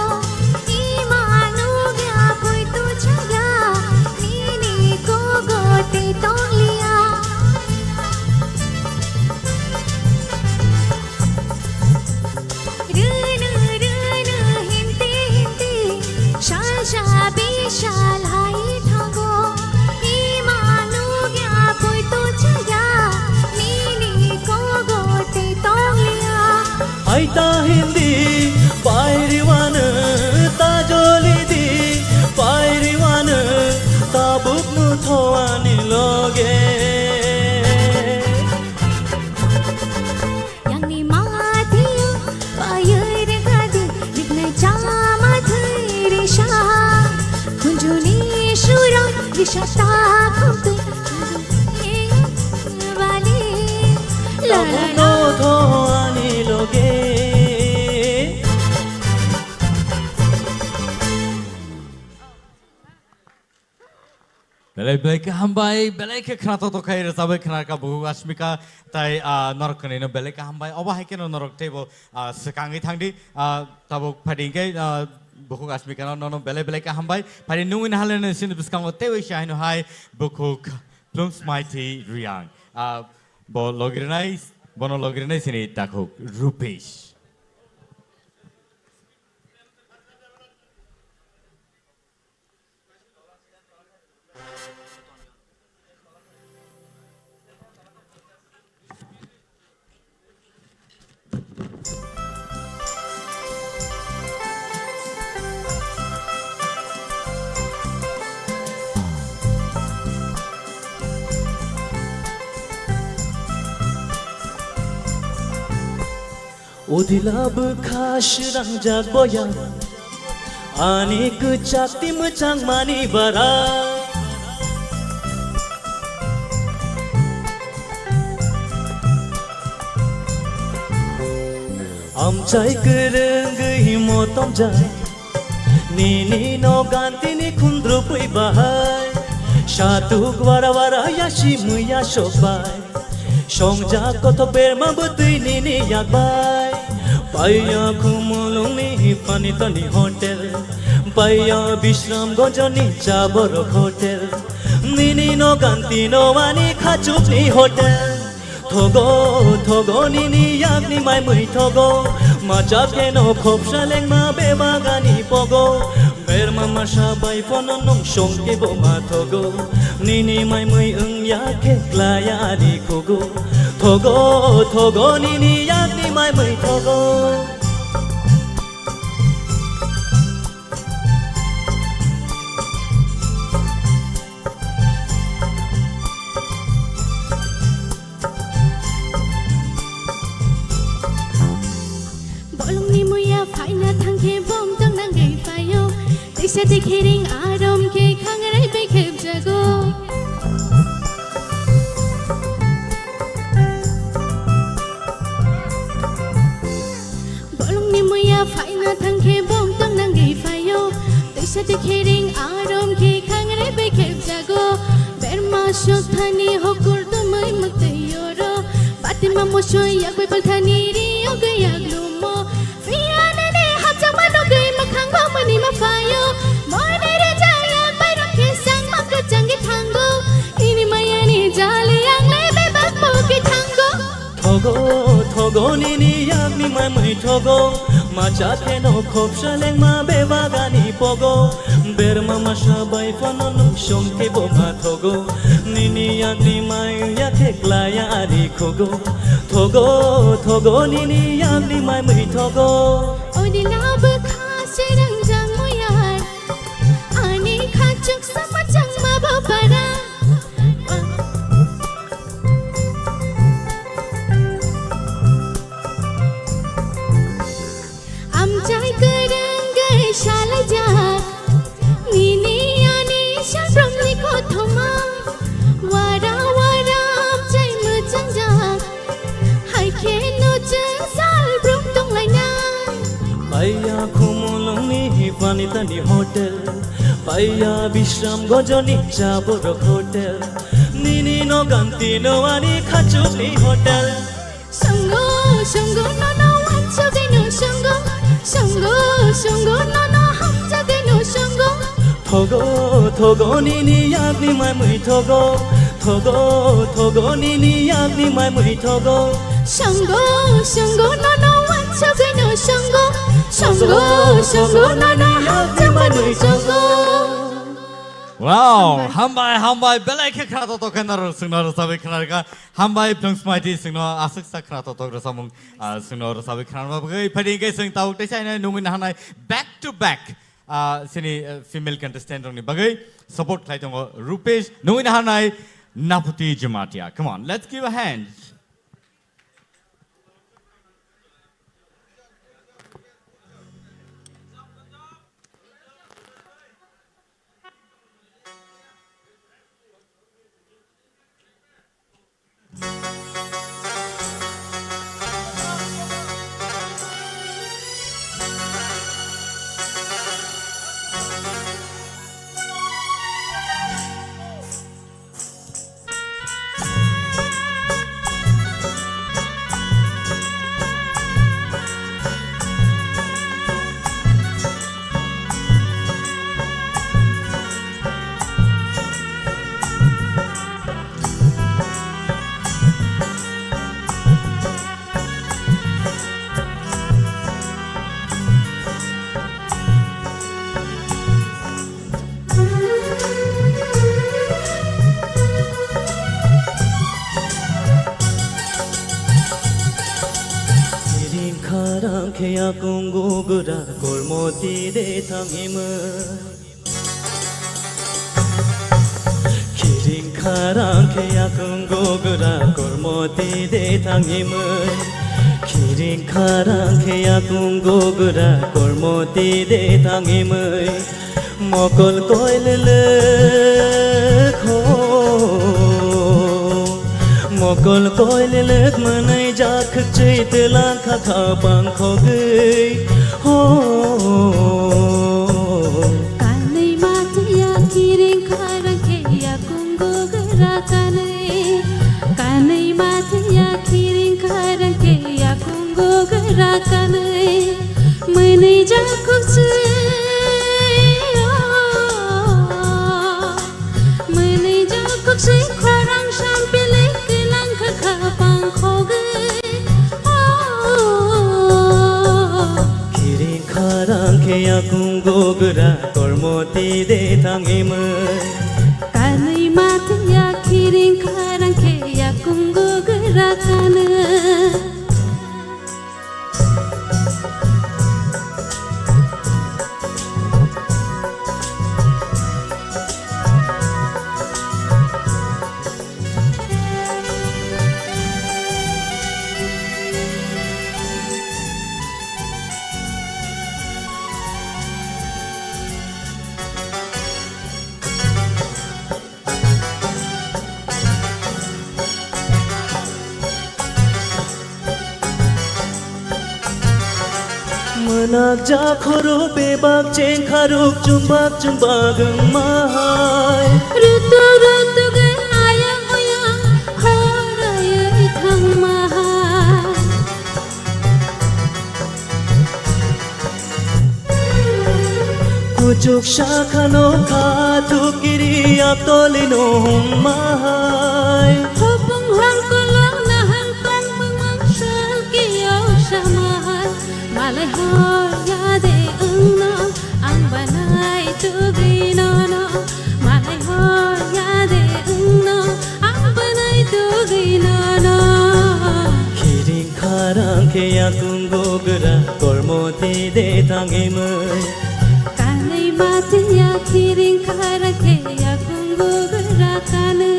Ima nugya poito chaya, nini kogo te tongliya. Rwno, rwno, himte, himte, sal sa, bisal hai thango. Ima nugya poito chaya, nini kogo te tongliya. Aita hindi, pairwano, ta joli di, pairwano, tabuk no tho ani loge. Yangni mathiya payar gadi, riknai chama thwi risa. Khunjuni sura risa ta khumtwi bali. La, la, la. Tabuk no tho ani loge. Belai belai khe hambai, belai khe khnatok tok khai rwchabwi khnarwkha bukhuk Ashmika, tai, ah, norok kwnwino belai khe hambai. Obo hai kheno norok teibo, ah, swkangwi thangdi, ah, tabuk phaidi hwnkhe, ah, bukhuk Ashmika no, nono belai belai khe hambai. Phaidi nungwi naharlai nini bwskango teibo se haino hai bukhuk Plungsmaithi Reang. Ah, bo logirnai, bono logirnai sini takhuk Rupesh. Udila bwkha srangjak boya, ani kwchak ti mwchangmani bara. Amchai kwrwngwi motomjak, nini no gantini khundrupwi bahai. Satuk wara wara yasi mwiya sokbai. Songjak kothok berma bwtwi nini yakbai. Paiya Khumulungni Panitani hotel, paiya Bishramganjni Chaborok hotel, nini no gantino ani khachukni hotel. Thogo, thogo nini yakni mai mui thogo, machap keno khopsa lengma bebagani pogo. Berma masa bai phono nung songke bo ma thogo, nini mai mui wngya khe klaya ani khugo. Thogo, thogo nini yakni mai mui thogo. Bolongni muya phaina thangkhe bongtong nangwi phaio. Teisa tekhering arom khe khangrai bai khepjago. Bolongni muya phaina thangkhe bongtong nangwi phaio. Teisa tekhering arom khe khangrai bai khepjago. Berma sokthani hokur tumui mwktwi oro. Batima mosoi yakbai palthani ri yogwi yaglumo. Phiya nini hapchangma nugwi mwkhango mwnwi ma phaio. Moini rwjaya bairok khe sangma kwchangwi thango. Nini mayani jali ang le bebak pogwi thango. Thogo, thogo nini yakni mai mui thogo. Macha kheno khopsa lengma bebagani pogo. Berma masa bai phono nung songke bo ma thogo. Nini yakni mai yakhe klaya ari khugo. Thogo, thogo nini yakni mai mui thogo. Odi labo kha serang jang muyar. Ani khachuk sama chang ma bo para. Amchai kwrwngwi salaijak, nini ani salbrumni kothoma. Wara wara amchai mwchangjak, hai khe no chwng salbrum tonglainai. Paiya Khumulungni Panitani hotel, paiya Bishramganjni Chaborok hotel, nini no gantino ani khachukni hotel. Songo, songo, nono wansugwi no songo. Songo, songo, nono hamjagwi no songo. Thogo, thogo, nini yakni mai mui thogo. Thogo, thogo, nini yakni mai mui thogo. Songo, songo, nono wansugwi no songo. Songo, songo, nono hamjagwi no songo. Wow, hambai, hambai, belai khe khna to to khe naro sungno rwchapwi khna rwkha. Hambai, Phlung Smaiti sungno aswk sak khna to to rwchapmung, ah, sungno rwchapwi khna rwma bagwi. Phai di hwnkhe sung tabuk tei sainai nungwi nahanai back to back, ah, sini, ah, female contestant rokni bagwi support khlai tongo Rupesh, nungwi nahanai Naphuti Jamatia. Come on, let's give a hand. Khe yakung gugra kormo tide thangimwi. Khiring kharang khe yakung gugra kormo tide thangimwi. Khiring kharang khe yakung gugra kormo tide thangimwi. Mokol koilelek ho, mokol koilelek mwnai jak khwchwi twlang kha khapang khogwi ho. Kanwi mathiya khiring kharang khe yakung gugra kanwi. Kanwi mathiya khiring kharang khe yakung gugra kanwi. Mwnwi jak khwchwi, mwnwi jak khwchwi khorang sampili kwlang kha khapang khogwi. Khiring kharang khe yakung gugra kormo tide thangimwi. Kanwi mathiya khiring kharang khe yakung gugra kanwi. Mwnakjak khoro bebak chengkharuk chungbak chungbak wngma hai. Rutuk rutuk ayang oyang khoraiwi thangma hai. Kuchuk sakhano kha thukiri aktolino hwnma hai. Hopung hor kolok nahang tongmung mang sal kiyok sama hai. Malai hor yade wngno ang banai tugwi nono. Malai hor yade wngno ang banai tugwi nono. Khiring kharang khe yakung gugra kormo tide thangimwi. Kanwi mathiya khiring kharang khe yakung gugra kanwi.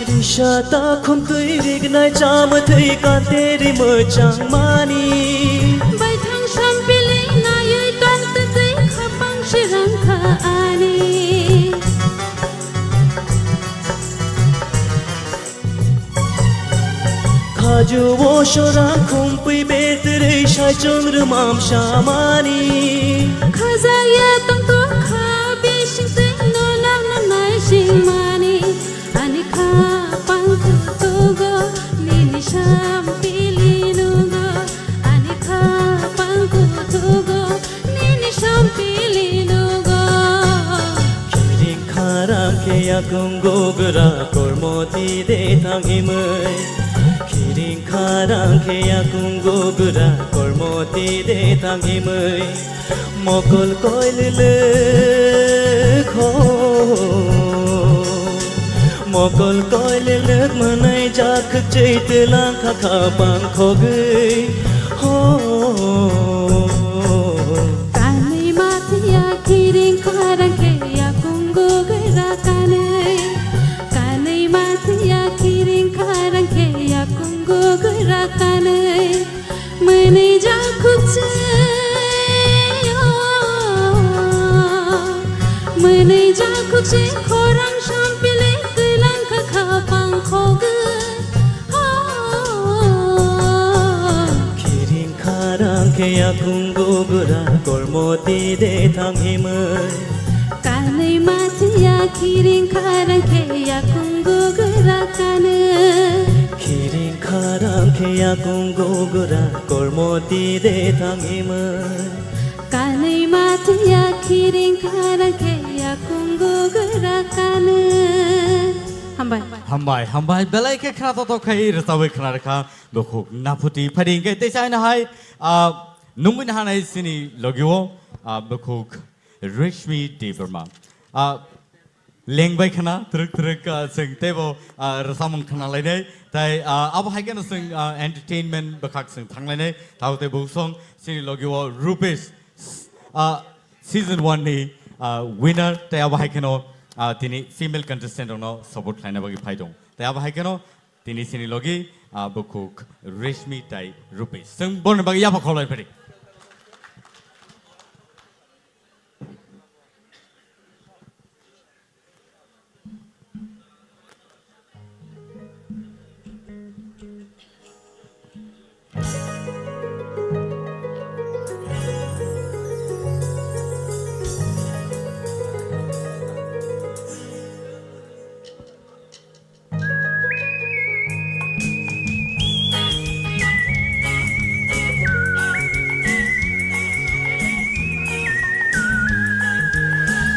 Risa ta khumtwi rignai chamwthwi kanteri mwchangmani. Baithang sampili naiwi kantwtwi khapang sirang kha ani. Khaju o sorang khumpui betrei saichung rwmam samani. Khajaya tongtong kha bisingtwi nolak nangnai singmani. Ani khapang kutugo nini sampili nugo. Ani khapang kutugo nini sampili nugo. Khiring kharang khe yakung gugra kormo tide thangimwi. Khiring kharang khe yakung gugra kormo tide thangimwi. Mokol koilelek ho. Mokol koilelek mwnai jak khwchwi twlang kha khapang khogwi ho. Kanwi mathiya khiring kharang khe yakung gugra kanwi. Kanwi mathiya khiring kharang khe yakung gugra kanwi. Mwnwi jak khwchwi, mwnwi jak khwchwi khorang sampili twlang kha khapang khogwi. Khiring kharang khe yakung gugra kormo tide thangimwi. Kanwi mathiya khiring kharang khe yakung gugra kanwi. Khiring kharang Khe yakung gugra kormo tide thangimwi. Kanwi mathiya khiring kharang khe yakung gugra kanwi. Hambai. Hambai, hambai, belai khe khna totok khai rwchabwi khna rwkha bukhuk naphuti phari hwnkhe teisa haino hai, ah, nungwi nahanai chini logio, ah, bukhuk Reshmi Debbarma. Ah, lengbai khna, twrwk twrwk, ah, chwng teibo, ah, rwchapmung khna lainai. Tai, ah, abo hai kheno chwng, ah, entertainment bwkhak chwng thang lainai. Tabuk tei buksong chini logi o Rupesh, ah, season one ni, ah, winner. Tai abo hai kheno, ah, tini female contestant rokno support khlaina bagwi phai tong. Tai abo hai kheno tini chini logi, ah, bukhuk Reshmi tai Rupesh. Chwng borokni bagwi yapha khorlaini phari.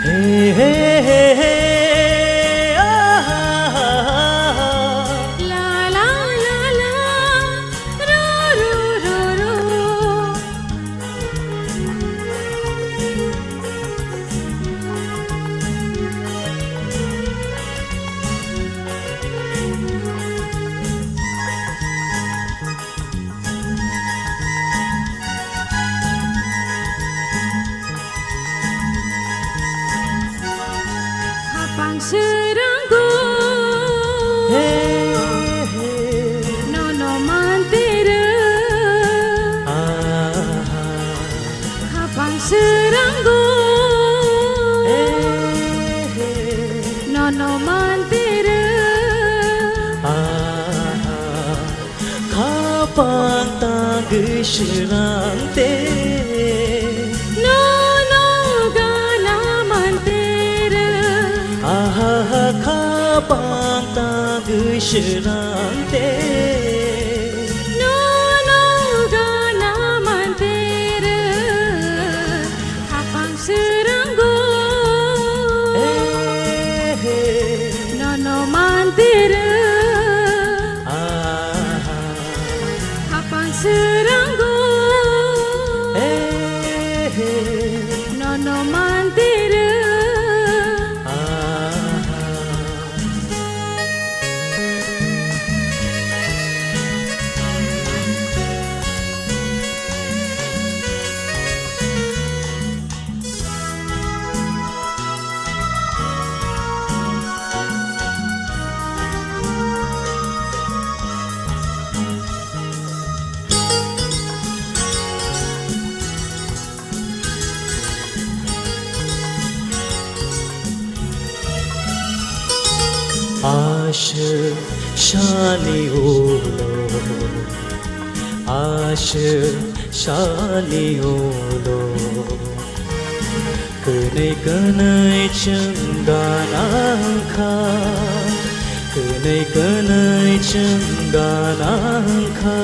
Hey, hey, hey, hey, ah, ah, ah, ah. La, la, la, la. Ru, ru, ru, ru. Khapang srwngo. Hey, hey. Nono mantero. Aha. Khapang srwngo. Hey, hey. Nono mantero. Aha. Khapang tangwi srwngte. Nono gana mantero. Aha, khapang tangwi srwngte. Nono gana mantero. Khapang srwngo. Eh, eh. Nono mantero. Aha. Khapang srwngo. Eh, eh. Nono mantero. Aha. Aswk sani ulo, aswk sani ulo, kwnwi kwnwi chwng gana wngkha, kwnwi kwnwi chwng gana wngkha.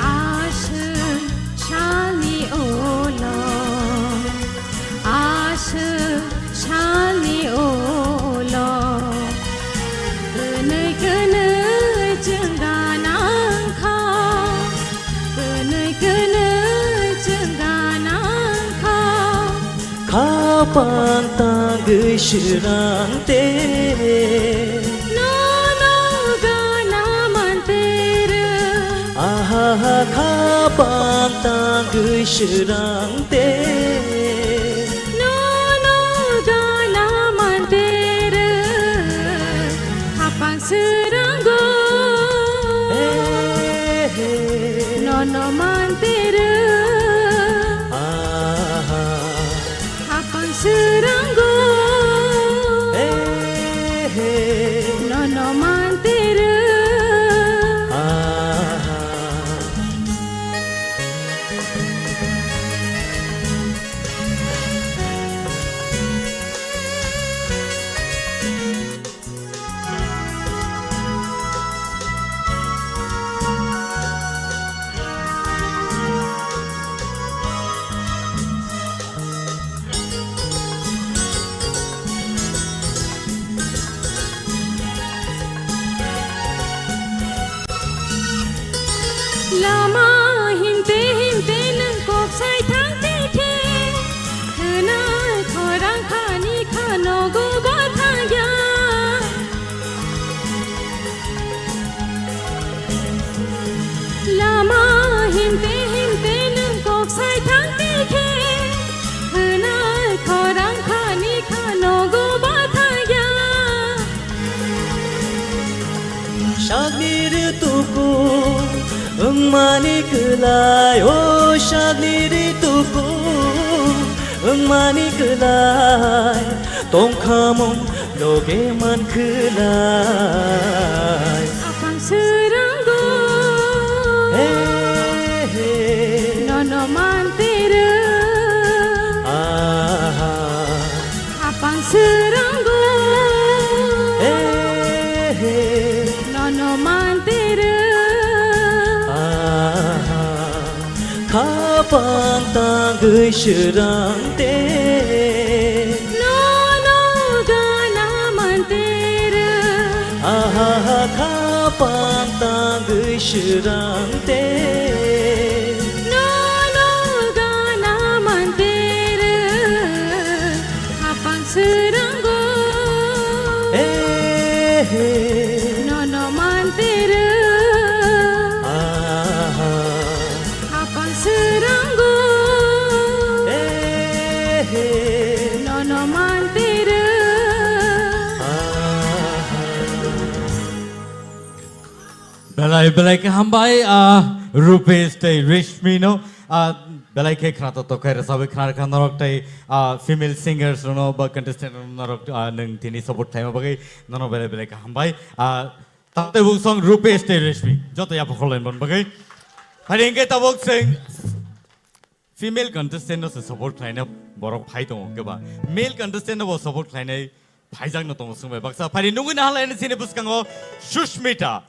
Aswk salni ulo, aswk salni ulo, kwnwi kwnwi chwng gana wngkha, kwnwi kwnwi chwng gana wngkha. Khapang tangwi srwngte. Nono gana mantero. Aha, khapang tangwi srwngte. Nono gana mantero. Khapang srwngo. Eh, eh. Nono mantero. Aha. Khapang srwngo. Eh, eh. Nono mantero. Aha. Ani kwlai, o sakni ritu kung wngmani kwlai, tongkhamung loge man kwlai. Apang swrwnggo, he, he, nono mantere. Aha. Apang swrwnggo, he, he, nono mantere. Aha. Khapang tangwi swrwngte. Nono gana mantere. Aha, khapang tangwi swrwngte. Nono gana mantere. Khapang swrwnggo. Eh, eh. Nono mantere. Aha. Khapang swrwnggo. Eh, eh. Nono mantere. Aha. Belai, belai khe hambai, ah, Rupesh tei Rishmi no, ah, belai khe khna to to khe rwchabwi khna rwkha norok tei, ah, female singers rok no ba contestant rok no norok, ah, nwng tini support khlaima bagwi nono belai, belai khe hambai. Ah, tamtei bung song Rupesh tei Rishmi joto yapha khorlaini bagwi. Phai hwnkhe tabuk chwng female contestant no se support khlaina borok phai tongo keba. Male contestant no bo support khlainai phaijak no tongo swngbai baksa. Phai nungwi nahalaini sini bwskango Sushmita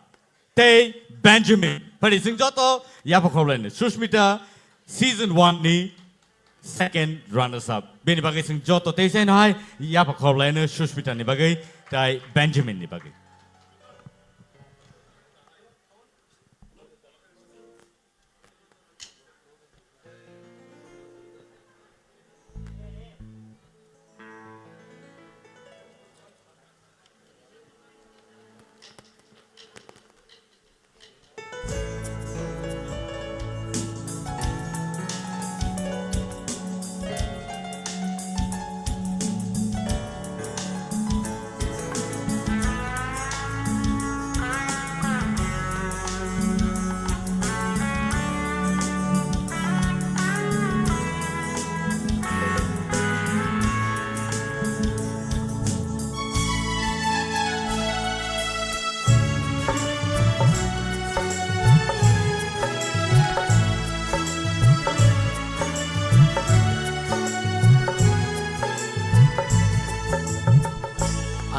tei Benjamin. Phai chwng joto yapha khorlaini. Sushmita season one ni second runners up. Bini bagwi chwng joto tei sai no hai yapha khorlaini Sushmita ni bagwi tei Benjamin ni bagwi.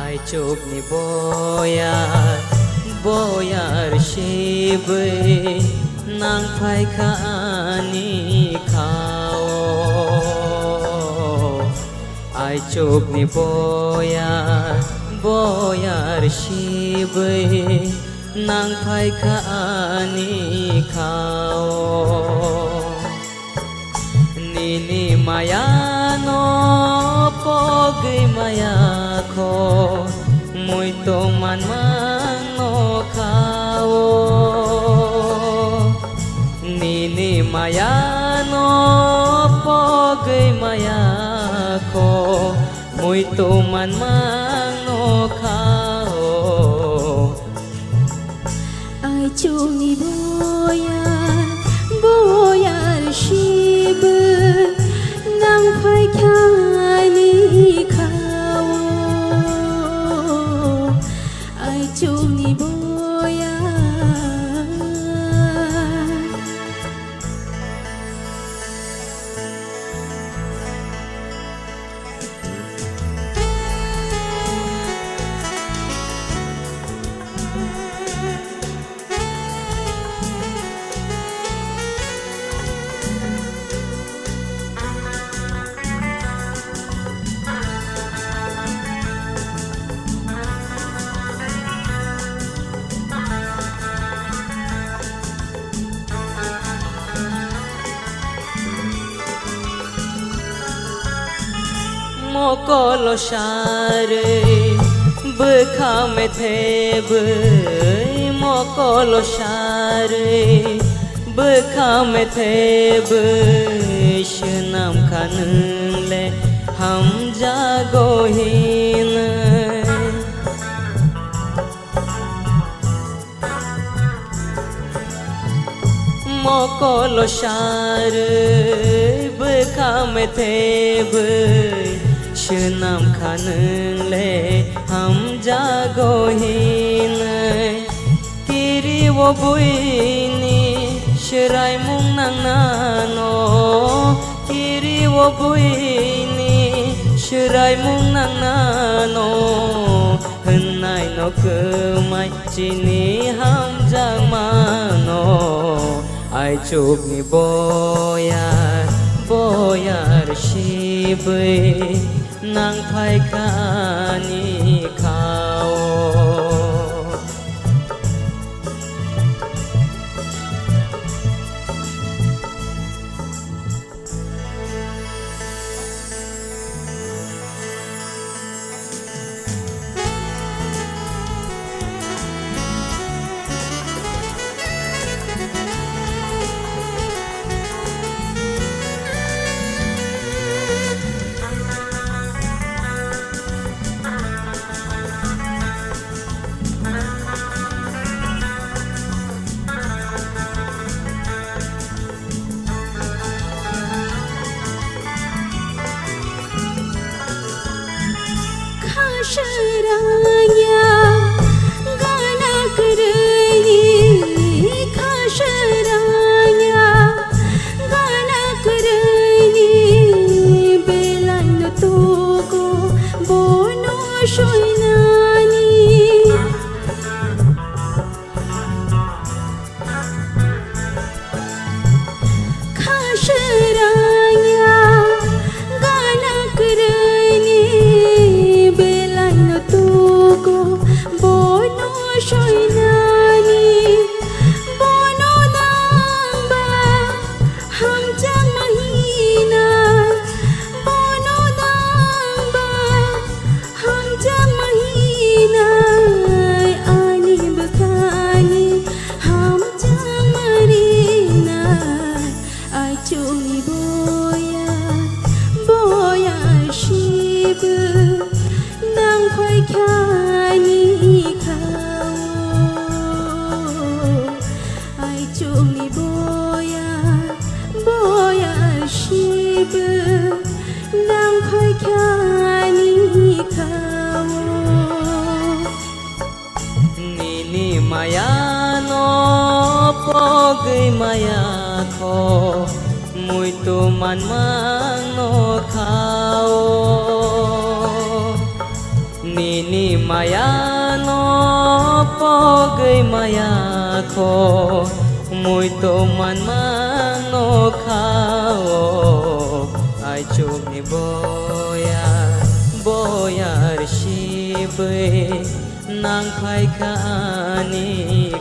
Aichukni boyar, boyar sibwi nang phaikha ani khao. Aichukni boyar, boyar sibwi nang phaikha ani khao. Nini mayano pogwi maya kho, muitu manmano khao. Nini mayano pogwi maya kho, muitu manmano khao. Aichukni boyar, boyar sibwi nang phaikha ani khao. Aichukni boyar. Mokolo sarwi bwkha methebwi, mokolo sarwi bwkha methebwi, swnam kha nwng le hamjago hinwi. Kolosarwi bwkha methebwi swnam kha nwng le hamjago hinwi. Kiri o buini swraimung nangnano, kiri o buini swraimung nangnano, hwnnaino kwmai chini hamjakmano. Aichukni boyar, boyar sibwi nang phaikha ani khao. Khasarangya gana kwrwini, khasarangya gana kwrwini, belaino tugo bono soinani. Khasarangya gana kwrwini, belaino tugo bono soinani. Bono nangba hamjakma hina, bono nangba hamjakma hinai, ani bwkhani hamjakma rinai. Aichukni boya, boya sibwi nang phaikha ani khao. Aichukni boya, boya sibwi nang phaikha ani khao. Nini mayano pogwi maya kho, muitu manmano khao. Nini mayano pogwi maya kho, muitu manmano khao. Aichukni boya, boyar sibwi nang phaikha ani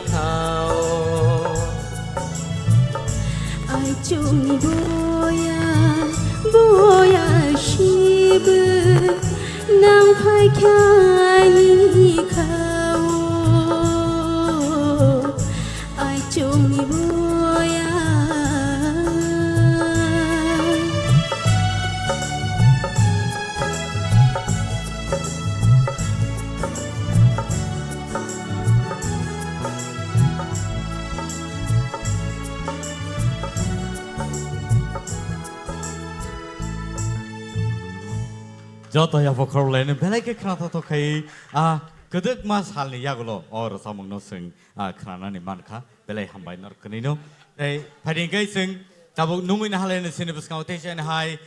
khao. Aichukni boya, boya sibwi nang phaikha ani khao. Aichukni boya. Joto yapha khoroknwi belai khe khwnathok khai, ah, kwdwkma salni yagulo o rwchapmungno chwng, ah, khwnanani mankha, belai hambai norok kwnwino. Tei phaidi hwnkhe chwng tabuk nungwi nahalai chini bwskango tei chini hai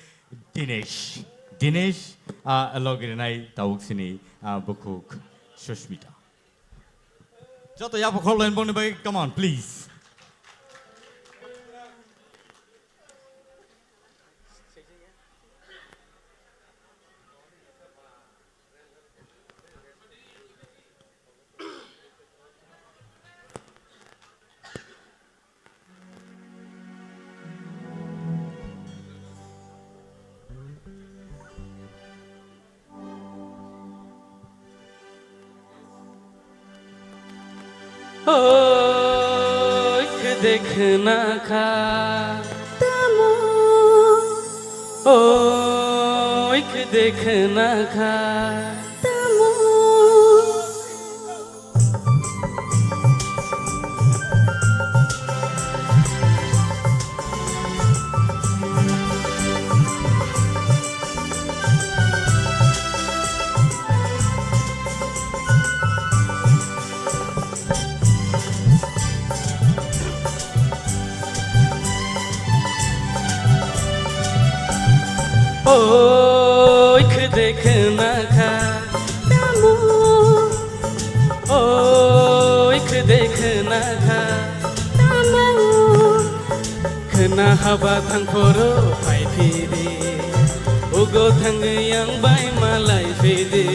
Dinesh, Dinesh, ah, logi rinai tabuk chini, ah, bukhuk Sushmita. Joto yapha khoroknwi bongni bagwi, come on, please. Oi, khede khna kha. Tamo. Oi, khede khna kha. Tamo. Khna kha. Tamo. Oi khde khna kha. Tamo. Khna haba thang phoro phai phidi. Ugo thangwi ang bai malai phidi.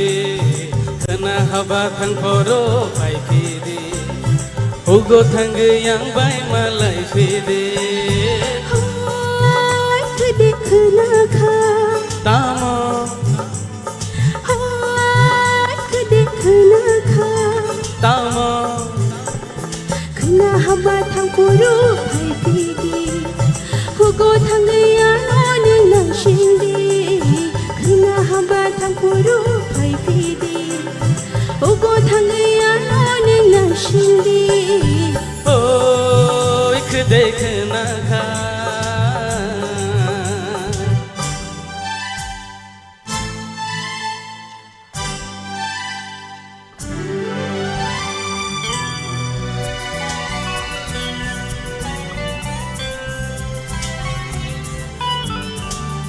Khna haba thang phoro phai phidi. Ugo thangwi ang bai malai phidi. Hai khde khna kha. Tamo. Hai khde khna kha. Tamo. Khna haba thang phoro phai phidi. Ugo thangwi ano nang singdi. Khna haba thang phoro phai phidi. Ugo thangwi ano nang singdi. Oi khde khna kha.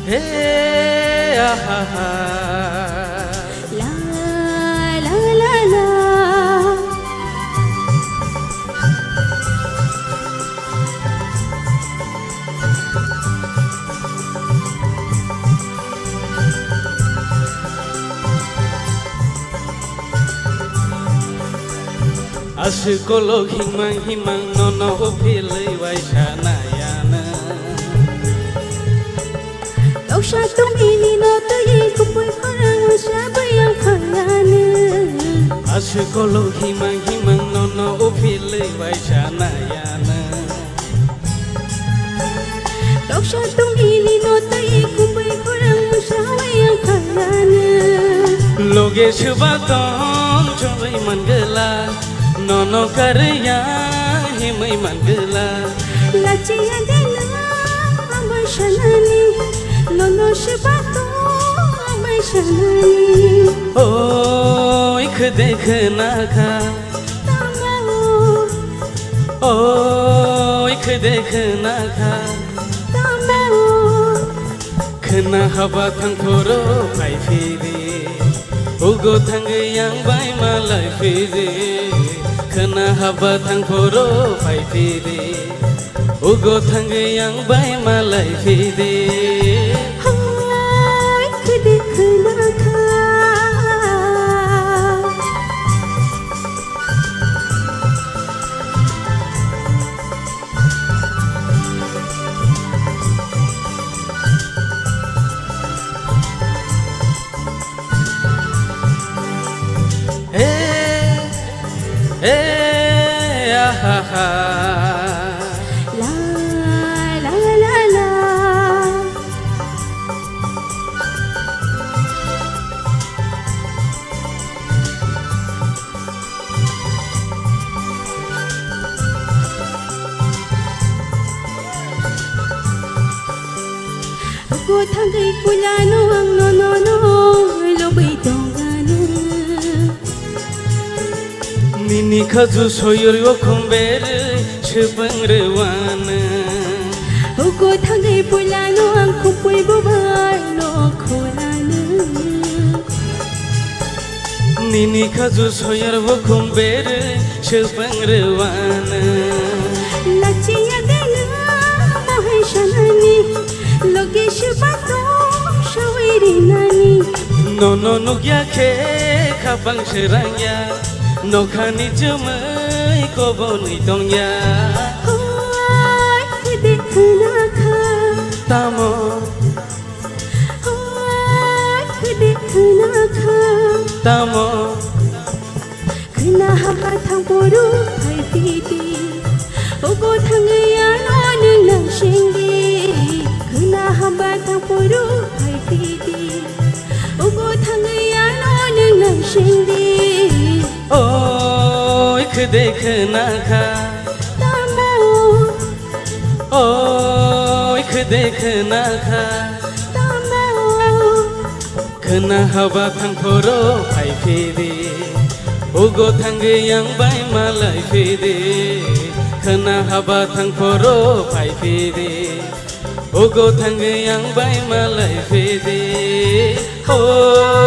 He, ah, ah, ah. La, la, la, la. Aswk kolok himang himang nono uphilwi waisa nayana. Toksa tongmili no twi kupui khorang usa bayang khanani. Aswk kolok himang himang nono uphilwi waisa nayana. Toksa tongmili no twi kumbai khorang musa wayang khanana. Loge swba tong chongwi mangala, nono karya himwi mangala. Lachiya dena amai sanani, nono swba tong amai sanani. Oi khde khna kha. Tamo. Oi khde khna kha. Tamo. Khna haba thang phoro phai phidi. Ugo thangwi ang bai malai phidi. Khna haba thang phoro phai phidi. Ugo thangwi ang bai malai phidi. Hai khde khna kha. Eh, eh, ah, ah, ah. La, la, la, la. Ugo thangwi puilano ang no, no, no, lobwi tongano. Nini khaju soyori o khumber swpang rwano. Ugo thangwi puilano ang khupui bubai no khulano. Nini khaju soyar bo khumber swpang rwano. Lachiya dena mohai sanani, loge swba tong sawi rinani. Nono nukya khe khapang srangya, nokhani chumui kobonwi tongya. Hoi khede khna kha. Tamo. Hoi khede khna kha. Tamo. Khna haba thang phuru phai phidi. Ugo thangwi ano nwng nang singdi. Khna haba thang phuru phai phidi. Ugo thangwi ano nwng nang singdi. Oi khede khna kha. Tamo. Oi khede khna kha. Tamo. Khna haba thang phoro phai phidi. Ugo thangwi ang bai malai phidi. Khna haba thang phoro phai phidi. Ugo thangwi ang bai malai phidi. Ho.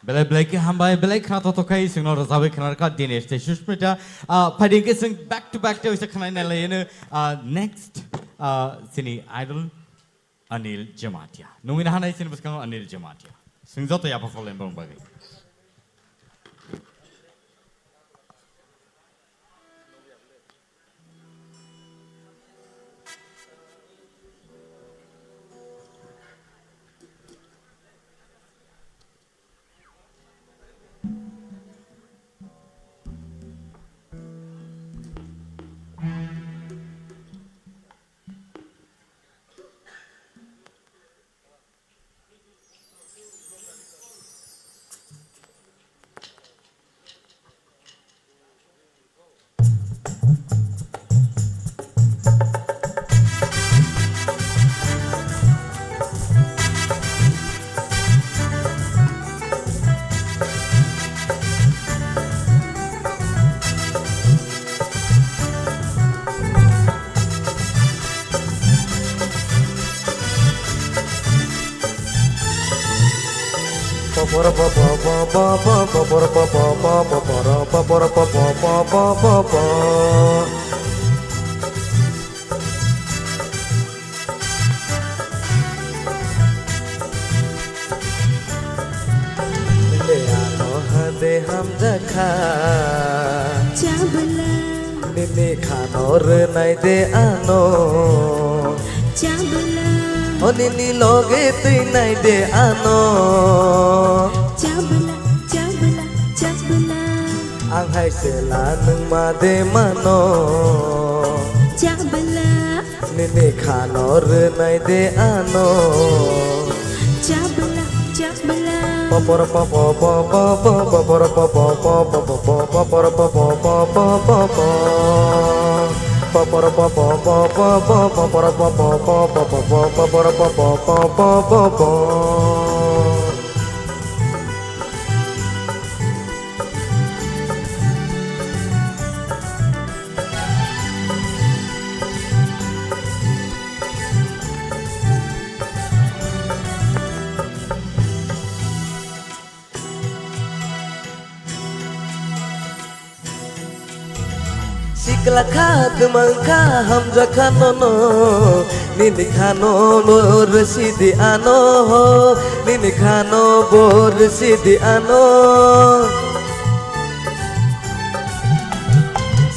Belai belai khe hambai, belai khna totok khai chwngno rwchapwi khna rwkha Dinesh tei Sushmita. Ah, phaidi hwnkhe chwng back to back tei waisa khna nai lai eno, ah, next, ah, chini idol Anil Jamatia. Nungwi nahanai chini bwskango Anil Jamatia. Chwng joto yapha follow wng bagwi. Nini ano hade hamjakha. Chabla. Nini khano rwnai de ano. Chabla. O nini loge twinai de ano. Chabla, chabla, chabla. Ang hai sela nwng ma de mano. Chabla. Nini khano rwnai de ano. Chabla, chabla. Papar papa papa papa papar papa papa papa papar papa papa papa. Papar papa papa papa papar papa papa papa papar papa papa papa. Sikla kha twmang kha hamjakha nono, nini khano bor sidi ano ho, nini khano bor sidi ano.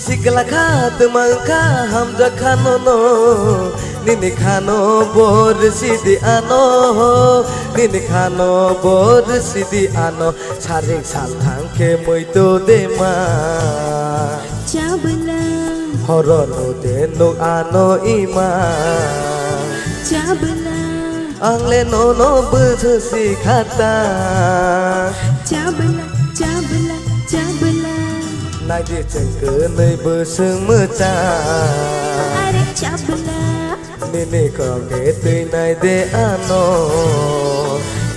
Sikla kha twmang kha hamjakha nono, nini khano bor sidi ano ho, nini khano bor sidi ano. Sarik salthang khe muito de ma. Chabla. Horo no de nuk ano ima. Chabla. Ang le nono bwswk si khata. Chabla, chabla, chabla. Naidi chwng kwnwi bwswk mwcha. Are chabla. Nini khorok de twi nai de ano.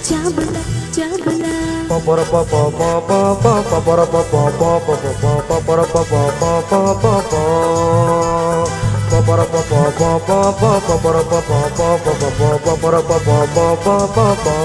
Chabla, chabla. Papar papa papa papa papar papa papa papa papar papa papa papa. Papar papa papa papa papar papa papa papa papar papa papa papa.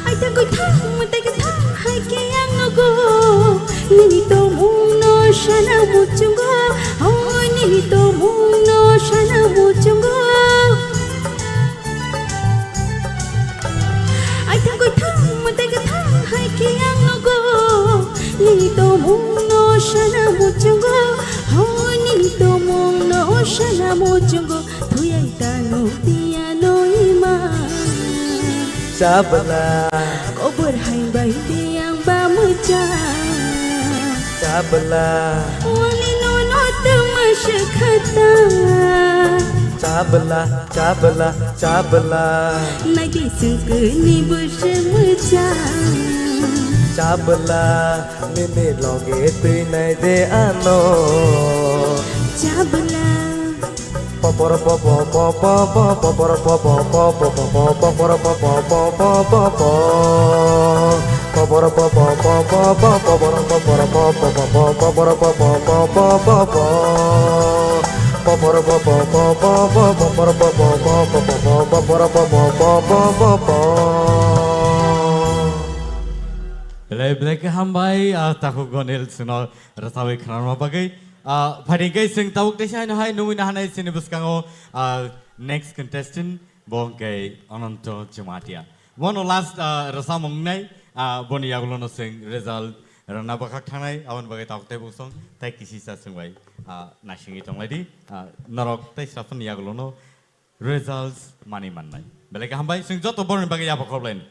Ai tangkoi thang, mwtai kwthang hai khe ang nogo. Nini tongmung no sana muchungo, oh, nini tongmung no sana muchungo. Ai tangkoi thang, mwtai kwthang hai khe ang nogo. Nini tongmung no sana muchungo, ho, nini tongmung no sana muchungo. Thuyai tano tiya no ima. Chabla. Kobor hai bai tiyang ba mwcha. Chabla. Wali no no tuma shakata. Chabla. Chabla, chabla. Naidi chwng kwnwi bwswk mwchang. Chabla, nini loge twi nai de ano. Chabla. Belai belai khe hambai, ah, takhuk Gonil chwngno rwchabwi khwnarma bagwi. Ah, phaidi khe chwng tabuk teisa haino hai nungwi nahanai chini bwskango, ah, next contestant, bo hwnkhe Ananto Jamatia. Bono last, ah, rwchapmung wngnai, ah, boni yagulono chwng result rwna bwkhak thangnai, aboni bagwi tabuk tei bwswng tei kisisa chwng bai, ah, naisingwi tonglaidi. Ah, norok tei srapani yagulono results manwi mannai. Belai khe hambai, chwng joto borokni bagwi yapha khorokhlainai.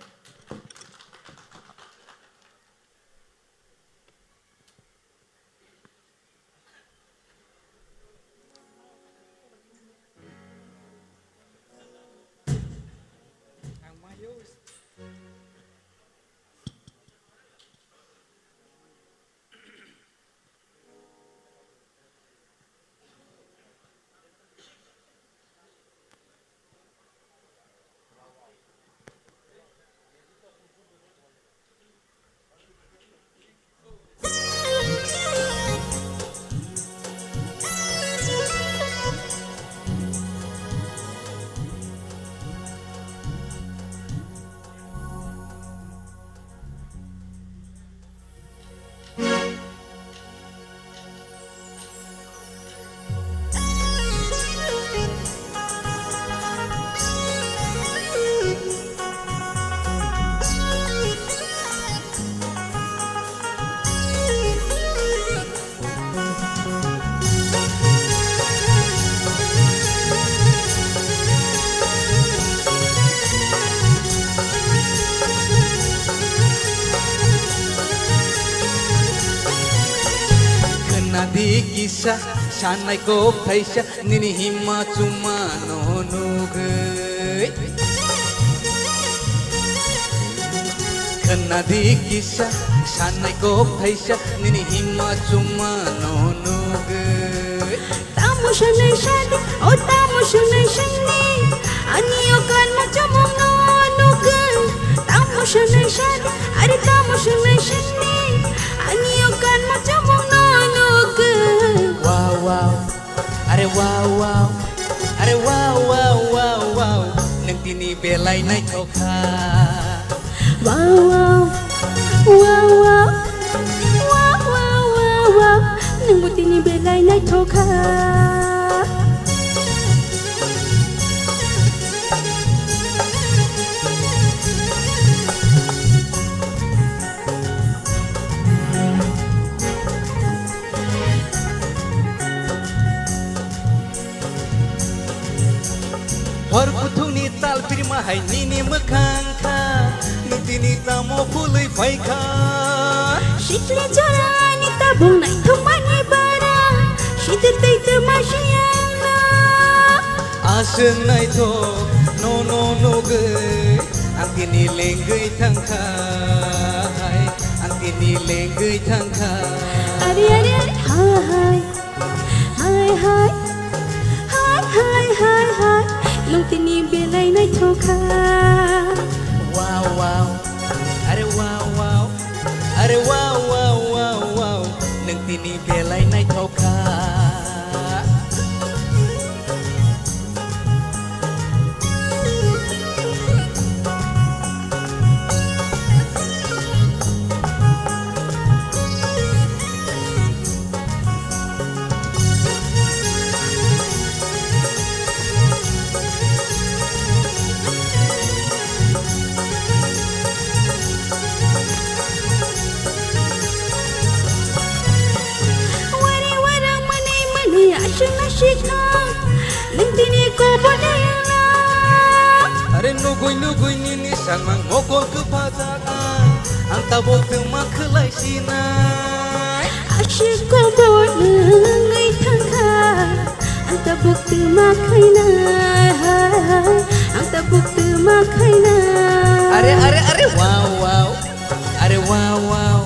Khwnadi kisa sanai kok thaisa nini himma chumano nugwi. Khwnadi kisa sanai kok thaisa nini himma chumano nugwi. Tamo sanai sadi, o tamo sanai sani, ani o kan ma chumano nugwi. Tamo sanai sadi, ari tamo sanai sani, ani o kan ma chumano nugwi. Wow, wow. Are wow, wow, are wow, wow, wow, wow, nwng tini belai naithok kha. Wow, wow, wow, wow, wow, wow, wow, wow, nwngbo tini belai naithok kha. Hor kuthukni tal pirma hai nini mwkhang kha, nwng tini tamo phulwi phai kha. Sikli jorani tabuk naithokmani bara, sidi tei twma siyangno. Aswk naithok nono nugwi, ang tini lengwi thangkha, ang tini lengwi thangkha. Are, are, are, ha, hai. Hai, hai, hai, hai, hai, hai, nwng tini belai naithok kha. Wow, wow, are wow, wow, are wow, wow, wow, wow, nwng tini belai naithok kha. Wari wara mani mani aswk naisik kha, nwng tini kobor de wngna. Are nugwi nugwi nini sakmang mokol kwpajak ang, ang tabuk twma khwlai sinai. Aswk kobor nwng wngwi thangkha, ang tabuk twma khainai, ang tabuk twma khainai. Are, are, are, wow, wow. Are wow, wow,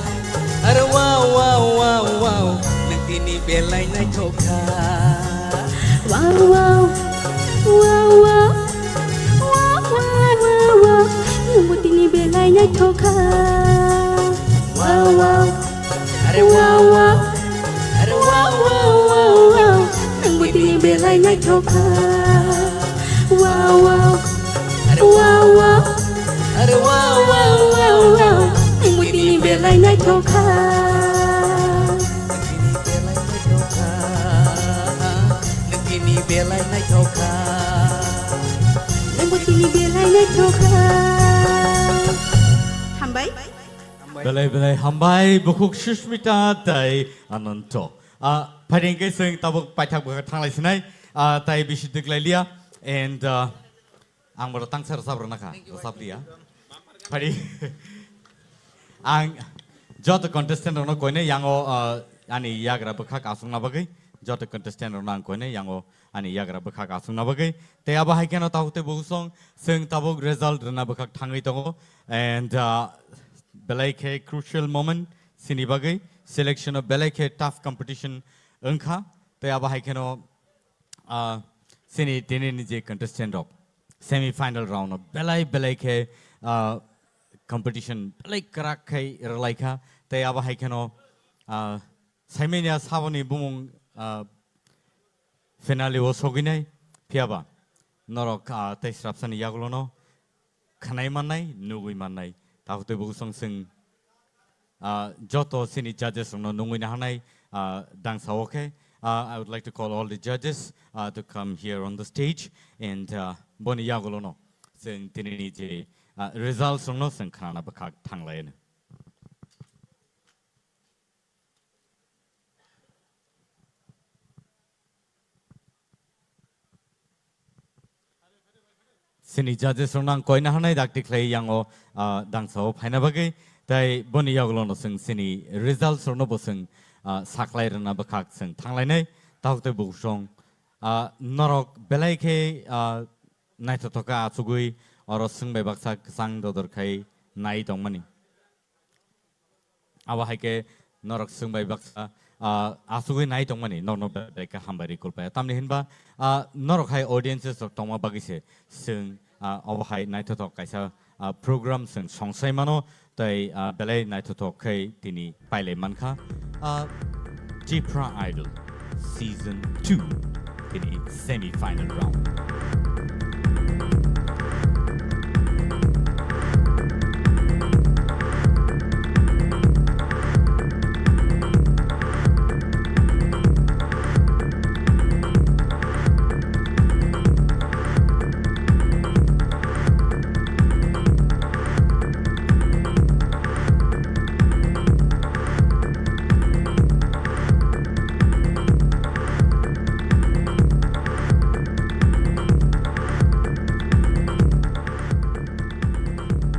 are wow, wow, wow, wow, wow, nwng tini belai naithok kha. Wow, wow, Belai naithok kha. Wow, wow. Are wow, wow. Are wow, wow, wow, wow. Nwng bo tini belai naithok kha. Nwng tini belai naithok kha. Nwng bo tini belai naithok kha. Hambai. Belai belai hambai, bukhuk Sushmita tei Ananto. Ah, phaidi hwnkhe chwng tabuk paithak bwkha thanglai sinai, ah, tei bisi twklai liya. And, ah, ang bono tangsa rwchap rwna kha, rwchap liya. Phaidi ang joto contestant rokno koinai yango, ah, ani yagra bwkhak achukna bagwi, joto contestant rokno ang koinai yango ani yagra bwkhak achukna bagwi. Tei abo hai kheno tabuk tei bukhuk song chwng tabuk result rwna bwkhak thangwi tongo. And, ah, belai khe crucial moment chini bagwi, selection o belai khe tough competition wngkha. Tei abo hai kheno, ah, chini tinini je contestant rok semi final round o belai belai khe, ah, competition belai kwrak khai rwlaikha. Tei abo hai kheno, ah, saimanya saboni bumung, ah, finale o sogwinai, phiyaba norok, ah, tei srapsani yagulono khwnai mannai, nugwi mannai. Tabuk tei bukhuk song chwng, ah, joto chini judges rokno nungwi naharnai, ah, dangsa o khe, ah, I would like to call all the judges, ah, to come here on the stage and, ah, boni yagulono chwng tinini je, ah, results rokno chwng khnana bwkhak thanglai. Chini judges rokno ang koina hanai dakti khlai yango, ah, dangsa o phaina bagwi, tei boni yagulono chwng chini results rokno bo chwng, ah, saklai rwna bwkhak chwng thanglainai, tabuk tei bukhuk song, ah, norok belai khe, ah, naithothok khe achugwi oro chwng bai baksa kwchang dodor khai nai tongmani. Abo hai khe norok chwng bai baksa, ah, achugwi nai tongmani norokno belai khe hambai rwi kulpaya. Tamni hinba, ah, norok hai audiences rok tongma bagwi se chwng, ah, obo hai naithothok kaisa, ah, program chwng songsai mano tei, ah, belai naithothok khe tini pailai mankha, ah, Tipra Idol Season two. Tini semi final round.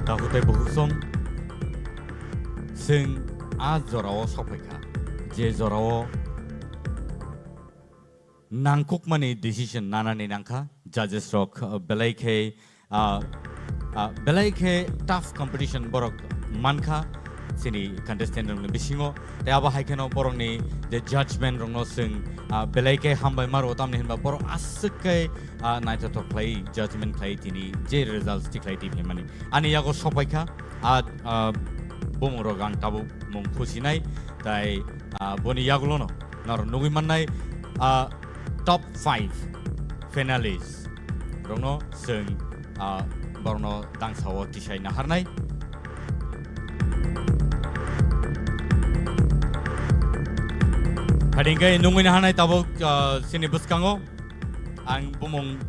Takhuk tei bukhuk song, chwng a jorao sokphaikha, je jorao nangkukmani decision nanani nangkha. Judges rok, uh, belai khe, uh, uh, belai khe tough competition borok mankha chini contestant rokni bisingo. Tei abo hai kheno borokni je judgment rokno chwng, uh, belai khe hambai maro, tamni hinba borok aswk khe, uh, naithothok khlai judgment khlai tini je results tikhlai twi phaimani. Ani yago sokpaikha, a, a, bumung rok ang tabuk mung khusinai, tai, a, boni yagulono norok nugwi mannai, a, top five finalists rokno chwng, a, borokno dangsao tisai naharnai. Phaidi hwnkhe nungwi naharnai tabuk, a, chini bwskango ang bumung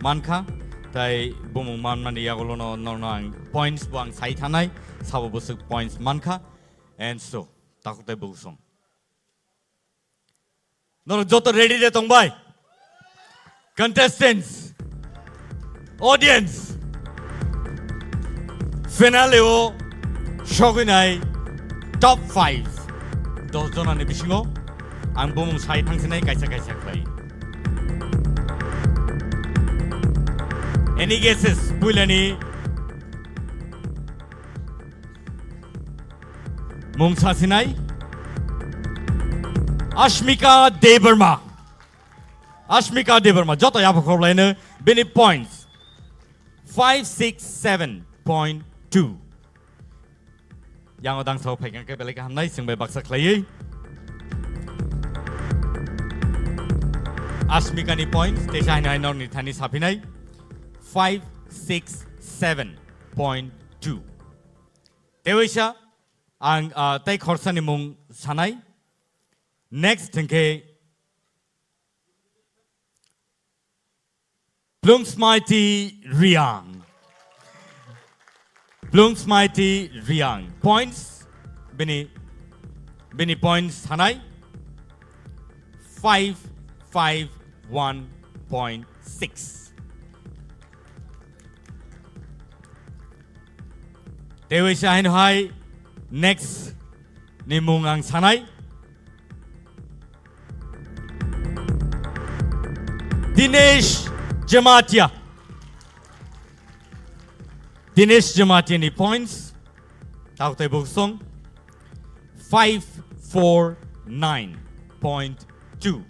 mankha, tai bumung manmani yagulono norokno ang points bo ang sai thanai, sabo bwswk points mankha. And so, takhuk tei bukhuk song, norok joto ready de tongbai? Contestants, audience, finale o sogwinai top five, dos jonani bisingo ang bumung sai thangsinai kaisa kaisa khlai. Any guesses? Puilani mung sasinai Ashmika Debbarma. Ashmika Debbarma, joto yapha khorlaino bini points five six seven point two. Yango dangsao phaikha khe belai khe hamnai, chwng bai baksa khlaiwi. Asmika ni points, teisa haino haino ni thani saphinai, five six seven point two. Tewaisa, ang, ah, tei khorsa ni mung sanai. Next hwnkhe Plungsmaiti Riang. Plungsmaiti Riang. Points, bini, bini points sanai, five five one point six. Tewaisa haino hai next ni mung ang sanai. Dinesh Jamatia. Dinesh Jamatia ni points. Tautai buksong. Five four nine point two.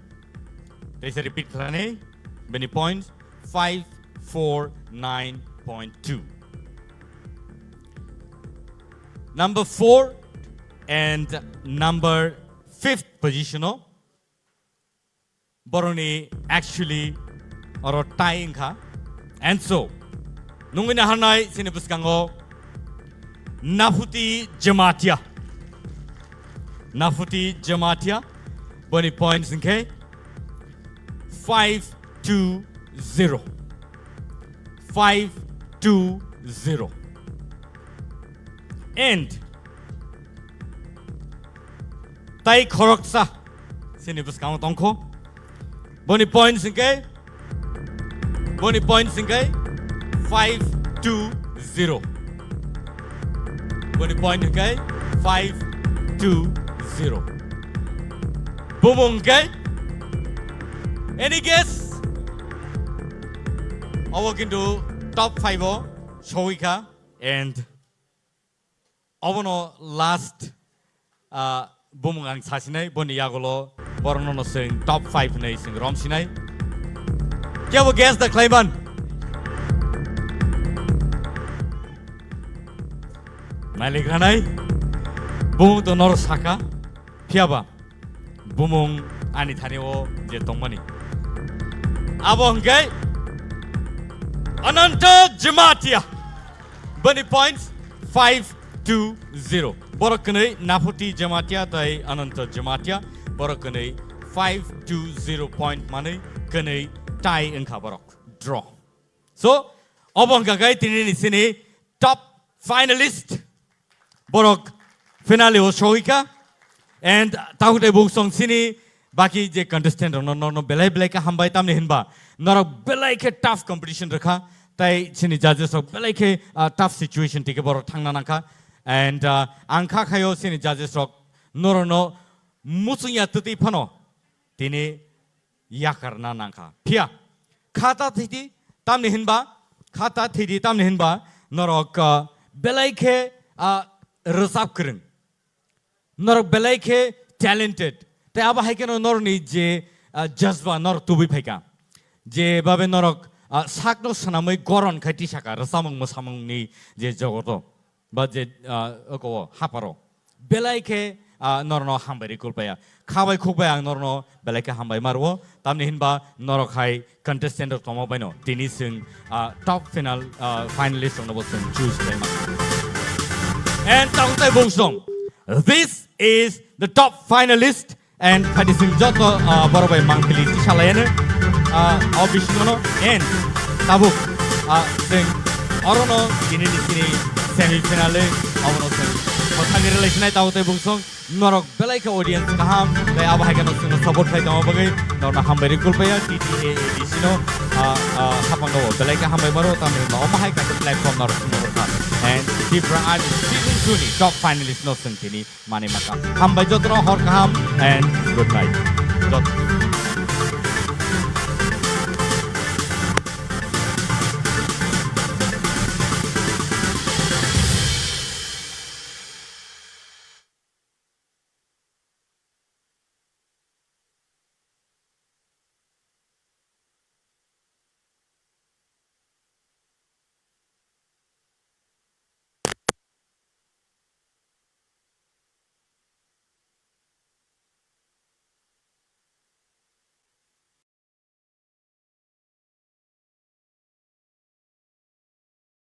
Teisa repeat khlani. Bini points. Five four nine point two. Number four and number fifth position o boroni actually oro tie wngkha. And so, nungwi naharnai chini bwskango Nafuti Jamatia. Nafuti Jamatia, boni points hwnkhe five two zero. Five two zero. And tai khoroksa chini bwskango tongkho. Boni points hwnkhe, boni points hwnkhe five two zero. Boni point hwnkhe five two zero. Bumung hwnkhe, any guess? Obo kintu top five o sowikha and obono last, ah, bumung ang sasinai, boni yagulo borokno no chwng top five hinwi chwng romsinai. Kebo guess da khlaiman? Malik ranai, bumung to noro saka, phiyaba bumung ani thani o je tongmani. Abo hwnkhe Ananta Jamatia. Bani points five two zero. Borok kwnwi Nafuti Jamatia tai Ananta Jamatia. Borok kwnwi five two zero point manwi kwnwi tie wngkha borok. Draw. So, obo hwnkha khe tini ni sini top finalist. Borok finale o sohika. And tahutai buksong sini baki je contestant rokno norno belai belai khe hambai tamni hinba norok belai khe tough competition rwkha. Tai sini judges rok belai khe, ah, tough situation tike borok thangna nangkha. And, ah, ang kha khayo sini judges rok norokno muchungya twtwi phano tini yakarna nangkha. Phiya, khata thidi tamni hinba, khata thidi tamni hinba, norok, ah, belai khe, ah, rwchap kwrwng. Norok belai khe talented. Tei abo hai kheno norokni je, ah, jazba norok tubui phaikha. Je babe norok, ah, sakno swnamwi goron khai tisaka rwchapmung mwsamungni je jogoto. Ba je, ah, oko o haparo. Belai khe, ah, norno hambai ri kulpaya. Khabai khukbai ang norno belai khe hambai marwo. Tamni hinba norok hai contestant rok tongma baino. Tini chwng, ah, top final, ah, finalist rokno bo chwng choose khlaima. And tang tai bungsong. This is the top finalist. And phaidi chwng joto, ah, borok bai mangpili tisalaiyano, ah, o bisingono. And tabuk, ah, chwng orono tini ni sini semi final e abono chwng bwthagwi rwlaisinai tabuk tei bungsong norok belai khe audience kaham tei abo hai kheno chwngno support khai tongma bagwi norokno hambai ri kulpaya T T A A D C no, ah, ah, hapang o belai khe hambai maro tamni hwnba omo hai kaisa platform norok chwngno rwkha. And Tipra Artist season two ni top finalist no chwng tini Mani maka. Hambai jotono hor kaham and good night. Jot-